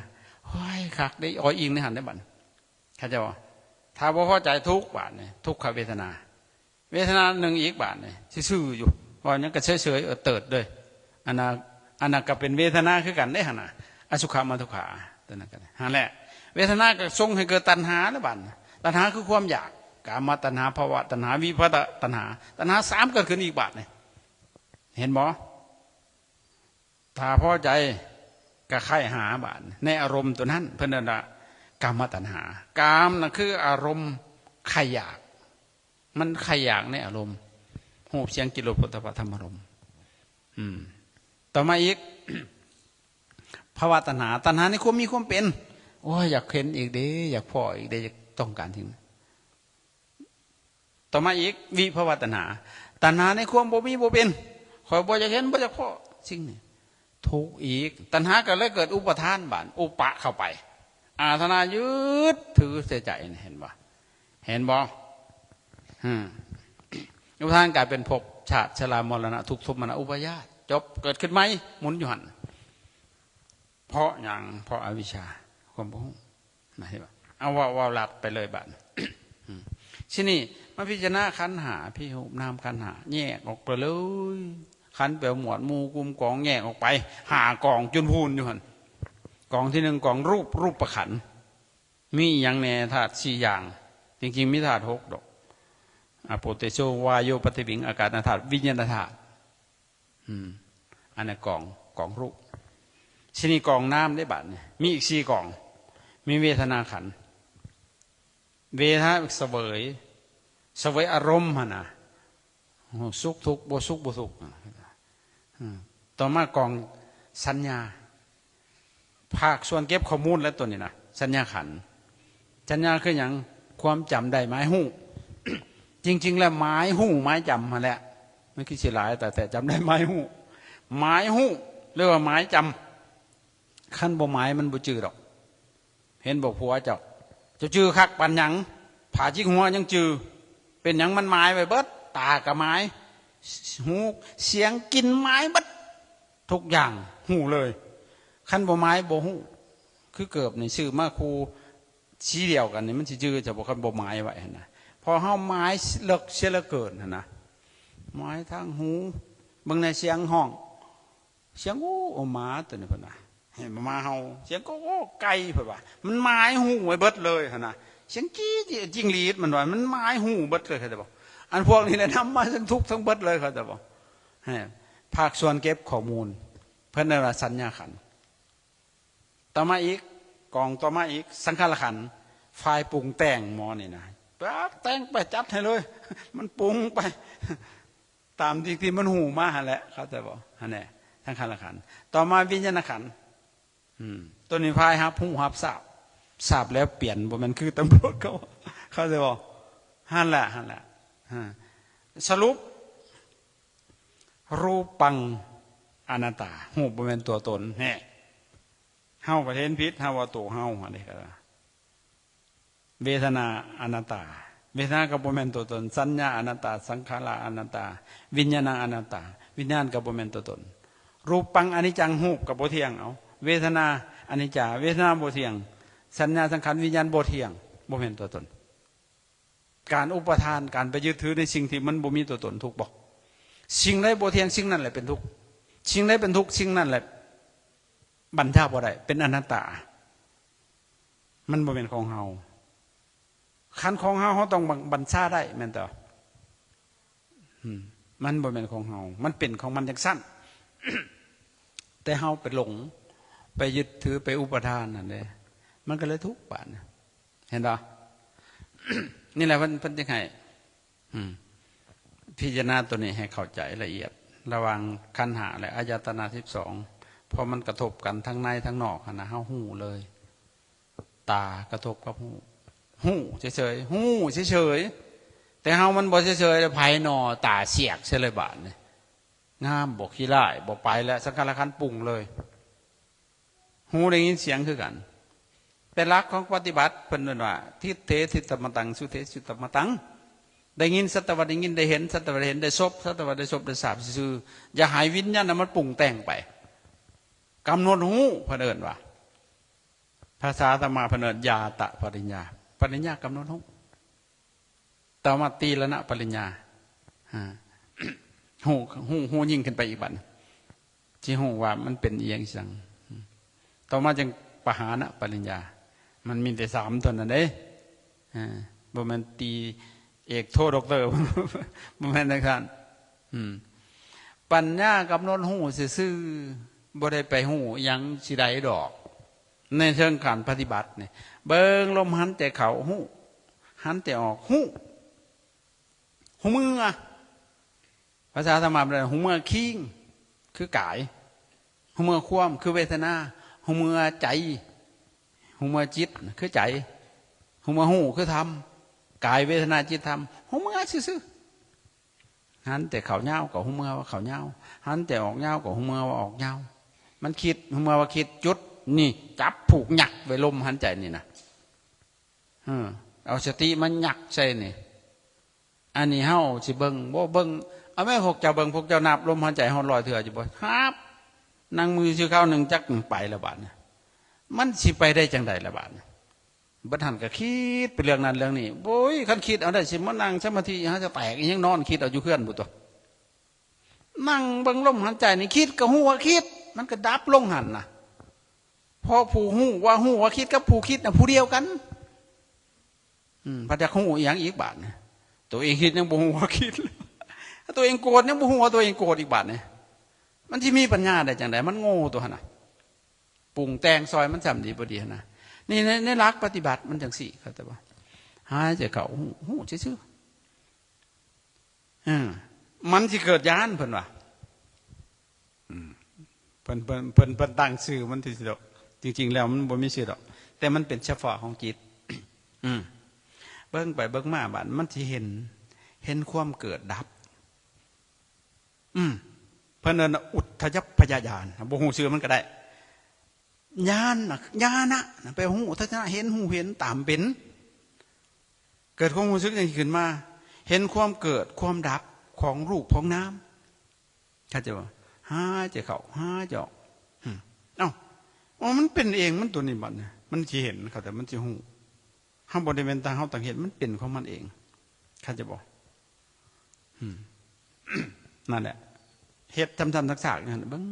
ໂອ້ຍ ຄັກເດ້ ອ້ອຍອີງໃນຫັ້ນເດ້ບາດ ເຂົ້າໃຈບໍ່? ຖ້າບໍ່ພໍໃຈ ທຸກບາດນີ້ ທຸກຂະເວທະນາ ເວທະນາໜຶ່ງອີກບາດນີ້ ຊື່ໆຢູ່ ເວົ້າຫຍັງກໍເສີຍໆ ເອີ ເຕີດເລີຍ ອັນນັ້ນ ອັນນັ້ນກໍເປັນເວທະນາຄືກັນເດ້ຫັ້ນນະ ອະສຸຂະມະທຸກຂະ ຕົວນັ້ນກໍ ຫັ້ນແຫຼະ ເວທະນາກໍສົ່ງໃຫ້ເກີດຕັນຫາແລ້ວບາດນີ້ ຕັນຫາຄືຄວາມຢາກ ກາມະຕັນຫາ ພະວະຕັນຫາ ວິພະຕະຕັນຫາ ຕັນຫາສາມເກີດຂຶ້ນອີກບາດນີ້ ເຫັນບໍ່? ຖ້າພໍໃຈກໍໃຄ່ຫາບາດ ໃນອາລົມຕົວນັ້ນ ເພິ່ນເອີ້ນວ່າກາມະຕັນຫາ ກາມນັ້ນຄືອາລົມໃຄ່ຢາກ ມັນໃຄ່ຢາກໃນອາລົມ ຮູບ ສຽງ ກິ່ນ ລົດ ໂຜດຖະພະ ທຳມາລົມ ອືມ ຕໍ່ມາອີກ ພະວະຕັນຫາ ຕັນຫາໃນຄວາມມີຄວາມເປັນ ໂອ້ຍ ຢາກເຫັນອີກເດ້ ຢາກພໍ້ອີກເດ້ ຢາກຕ້ອງການສິ່ງນັ້ນ ຕໍ່ມາອີກ ວິພະວະຕັນຫາ ຕັນຫາໃນຄວາມບໍ່ມີບໍ່ເປັນ ຂ້ອຍບໍ່ຢາກເຫັນ ບໍ່ຢາກພໍ້ສິ່ງນີ້ ທຸກອີກ ຕັນຫາກໍເລີຍເກີດອຸປະທານບາດ ອຸປະເຂົ້າໄປ ອາທານາຍຶດຖືໃສ່ໃຈ ເຫັນບໍ່? ເຫັນບໍ່? ອືມ ອຸປະທານກາຍເປັນພົບ ຊາດ ຊະລາ ມໍລະນະ ທຸກ ໂສມະນັດ ອຸປາຍາດ ຈົບ ເກີດຂຶ້ນໃໝ່ ໝູນຢູ່ຫັ້ນ ເພາະຫຍັງ? ເພາະອະວິຊຊາ ຄວາມບໍ່ຮູ້ ນະ ເຫັນບໍ່? ເອົາ ເວົ້າ ເວົ້າລັດໄປເລີຍບາດ ອືມ ທີນີ້ມາພິຈາລະນາຂັນຫ້າ ພິຮູບນາມຂັນຫ້າ ແຍກອອກໄປເລີຍ ຂັນແປວມວດໝູ່ກຸ່ມກອງ ແຍກອອກໄປຫ້າກອງ ຈຸນພູນຢູ່ຫັ້ນ ກອງທີໜຶ່ງ ກອງຮູບ ຮູບປະຂັນ ມີອີ່ຫຍັງແດ່? ທາດສີ່ຢ່າງ ຈິງໆ ມີທາດຫົກດອກ ອາໂປເຕໂຊ ວາໂຍ ປະທິວິງ ອາກາດທາດ ວິນຍານທາດ ອືມ ອັນນັ້ນກອງ ກອງຮູບ ທີນີ້ກອງນາມເດ້ບາດນີ້ ມີອີກສີ່ກອງ ມີເວທະນາຂັນ ເວທະນາສະເຫວີຍ ສະເຫວີຍອາລົມຫັ້ນນະ ສຸກທຸກ ບໍ່ສຸກບໍ່ທຸກ ອືມ ຕໍ່ມາກອງສັນຍາ ພາກສ່ວນເກັບຂໍ້ມູນແຫຼະຕົວນີ້ນະ ສັນຍາຂັນ ສັນຍາຄືຫຍັງ? ຄວາມຈຳໄດ້ໝາຍຮູ້ ຈິງໆ ແລ້ວໝາຍຮູ້ໝາຍຈຳຫັ້ນແຫຼະ ມັນຄືຊິຫຼາຍ ແຕ່ ແຕ່ຈຳໄດ້ໝາຍຮູ້ ໝາຍຮູ້ ຫຼືວ່າໝາຍຈຳ ຄັນບໍ່ໝາຍມັນບໍ່ຈື່ດອກ ເຫັນບໍ່ຜົວເຈົ້າ ເຈົ້າຈື່ຄັກປານຫຍັງ ຜ້າຈິກຫົວຍັງຈື່ ເປັນຫຍັງ? ມັນໝາຍໄວ້ເບິດ ຕາກໍໝາຍ ຫູ ສຽງ ກິ່ນ ໝາຍເບິດ ທຸກຢ່າງຮູ້ເລີຍ ຄັນບໍ່ໝາຍບໍ່ຮູ້ ຄືເກີບນີ້ຊື້ມາຄູ່ສີດຽວກັນນີ້ ມັນຊິຈື່ເຈົ້າບໍ່ ຄັນບໍ່ໝາຍໄວ້ຫັ້ນນະ ເພາະເຮົາໝາຍເລິກເສຍເຫຼືອເກີນຫັ້ນນະ ໝາຍທາງຫູ ເບິ່ງໃນສຽງຮ້ອງ ສຽງ ໂອ້ ໝາຕົວນີ້ເພິ່ນວ່າ ໃຫ້ໝາເຫົ່າ ສຽງ ໂກ້ ໂອ້ ໄກ່ ເພິ່ນວ່າ ມັນໝາຍຮູ້ໄວ້ເບິດເລີຍຫັ້ນນະ ສຽງ ຈີ້ ຈິງຫຼີດ ມັນວ່າ ມັນໝາຍຮູ້ເບິດເລີຍ ເຂົ້າໃຈບໍ່? ອັນພວກນີ້ແຫຼະນຳມາທັງທຸກທັງເບິດເລີຍ ເຂົ້າໃຈບໍ່? ໃຫ້ພາກສ່ວນເກັບຂໍ້ມູນ ເພິ່ນເອີ້ນວ່າສັນຍາຂັນ ຕໍ່ມາອີກ ກອງຕໍ່ມາອີກ ສັງຂາລະຂັນ ຝ່າຍປຸງແຕ່ງໝໍນີ້ນະ ປັບແຕ່ງໄປ ຈັດໃຫ້ເລີຍ ມັນປຸງໄປ ຕາມທີ່ ທີ່ມັນຮູ້ມາຫັ້ນແຫຼະ ເຂົ້າໃຈບໍ່? ຫັ້ນແຫຼະ ທັງຄັນລະຂັນ ຕໍ່ມາວິນຍານະຂັນ ອືມ ຕົວນີ້ຝ່າຍຮັບຮູ້ຮັບຊາບ ຊາບແລ້ວປ່ຽນ ບໍ່ແມ່ນຄືຕຳຫຼວດເຂົາ ເຂົ້າໃຈບໍ່? ຫັ້ນແຫຼະ ຫັ້ນແຫຼະ ອາ ສະຫຼຸບ ຮູປັງອະນັດຕາ ຮູບບໍ່ແມ່ນຕົວຕົນ ແນ່ ເຮົາກໍເຫັນຜິດ ເຮົາວ່າໂຕເຮົາຫັ້ນເດ້ ເວທະນາອະນັດຕາ ເວທະນາກໍບໍ່ແມ່ນຕົວຕົນ ສັນຍາອະນັດຕາ ສັງຂາລະອະນັດຕາ ວິນຍານະອະນັດຕາ ວິນຍານກໍບໍ່ແມ່ນຕົວຕົນ ຮູປັງອະນິດຈັງ ຮູບກໍບໍ່ທ່ຽງ ເອົາ ເວທະນາອະນິດຈາ ເວທະນາບໍ່ທ່ຽງ ສັນຍາສັງຂານວິນຍານບໍ່ທ່ຽງ ບໍ່ແມ່ນຕົວຕົນ ການອຸປະທານ ການໄປຍຶດຖືໃນສິ່ງທີ່ມັນບໍ່ມີຕົວຕົນ ທຸກບໍ່? ສິ່ງໃດບໍ່ທ່ຽງ ສິ່ງນັ້ນແຫຼະເປັນທຸກ ສິ່ງໃດເປັນທຸກ ສິ່ງນັ້ນແຫຼະບັນຊາບໍ່ໄດ້ ເປັນອະນັດຕາ ມັນບໍ່ແມ່ນຂອງເຮົາ ຄັນຂອງເຮົາ ເຮົາຕ້ອງບັນຊາໄດ້ ແມ່ນຕົວະ? ອືມ ມັນບໍ່ແມ່ນຂອງເຮົາ ມັນເປັນຂອງມັນຈັ່ງຊັ້ນ ແຕ່ເຮົາໄປຫຼົງ ໄປຍຶດຖື ໄປອຸປະທານຫັ້ນເດ້ ມັນກໍເລີຍທຸກບາດນີ້ ເຫັນບໍ່? ນີ້ແຫຼະເພິ່ນ ເພິ່ນຈຶ່ງໃຫ້ ອືມ ພິຈາລະນາຕົວນີ້ໃຫ້ເຂົ້າໃຈລະອຽດ ລະຫວ່າງຂັນຫ້າ ແລະ ອາຍະຕະນະສິບສອງ ເພາະມັນກະທົບກັນທັງໃນທັງນອກຫັ້ນນະ ເຮົາຮູ້ເລີຍ ຕາກະທົບກັບຮູ້ ຮູ້ເສີຍໆ ຮູ້ເສີຍໆ ຕ່ເຮົາມັນບໍ່ເຊີຍໆ ແລ້ວໃຜໜໍ່ຕາສຽກເສຍເລີຍບາດນີ້ ງາມບໍ່ຂີ້ຮ້າຍບໍ່ໄປແລ້ວ ສັງຂາລະຂັນປຸງເລີຍ. ຫູໄດ້ຍິນສຽງຄືກັນ ແຕ່ຫຼັກຂອງປະຕິບັດເພິ່ນເອີ້ນວ່າ ທິດເຖ ທິດຕະມະຕັງ ສຸເຖ ສຸຕະມະຕັງ ໄດ້ຍິນສັກແຕ່ວ່າໄດ້ຍິນ ໄດ້ເຫັນສັກແຕ່ວ່າໄດ້ເຫັນ ໄດ້ສົບສັກແຕ່ວ່າໄດ້ສົບໄດ້ສາບຊື່ໆ ຢ່າໃຫ້ວິນຍານນະມັນປຸງແຕ່ງໄປ ກຳນົດຮູ້ ເພິ່ນເອີ້ນວ່າ ພາສາອາດຕະມາເພິ່ນເອີ້ນຍາຕະປະລິນຍາ ປະລິນຍາກຳນົດຮູ້ ຕໍ່ມາຕີລະນະປະລິນຍາ ອາ ຮູ້ ຮູ້ ຮູ້ຍິ່ງຂຶ້ນໄປອີກບັດ ຊິຮູ້ວ່າມັນເປັນອີ່ຫຍັງຈັ່ງ ຕໍ່ມາຈຶ່ງປະຫານະປະລິນຍາ ມັນມີແຕ່ສາມເທົ່ານັ້ນເດ້ ອາ ບໍ່ແມ່ນຕີເອກໂທດັອກເຕີ ບໍ່ແມ່ນຈັ່ງຊັ້ນ ອືມ ປັນຍາກຳນົດຮູ້ຊື່ໆ ບໍ່ໄດ້ໄປຮູ້ອີ່ຫຍັງຊິໄດ້ດອກ ໃນເຊີງການປະຕິບັດນີ້ ເບິ່ງລົມຫາຍໃຈເຂົ້າຮູ້ ຫາຍໃຈອອກຮູ້ ຮູ້ເມື່ອ ພາສາທຳມະເພິ່ນວ່າຮູ້ເມື່ອຄີງ ຄືກາຍ ຮູ້ເມື່ອຄວາມ ຄືເວທະນາ ຮູ້ເມື່ອໃຈ ຮູ້ເມື່ອຈິດ ຄືໃຈ ຮູ້ເມື່ອຮູ້ ຄືທຳ ກາຍ ເວທະນາ ຈິດ ທຳ ຮູ້ເມື່ອຊື່ໆ. ຫັນແຕ່ເຂົ້າຍາວກໍຮູ້ເມື່ອວ່າເຂົ້າຍາວ ຫັນແຕ່ອອກຍາວກໍຮູ້ເມື່ອວ່າອອກຍາວ ມັນຄິດຮູ້ເມື່ອວ່າຄິດ ຈຸດນີ້ ຈັບຜູກຍັກໄວ້ລົມຫາຍໃຈນີ້ນະ ເອີ ເອົາສະຕິມາຍັກໃສ່ນີ້ ອັນນີ້ເຮົາຊິເບິ່ງ ບໍ່ເບິ່ງ ເອົາແມ່ພວກເຈົ້າເບິ່ງ ພວກເຈົ້ານັບລົມຫາຍໃຈຮອດຮ້ອຍເທື່ອຢູ່ບໍ່? ນັບ ນັ່ງມືຊື່ຄາວໜຶ່ງຈັກໄປແລ້ວບາດນີ້ ມັນຊິໄປໄດ້ຈັ່ງໃດລະບາດນີ້? ບັດຫັ້ນກໍຄິດໄປເລື່ອງນັ້ນເລື່ອງນີ້ ໂອ້ຍ ຄັນຄິດເອົາໄດ້ ຊິມານັ່ງສະມາທິຫາຈະແຕກອີ່ຫຍັງ ນອນຄິດເອົາຢູ່ເຮືອນພຸ້ນຕົວະ ນັ່ງເບິ່ງລົມຫາຍໃຈນີ້ ຄິດກໍຮູ້ວ່າຄິດ ມັນກໍດັບລົງຫັ້ນນະ ເພາະຜູ້ຮູ້ວ່າຮູ້ວ່າຄິດກັບຜູ້ຄິດນະ ຜູ້ດຽວກັນ ອືມ ພັດຢາກຮູ້ອີ່ຫຍັງອີກບາດນີ້ ຕົວເອງຄິດຍັງບໍ່ຮູ້ວ່າຄິດ ຕົວເອງໂກດຍັງບໍ່ຮູ້ວ່າຕົວເອງໂກດອີກບາດນີ້ ມັນຊິມີປັນຍາໄດ້ຈັ່ງໃດ? ມັນໂງ່ຕົວະຫັ້ນນະ ປຸງແຕ່ງຊ່ອຍມັນຊ້ຳດີບໍ່ດີຫັ້ນນະ ນີ້ໃນ ໃນຫຼັກປະຕິບັດມັນຈັ່ງຊີ້ ເຂົ້າໃຈບໍ່? ຫາຍໃຈເຂົ້າຮູ້ ຮູ້ຊື່ໆ ເອີ ມັນຊິເກີດຍານ ເພິ່ນວ່າ ອືມ ເພິ່ນ ເພິ່ນ ເພິ່ນ ເພິ່ນຕັ້ງຊື່ມັນຊື່ໆດອກ ຈິງໆແລ້ວມັນບໍ່ມີຊື່ດອກ ແຕ່ມັນເປັນສະເພາະຂອງຈິດ ອືມ ເບິ່ງໄປເບິ່ງມາບາດມັນຊິເຫັນ ເຫັນຄວາມເກີດດັບ ອືມ ເພິ່ນເອີ້ນວ່າອຸດທະຍັບພະຍາຍານ ບໍ່ຮູ້ຊື່ມັນກໍໄດ້ ຍານນະ ຍານະ ແປວ່າຮູ້ທັດສະນະ ເຫັນ ຮູ້ເຫັນຕາມເປັນ ເກີດຄວາມຮູ້ສຶກຫຍັງຂຶ້ນມາ ເຫັນຄວາມເກີດຄວາມດັບຂອງຮູບຂອງນາມ ເຂົ້າໃຈບໍ່? ຫາຍໃຈເຂົ້າ ຫາຍໃຈອອກ ຫຶ ເອົ້າ ມັນເປັນເອງມັນຕົວນີ້ບັດນີ້ ມັນຊິເຫັນ ເຂົ້າໃຈ ມັນຊິຮູ້ ເຮົາບໍ່ໄດ້ແມ່ນຕັ້ງເຮົາຕັ້ງເຮັດ ມັນເປັນຂອງມັນເອງ ເຂົ້າໃຈບໍ່? ອືມ ນັ້ນແຫຼະ ເຮັດຊ້ຳໆຊາກໆຢູ່ຫັ້ນ ເບິ່ງ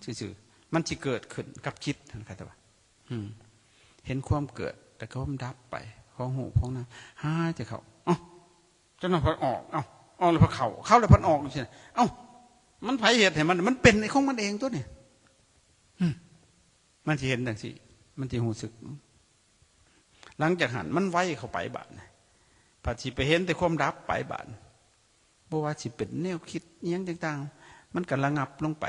ຊື່ໆ ມັນຊິເກີດຂຶ້ນກັບຈິດຫັ້ນ ເຂົ້າໃຈບໍ່? ອືມ ເຫັນຄວາມເກີດ ແລ້ວກໍຄວາມດັບໄປ ຂອງຮູບຂອງນາມ ຫາຍໃຈເຂົ້າ ເອົ້າ ຈັກໜ່ອຍພັດອອກ ເອົ້າ ອອກແລ້ວພັດເຂົ້າ ເຂົ້າແລ້ວພັດອອກ ຈັ່ງຊີ້ນະ ເອົ້າ ມັນໃຜເຮັດໃຫ້ມັນ ມັນເປັນຂອງມັນເອງຕົວນີ້ ອືມ ມັນຊິເຫັນຈັ່ງຊີ້ ມັນຊິຮູ້ສຶກ ຫຼັງຈາກຫັ້ນມັນໄວເຂົ້າໄປບາດນີ້ ພັດຊິໄປເຫັນແຕ່ຄວາມດັບໄປບາດນີ້ ບໍ່ວ່າຊິເປັນແນວຄິດອີ່ຫຍັງຕ່າງໆ ມັນກໍລະງັບລົງໄປ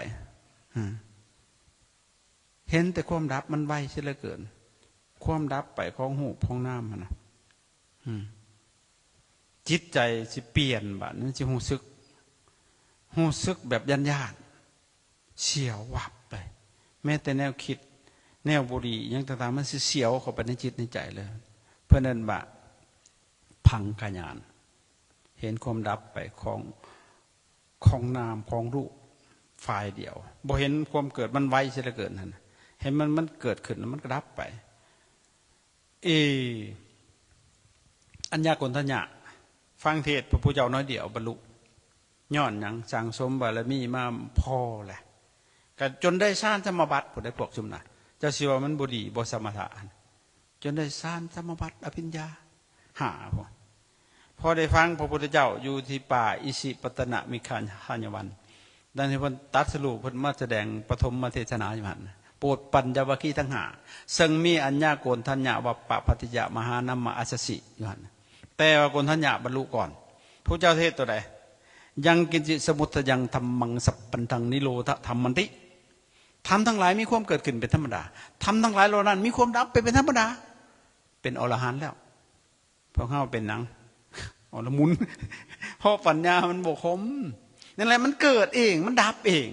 ເຫັນແຕ່ຄວາມດັບ ມັນໄວເສຍເຫຼືອເກີນ ຄວາມດັບໄປຂອງຮູບຂອງນາມຫັ້ນນະ ອືມ ຈິດໃຈຊິປ່ຽນບາດນີ້ ຊິຮູ້ສຶກ ຮູ້ສຶກແບບຢ້ານໆ ສຽວວັບໄປ ແມ້ແຕ່ແນວຄິດ ແນວບໍ່ດີຫຍັງຕ່າງໆ ມັນຊິສຽວເຂົ້າໄປໃນຈິດໃນໃຈເລີຍ ເພິ່ນເອີ້ນວ່າພັງຄະຍານ ເຫັນຄວາມດັບໄປຂອງ ຂອງນາມຂອງຮູບຝ່າຍດຽວ ບໍ່ເຫັນຄວາມເກີດ ມັນໄວເສຍເຫຼືອເກີນຫັ້ນ ເຫັນມັນ ມັນເກີດຂຶ້ນແລ້ວມັນກໍດັບໄປ ເອ ອັນຍາໂກນທັນຍະ ຟັງເທດພະພຸດທະເຈົ້າໜ້ອຍດຽວບັນລຸ ຍ້ອນຫຍັງ? ສັ່ງສົມບາລະມີມາພໍແຫຼະ ກະຈົນໄດ້ຊານສະມາບັດພຸ້ນໃດ໋ ພວກຊຸມນະ ເຈົ້າຊິວ່າມັນບໍ່ດີບໍ່? ສະມະຖະຫັ້ນ ຈົນໄດ້ຊານສະມາບັດອະພິນຍາຫ້າພຸ້ນ ພໍໄດ້ຟັງພະພຸດທະເຈົ້າຢູ່ທີ່ປ່າອິສິປະຕະນະມິຄະທາຍະວັນ ດັ່ງທີ່ເພິ່ນຕັດສະຮູ້ ເພິ່ນມາສະແດງປະຖົມມະເທສະໜາຢູ່ຫັ້ນ ໂປດປັນຍາວັກຄີທັງຫ້າ ເຊິ່ງມີອັນຍາໂກນທັນຍະ ວັບປະພັດຕິຍະ ມະຫານຳມະອັດສະສິ ຢູ່ຫັ້ນ ແຕ່ວ່າໂກນທັນຍະບັນລຸກ່ອນ ພະເຈົ້າເທດໂຕໃດ? ຍັງກິນຈິສະມຸດທະຍັງທຳມັງສັບພັນທັງນິໂຣທະຳມັນຕິ ທຳທັງຫຼາຍມີຄວາມເກີດຂຶ້ນເປັນທຳມະດາ ທຳທັງຫຼາຍເຫຼົ່ານັ້ນມີຄວາມດັບໄປເປັນທຳມະດາ ເປັນອໍລະຫັນແລ້ວ ພວກເຮົາເປັນຫຍັງ? ອໍ ລະມຸນ ເພາະປັນຍາມັນບໍ່ຄົມ. ນັ້ນແຫຼະ ມັນເກີດເອງ ມັນດັບເອງ.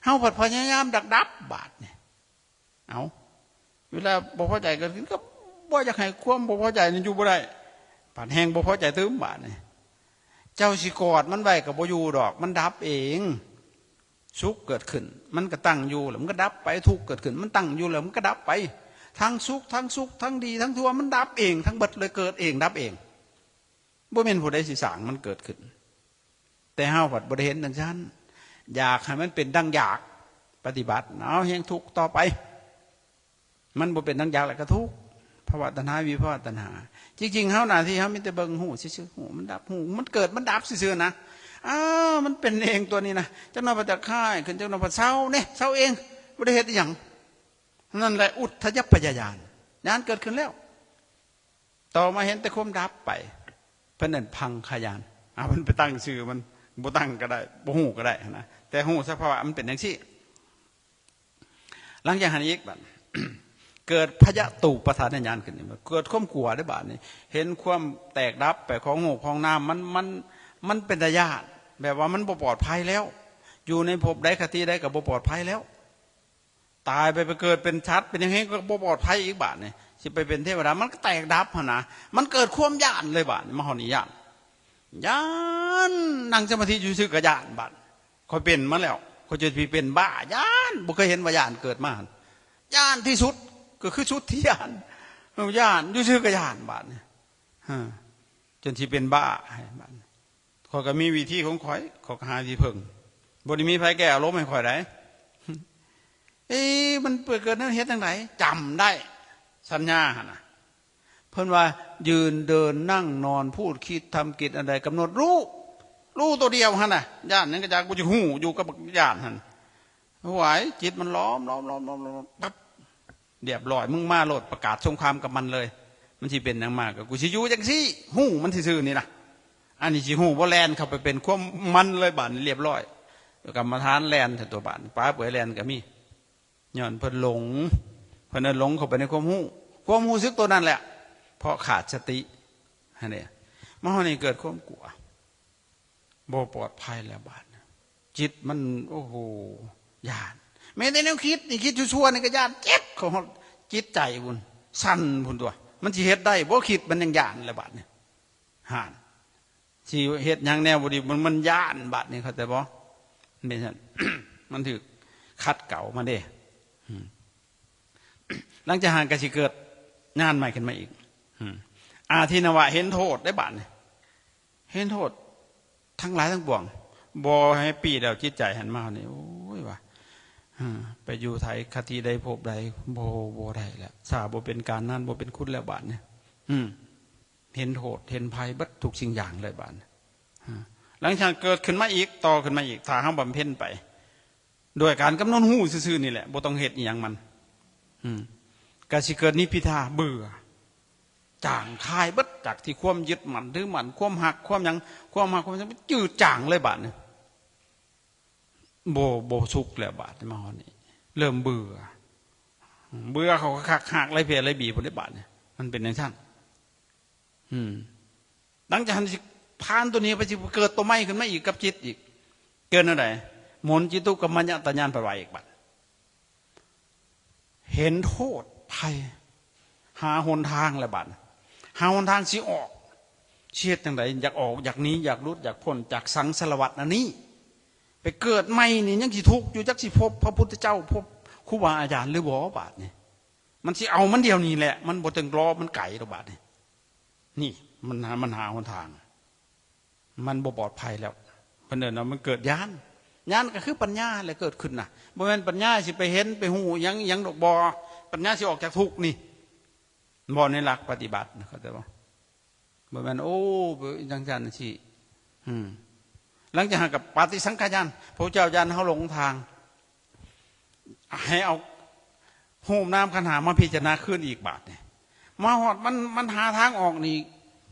ເຮົາພັດພະຍາຍາມດັກດັບບາດນີ້. ເອົາ ເວລາບໍ່ພໍໃຈເກີດຂຶ້ນ ກໍບໍ່ຢາກໃຫ້ຄວາມບໍ່ພໍໃຈນັ້ນຢູ່ບໍ່ໄດ້ ບາດແຮ່ງບໍ່ພໍໃຈຕື່ມບາດນີ້. ເຈົ້າຊິກອດມັນໄວ້ກໍບໍ່ຢູ່ດອກ ມັນດັບເອງ. ສຸກເກີດຂຶ້ນ ມັນກໍຕັ້ງຢູ່ ແລ້ວມັນກໍດັບໄປ. ທຸກເກີດຂຶ້ນ ມັນຕັ້ງຢູ່ ແລ້ວມັນກໍດັບໄປ. ທັງສຸກ ທັງສຸກ ທັງດີ ທັງຊົ່ວ ມັນດັບເອງທັງເບິດເລີຍ ເກີດເອງ ດັບເອງ. ບໍ່ແມ່ນຜູ້ໃດຊິສ້າງມັນເກີດຂຶ້ນ. ແຕ່ເຮົາພັດບໍ່ໄດ້ເຫັນຈັ່ງຊັ້ນ. ຢາກໃຫ້ມັນເປັນດັ່ງຢາກ ປະຕິບັດ ເອົາແຮ່ງທຸກຕໍ່ໄປ. ມັນບໍ່ເປັນດັ່ງຢາກແລ້ວກໍທຸກ ພະວະຕັນຫາ ວິພະວະຕັນຫາ. ຈິງໆ ເຮົາໜ້າທີ່ເຮົາມີແຕ່ເບິ່ງ ຮູ້ຊື່ໆ ຮູ້ມັນດັບ ຮູ້ມັນເກີດ ມັນດັບຊື່ໆ ນະ. ອ້າວ ມັນເປັນເອງຕົວນີ້ນະ. ຈັກໜ່ອຍມັນຈະຄາຍຂຶ້ນ ຈັກໜ່ອຍມັນເຊົາເດ້ ເຊົາເອງ ບໍ່ໄດ້ເຮັດອີ່ຫຍັງ. ນັ້ນແຫຼະ ອຸດທະຍັບພະຍາຍານ ຍານເກີດຂຶ້ນແລ້ວ. ຕໍ່ມາເຫັນແຕ່ຄວາມດັບໄປ ເພິ່ນເອີ້ນພັງຄະຍານ. ເອົາ ເພິ່ນໄປຕັ້ງຊື່ມັນ ບໍ່ຕັ້ງກໍໄດ້ ບໍ່ຮູ້ກໍໄດ້ນະ ແຕ່ຮູ້ສະພາວະມັນເປັນຈັ່ງຊີ້. ຫຼັງຈາກຫັ້ນອີກບາດ ເກີດພະຍະຕູປະທານຍານຂຶ້ນ ເກີດຄວາມກົວເດ້ບາດນີ້. ເຫັນຄວາມແຕກດັບໄປຂອງຮູບຂອງນາມ ມັນ ມັນ ມັນເປັນຕາຢ້ານ ແບບວ່າມັນບໍ່ປອດໄພແລ້ວ. ຢູ່ໃນພົບໃດຄະຕິໃດກໍບໍ່ປອດໄພແລ້ວ. ຕາຍໄປ ໄປເກີດເປັນສັດເປັນຫຍັງ ແຮ່ງກໍບໍ່ປອດໄພອີກບາດນີ້. ຊິໄປເປັນເທວະດາ ມັນກໍແຕກດັບຫັ້ນນະ. ມັນເກີດຄວາມຢ້ານເລີຍບາດນີ້ ມາຮອດນີ້ຢ້ານ. ຢ້ານ ນັ່ງສະມາທິຢູ່ຊື່ກໍຢ້ານບາດ. ຂ້ອຍເປັນມາແລ້ວ ຂ້ອຍຈົນຊິເປັນບ້າ ຢ້ານ ບໍ່ເຄີຍເຫັນວ່າຢ້ານເກີດມາຫັ້ນ. ຢ້ານທີ່ສຸດ ກໍຄືສຸດທີ່ຢ້ານ ຢ້ານຢູ່ຊື່ກໍຢ້ານບາດນີ້ ຮະ ຈົນຊິເປັນບ້າໃຫ້ບາດນີ້. ຂ້ອຍກໍມີວິທີຂອງຂ້ອຍ ຂ້ອຍກໍຫາທີ່ເພິ່ງ ບໍ່ໄດ້ມີໃຜແກ້ອາລົມໃຫ້ຂ້ອຍໃດ. ເອີ ມັນເກີດນັ້ນເຮັດຈັ່ງໃດ? ຈຳໄດ້ ສັນຍາຫັ້ນນະ. ເພິ່ນວ່າ ຢືນເດີນນັ່ງນອນ ພູດຄິດທຳກິດອັນໃດກຳນົດຮູ້ ຮູ້ໂຕດຽວຫັ້ນນະ. ຢ້ານຫຍັງກະຈັກ ບໍ່ຈະຮູ້ຢູ່ກັບຢ້ານຫັ້ນ. ຫວາຍ ຈິດມັນລ້ອມໆໆໆ ປັບ ລຽບຮ້ອຍ ມຶງມາໂລດ ປະກາດສົງຄາມກັບມັນເລີຍ. ມັນຊິເປັນຫຍັງມາ ກໍກູຊິຢູ່ຈັ່ງຊີ້ ຮູ້ມັນຊື່ໆນີ້ນະ. ອັນນີ້ຊິຮູ້ບໍ່ ແລ່ນເຂົ້າໄປເປັນຄວາມມັນເລີຍບາດນີ້ ລຽບຮ້ອຍ. ກຳມະຖານແລ່ນແທ້ຕົວະບາດນີ້ ປາເປືອຍແລ່ນກໍມີ ຍ້ອນເພິ່ນຫຼົງ ເພິ່ນເອີ້ນຫຼົງເຂົ້າໄປໃນຄວາມຮູ້ ຄວາມຮູ້ສຶກໂຕນັ້ນແຫຼະ ເພາະຂາດສະຕິຫັ້ນເດ້. ມາຮອດນີ້ເກີດຄວາມກົວ ບໍ່ປອດໄພແລ້ວບາດນີ້ ຈິດມັນ ໂອ້ໂຫ ຢ້ານ. ແມ້ແຕ່ແນວຄິດນີ້ ຄິດຊົ່ວໆນີ້ກໍຢ້ານ ເຈັບເຂົ້າຮອດຈິດໃຈພຸ້ນ ສັ່ນພຸ້ນຕົວະ. ມັນຊິເຮັດໄດ້ບໍ່? ຄິດມັນຍັງຢ້ານແລ້ວບາດນີ້ ຫານ ຊິເຮັດຫຍັງແນວບໍ່ດີ ມັນ ມັນຢ້ານບາດນີ້ ເຂົ້າໃຈບໍ່? ແມ່ນຊັ້ນ ມັນຖືກຂັດເກົາມາເດ້. ອືມ ຫຼັງຈາກຫັ້ນກໍຊິເກີດຍານໃໝ່ຂຶ້ນມາອີກ. ອືມ ອາທິນະວະ ເຫັນໂທດໄດ້ບາດນີ້ ເຫັນໂທດທັງຫຼາຍທັງປວງ ບໍ່ແຮບປີ້ແລ້ວ ຈິດໃຈຫັ້ນມານີ້ ໂອ້ຍ ວ່າ ເອີ ໄປຢູ່ໃສ ຄະຕິໃດ ພົບໃດ ບໍ່ ບໍ່ໄດ້ແລ້ວ ສາບໍ່ເປັນການ ນານບໍ່ເປັນຄຸນແລ້ວບາດນີ້. ອືມ ເຫັນໂທດເຫັນໄພເບິດທຸກສິ່ງຢ່າງເລີຍບາດນີ້. ເອີ ຫຼັງຈາກເກີດຂຶ້ນມາອີກ ຕໍ່ຂຶ້ນມາອີກ ຖ້າເຮົາບຳເພັນໄປ ໂດຍການກຳນົດຮູ້ຊື່ໆນີ້ແຫຼະ ບໍ່ຕ້ອງເຮັດອີ່ຫຍັງມັນ ອືມ ກະຊິເກີດນິບພິທາ ເບື່ອ ຈາງຄາຍເບິດ ຈາກທີ່ຄວາມຍຶດໝັ້ນຖືໝັ້ນ ຄວາມຮັກຄວາມຫຍັງ ຄວາມຮັກຄວາມຫຍັງ ມັນຈືດຈາງເລີຍບາດນີ້. ບໍ່ ບໍ່ສຸກແລ້ວບາດນີ້ ມາຮອດນີ້ເລີ່ມເບື່ອ ເບື່ອເຂົາຄັກຮາກໄຫຼເພໄຫຼບີພຸ້ນເດ້ບາດນີ້ ມັນເປັນຈັ່ງຊັ້ນ. ອືມ ຫຼັງຈາກຫັ້ນຊິຜ່ານຕົວນີ້ໄປ ຊິເກີດຕົວໃໝ່ຂຶ້ນມາອີກກັບຈິດອີກ. ເກີດແນວໃດ? ມົນຈິຕຸກຳມະຍະຕາຍານ ເພິ່ນວ່າອີກບາດ ເຫັນໂທດໄພ ຫາຫົນທາງແລ້ວບາດ ຫາຫົນທາງຊິອອກ ຊິເຮັດຈັ່ງໃດ? ຢາກອອກ ຢາກໜີ ຢາກຫຼຸດ ຢາກພົ້ນຈາກສັງສາລະວັດອັນນີ້. ໄປເກີດໃໝ່ນີ້ຍັງຊິທຸກຢູ່ ຈັກຊິພົບພະພຸດທະເຈົ້າ ພົບຄູບາອາຈານຫຼືບໍ່ບາດນີ້. ມັນຊິເອົາມັນດຽວນີ້ແຫຼະ ມັນບໍ່ຕ້ອງລໍມັນໄກດອກບາດນີ້. ນີ້ ມັນຫາ ມັນຫາຫົນທາງ ມັນບໍ່ປອດໄພແລ້ວ. ເພິ່ນເອີ້ນວ່າມັນເກີດຍານ ຍານກໍຄືປັນຍາແຫຼະເກີດຂຶ້ນນະ. ບໍ່ແມ່ນປັນຍາຊິໄປເຫັນໄປຮູ້ຫຍັງ ຫຍັງດອກ ບໍ່. ປັນຍາຊິອອກຈາກທຸກນີ້ ບໍ່ ໃນຫຼັກປະຕິບັດນະ ເຂົ້າໃຈບໍ່? ບໍ່ແມ່ນ ໂອ້ ຈັ່ງຊັ້ນຈັ່ງຊີ້. ອືມ ຫຼັງຈາກນັ້ນກໍປະຕິສັງຂາຍານ ພະພຸດທະເຈົ້າຢ້ານເຮົາຫຼົງທາງ ໃຫ້ເອົາຮູບນາມຂັນຫ້າມາພິຈາລະນາຄືນອີກບາດນີ້. ມາຮອດມັນ ມັນຫາທາງອອກນີ້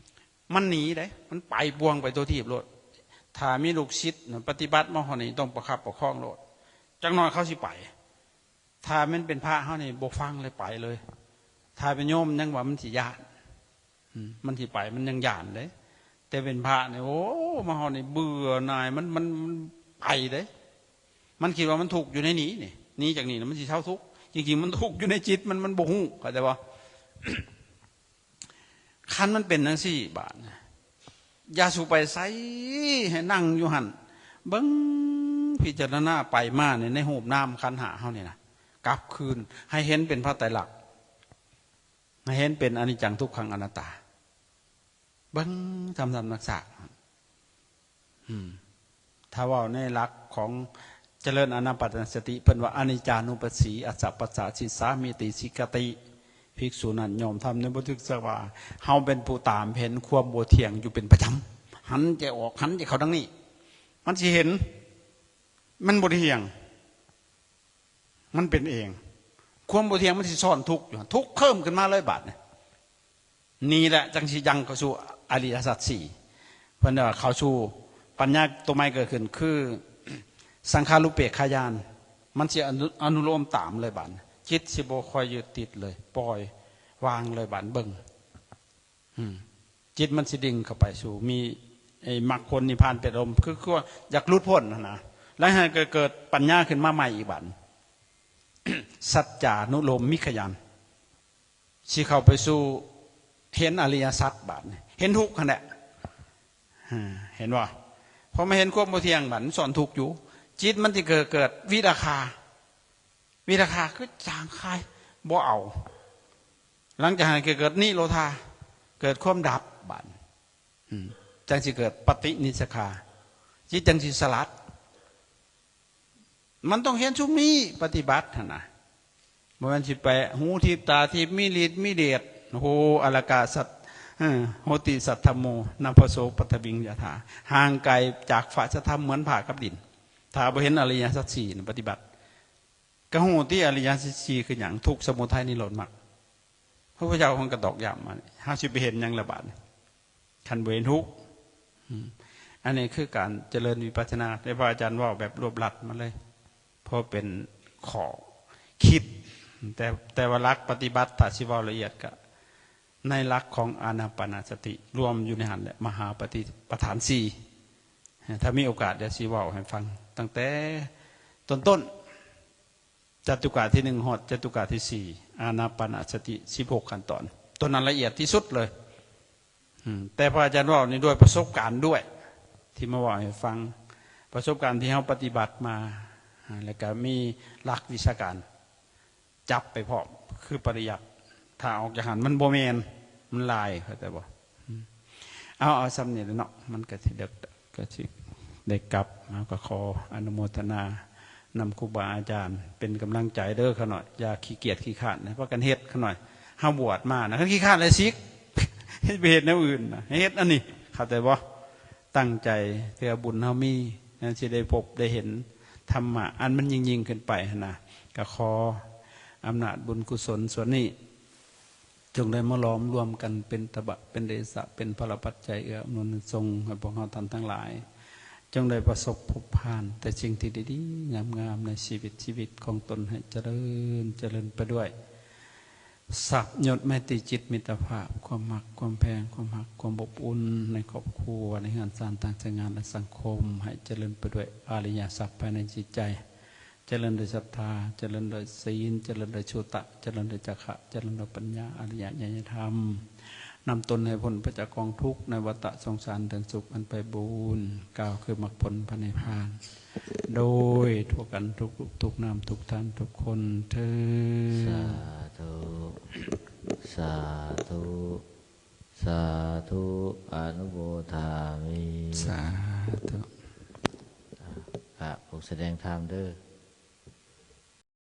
ມັນໜີເດ້ ມັນໄປປວງໄປຕົວທີບໂລດ. ຖ້າມີລູກສິດນະ ປະຕິບັດມາຮອດນີ້ ຕ້ອງປະຄັບປະຄອງໂລດ ຈັກໜ້ອຍເຂົາຊິໄປ. ຖ້າແມ່ນເປັນພະເຮົານີ້ ບໍ່ຟັງເລີຍ ໄປເລີຍ. ຖ້າເປັນໂຍມຍັງວ່າມັນຊິຢ້ານ ອືມ ມັນຊິໄປ ມັນຍັງຢ້ານເດ້. ແຕ່ເປັນພະນີ້ ໂອ້ ມາຮອດນີ້ເບື່ອໜ່າຍ ມັນ ມັນ ມັນໄປເດ້. ມັນຄິດວ່າມັນທຸກຢູ່ໃນນີ້ນີ້ ໜີຈາກນີ້ແລ້ວມັນຊິເຊົາທຸກ. ຈິງໆ ມັນທຸກຢູ່ໃນຈິດ ມັນ ມັນບໍ່ຮູ້ ເຂົ້າໃຈບໍ່? ຄັນມັນເປັນຈັ່ງຊີ້ ບາດນີ້ ຢ່າສູ່ໄປໃສ ໃຫ້ນັ່ງຢູ່ຫັ້ນ ເບິ່ງ ພິຈາລະນາໄປມາໃນ ໃນຮູບນາມຂັນຫ້າເຮົານີ້ນະ ກັບຄືນ ໃຫ້ເຫັນເປັນພະໄຕລັກ ໃຫ້ເຫັນເປັນອະນິດຈັງ ທຸກຂັງ ອະນັດຕາ. ເບິ່ງທຳນຳນັກສາກ ອືມ ຖ້າເວົ້າໃນຫຼັກຂອງຈະເລີນອານາປານສະຕິ ເພິ່ນວ່າ ອະນິດຈານຸປັດສີ ອັດສະປັດສາ ສິດສາມິຕິ ສິກຂະຕິ. ພິກສຸນັ້ນຍອມທຳໃນບໍ່ຖືກສະວ່າ ເຮົາເປັນຜູ້ຕາມເຫັນຄວາມບໍ່ທ່ຽງຢູ່ເປັນປະຈຳ ຫັນຈະອອກ ຫັນຈະເຂົ້າທາງນີ້ ມັນຊິເຫັນ ມັນບໍ່ທ່ຽງ ມັນເປັນເອງ. ຄວາມບໍ່ທ່ຽງມັນຊິຊ້ອນທຸກຢູ່ ທຸກເພີ່ມຂຶ້ນມາເລີຍບາດນີ້. ນີ້ແຫຼະຈັ່ງຊິຍັງເຂົ້າສູ່ອະລິຍະສັດສີ່ ເພິ່ນວ່າເຂົ້າສູ່ປັນຍາຕົວໃໝ່ເກີດຂຶ້ນ ຄືສັງຂາລຸເປກຂາຍານ ມັນຊິອະນຸ ອະນຸໂລມຕາມເລີຍບາດນີ້ ຈິດຊິບໍ່ຄ່ອຍຍຶດຕິດເລີຍ ປ່ອຍວາງເລີຍບາດນີ້ ເບິ່ງ ອືມ ຈິດມັນຊິດຶງເຂົ້າໄປສູ່ມີ ໄອ້ ມັກຜົນນິບພານເປັນອາລົມ ຄື ຄືວ່າຢາກຫຼຸດພົ້ນຫັ້ນນະ ແລ້ວໃຫ້ເກີດ ເກີດປັນຍາຂຶ້ນມາໃໝ່ອີກບາດນີ້ ສັດຈານຸໂລມມິກຂະຍານ ຊິເຂົ້າໄປສູ່ເຫັນອະລິຍະສັດບາດນີ້ ເຫັນທຸກຫັ້ນແຫຼະ ເຫັນບໍ່? ພໍມາເຫັນຄວາມບໍ່ທ່ຽງບາດນີ້ ມັນຊ້ອນທຸກຢູ່ ຈິດມັນຊິເກີດ ເກີດວິລາຄາ ວິລາຄາຄືຈາງຄາຍ ບໍ່ເອົາ. ຫຼັງຈາກນັ້ນກໍເກີດນິໂຣທາ ເກີດຄວາມດັບບາດນີ້ ອືມ ຈັ່ງຊິເກີດປະຕິນິດສະຂາ ຈິດຈັ່ງຊິສະຫຼັດ. ມັນຕ້ອງເຫັນຊຸມນີ້ປະຕິບັດຫັ້ນນະ ບໍ່ແມ່ນຊິໄປຫູທິບຕາທິບ ມີລິດມີເດດ ໂອ້ໂຫ ອາລະກະສັດ ເອີ ໂຫຕິສັດທຳໂມ ນຳພະໂສປັດຖະວິງຍະຖາ ຫ່າງໄກຈາກຝ່າຍສັດທຳເໝືອນຟ້າກັບດິນ. ຖ້າບໍ່ເຫັນອະລິຍະສັດສີ່ນະປະຕິບັດ ກະຮູ້ຕິ ອະລິຍະສັດສີ່ຄືຫຍັງ? ທຸກ ສະມຸໄທ ນິໂຣດ ມັກ. ພະພຸດທະເຈົ້າເພິ່ນກະຕອກຢ້ຳມານີ້ ເຮົາຊິໄປເຫັນຫຍັງລະບາດນີ້ ຄັນບໍ່ເຫັນທຸກ? ອືມ ອັນນີ້ຄືການຈະເລີນວິປັດສະນາ ແຕ່ພະອາຈານເວົ້າແບບລວບລັດມາເລີຍ ພໍເປັນຂໍ້ຄິດ ແຕ່ ແຕ່ວ່າຫຼັກປະຕິບັດ ຖ້າຊິເວົ້າລະອຽດກະ ໃນຫຼັກຂອງອານາປານະສະຕິ ລວມຢູ່ໃນຫັ້ນແຫຼະ ມະຫາປະຕິປະທານສີ່. ຖ້າມີໂອກາດ ດຽວຊິເວົ້າໃຫ້ຟັງ ຕັ້ງແຕ່ຕົ້ນໆ ຈະຕຸກະທີໜຶ່ງ ຮອດຈະຕຸກະທີສີ່ ອານາປານະສະຕິ ສິບຫົກຂັ້ນຕອນ ຕົວນັ້ນລະອຽດທີ່ສຸດເລີຍ. ອືມ ແຕ່ພະອາຈານເວົ້ານີ້ດ້ວຍປະສົບການດ້ວຍ ທີ່ມາເວົ້າໃຫ້ຟັງ ປະສົບການທີ່ເຮົາປະຕິບັດມາ ແລ້ວກະມີຫຼັກວິຊາການ ຈັບໄປພ້ອມ ຄືປະລິຍັດ ຖ້າອອກຈາກຫັ້ນມັນບໍ່ແມ່ນ ມັນຫຼາຍ ເຂົ້າໃຈບໍ່? ອືມ ເອົາ ເອົາສ່ຳນີ້ແຫຼະເນາະ ມັນກະຊິເດິກ ກະຊິໄດ້ກັບ. ເຮົາກະຂໍອະນຸໂມທະນານຳຄູບາອາຈານ ເປັນກຳລັງໃຈເດີຂ້ານ້ອຍ ຢ່າຂີ້ກຽດຂີ້ຄ້ານ ໃຫ້ພາກັນເຮັດຂ້ານ້ອຍ. ເຮົາບວດມານະ ຄັນຂີ້ຄ້ານແລ້ວສິກ ໄປເຮັດແນວອື່ນນະ ໃຫ້ເຮັດອັນນີ້ ເຂົ້າໃຈບໍ່? ຕັ້ງໃຈ ເພື່ອບຸນເຮົາມີ ຍັງຊິໄດ້ພົບໄດ້ເຫັນທຳມະອັນມັນຍິ່ງໆຂຶ້ນໄປຫັ້ນນະ. ກະຂໍອຳນາດບຸນກຸສົນສ່ວນນີ້ ຈົ່ງໄດ້ມາຫຼອມລວມກັນເປັນຕະບະ ເປັນເດຊະ ເປັນພະລະປັດໄຈ ເອື້ອອຳນວຍອຳນວຍສົ່ງໃຫ້ພວກເຮົາທ່ານທັງຫຼາຍ ຈົ່ງໄດ້ປະສົບພົບຜ່ານແຕ່ສິ່ງທີ່ດີໆງາມໆໃນຊີວິດ ຊີວິດຂອງຕົນ ໃຫ້ຈະເລີນ ຈະເລີນໄປດ້ວຍ ຊັບຍົດ ໄມຕີຈິດ ມິດຕະພາບ ຄວາມຮັກ ຄວາມແພງ ຄວາມຮັກ ຄວາມອົບອຸ່ນ ໃນຄອບຄົວ ໃນເຮືອນຊານ ທາງການງານ ແລະ ສັງຄົມ ໃຫ້ຈະເລີນໄປດ້ວຍອະລິຍະຊັບພາຍໃນຈິດໃຈ, ຈະເລີນດ້ວຍສັດທາ, ຈະເລີນດ້ວຍສີນ, ຈະເລີນດ້ວຍສຸຕະ, ຈະເລີນດ້ວຍຈາຄະ, ຈະເລີນດ້ວຍປັນຍາ, ອະລິຍະຍານະທຳ, ນຳຕົນໃຫ້ພົ້ນໄປຈາກກອງທຸກໃນວັດຕະສົງສານ ເດີນສຸກອັນໄພບູນ, ກ່າວຄືມັກຜົນພະນິບພານ. ໂດຍທົ່ວກັນທຸກຮູບທຸກນາມທຸກທ່ານທຸກຄົນເທີ້ນ. ສາທຸ ສາທຸ ສາທຸ ອະນຸໂມທາມິ ສາທຸ. ອ່າ ພະສົງສະແດງທຳເດີ້.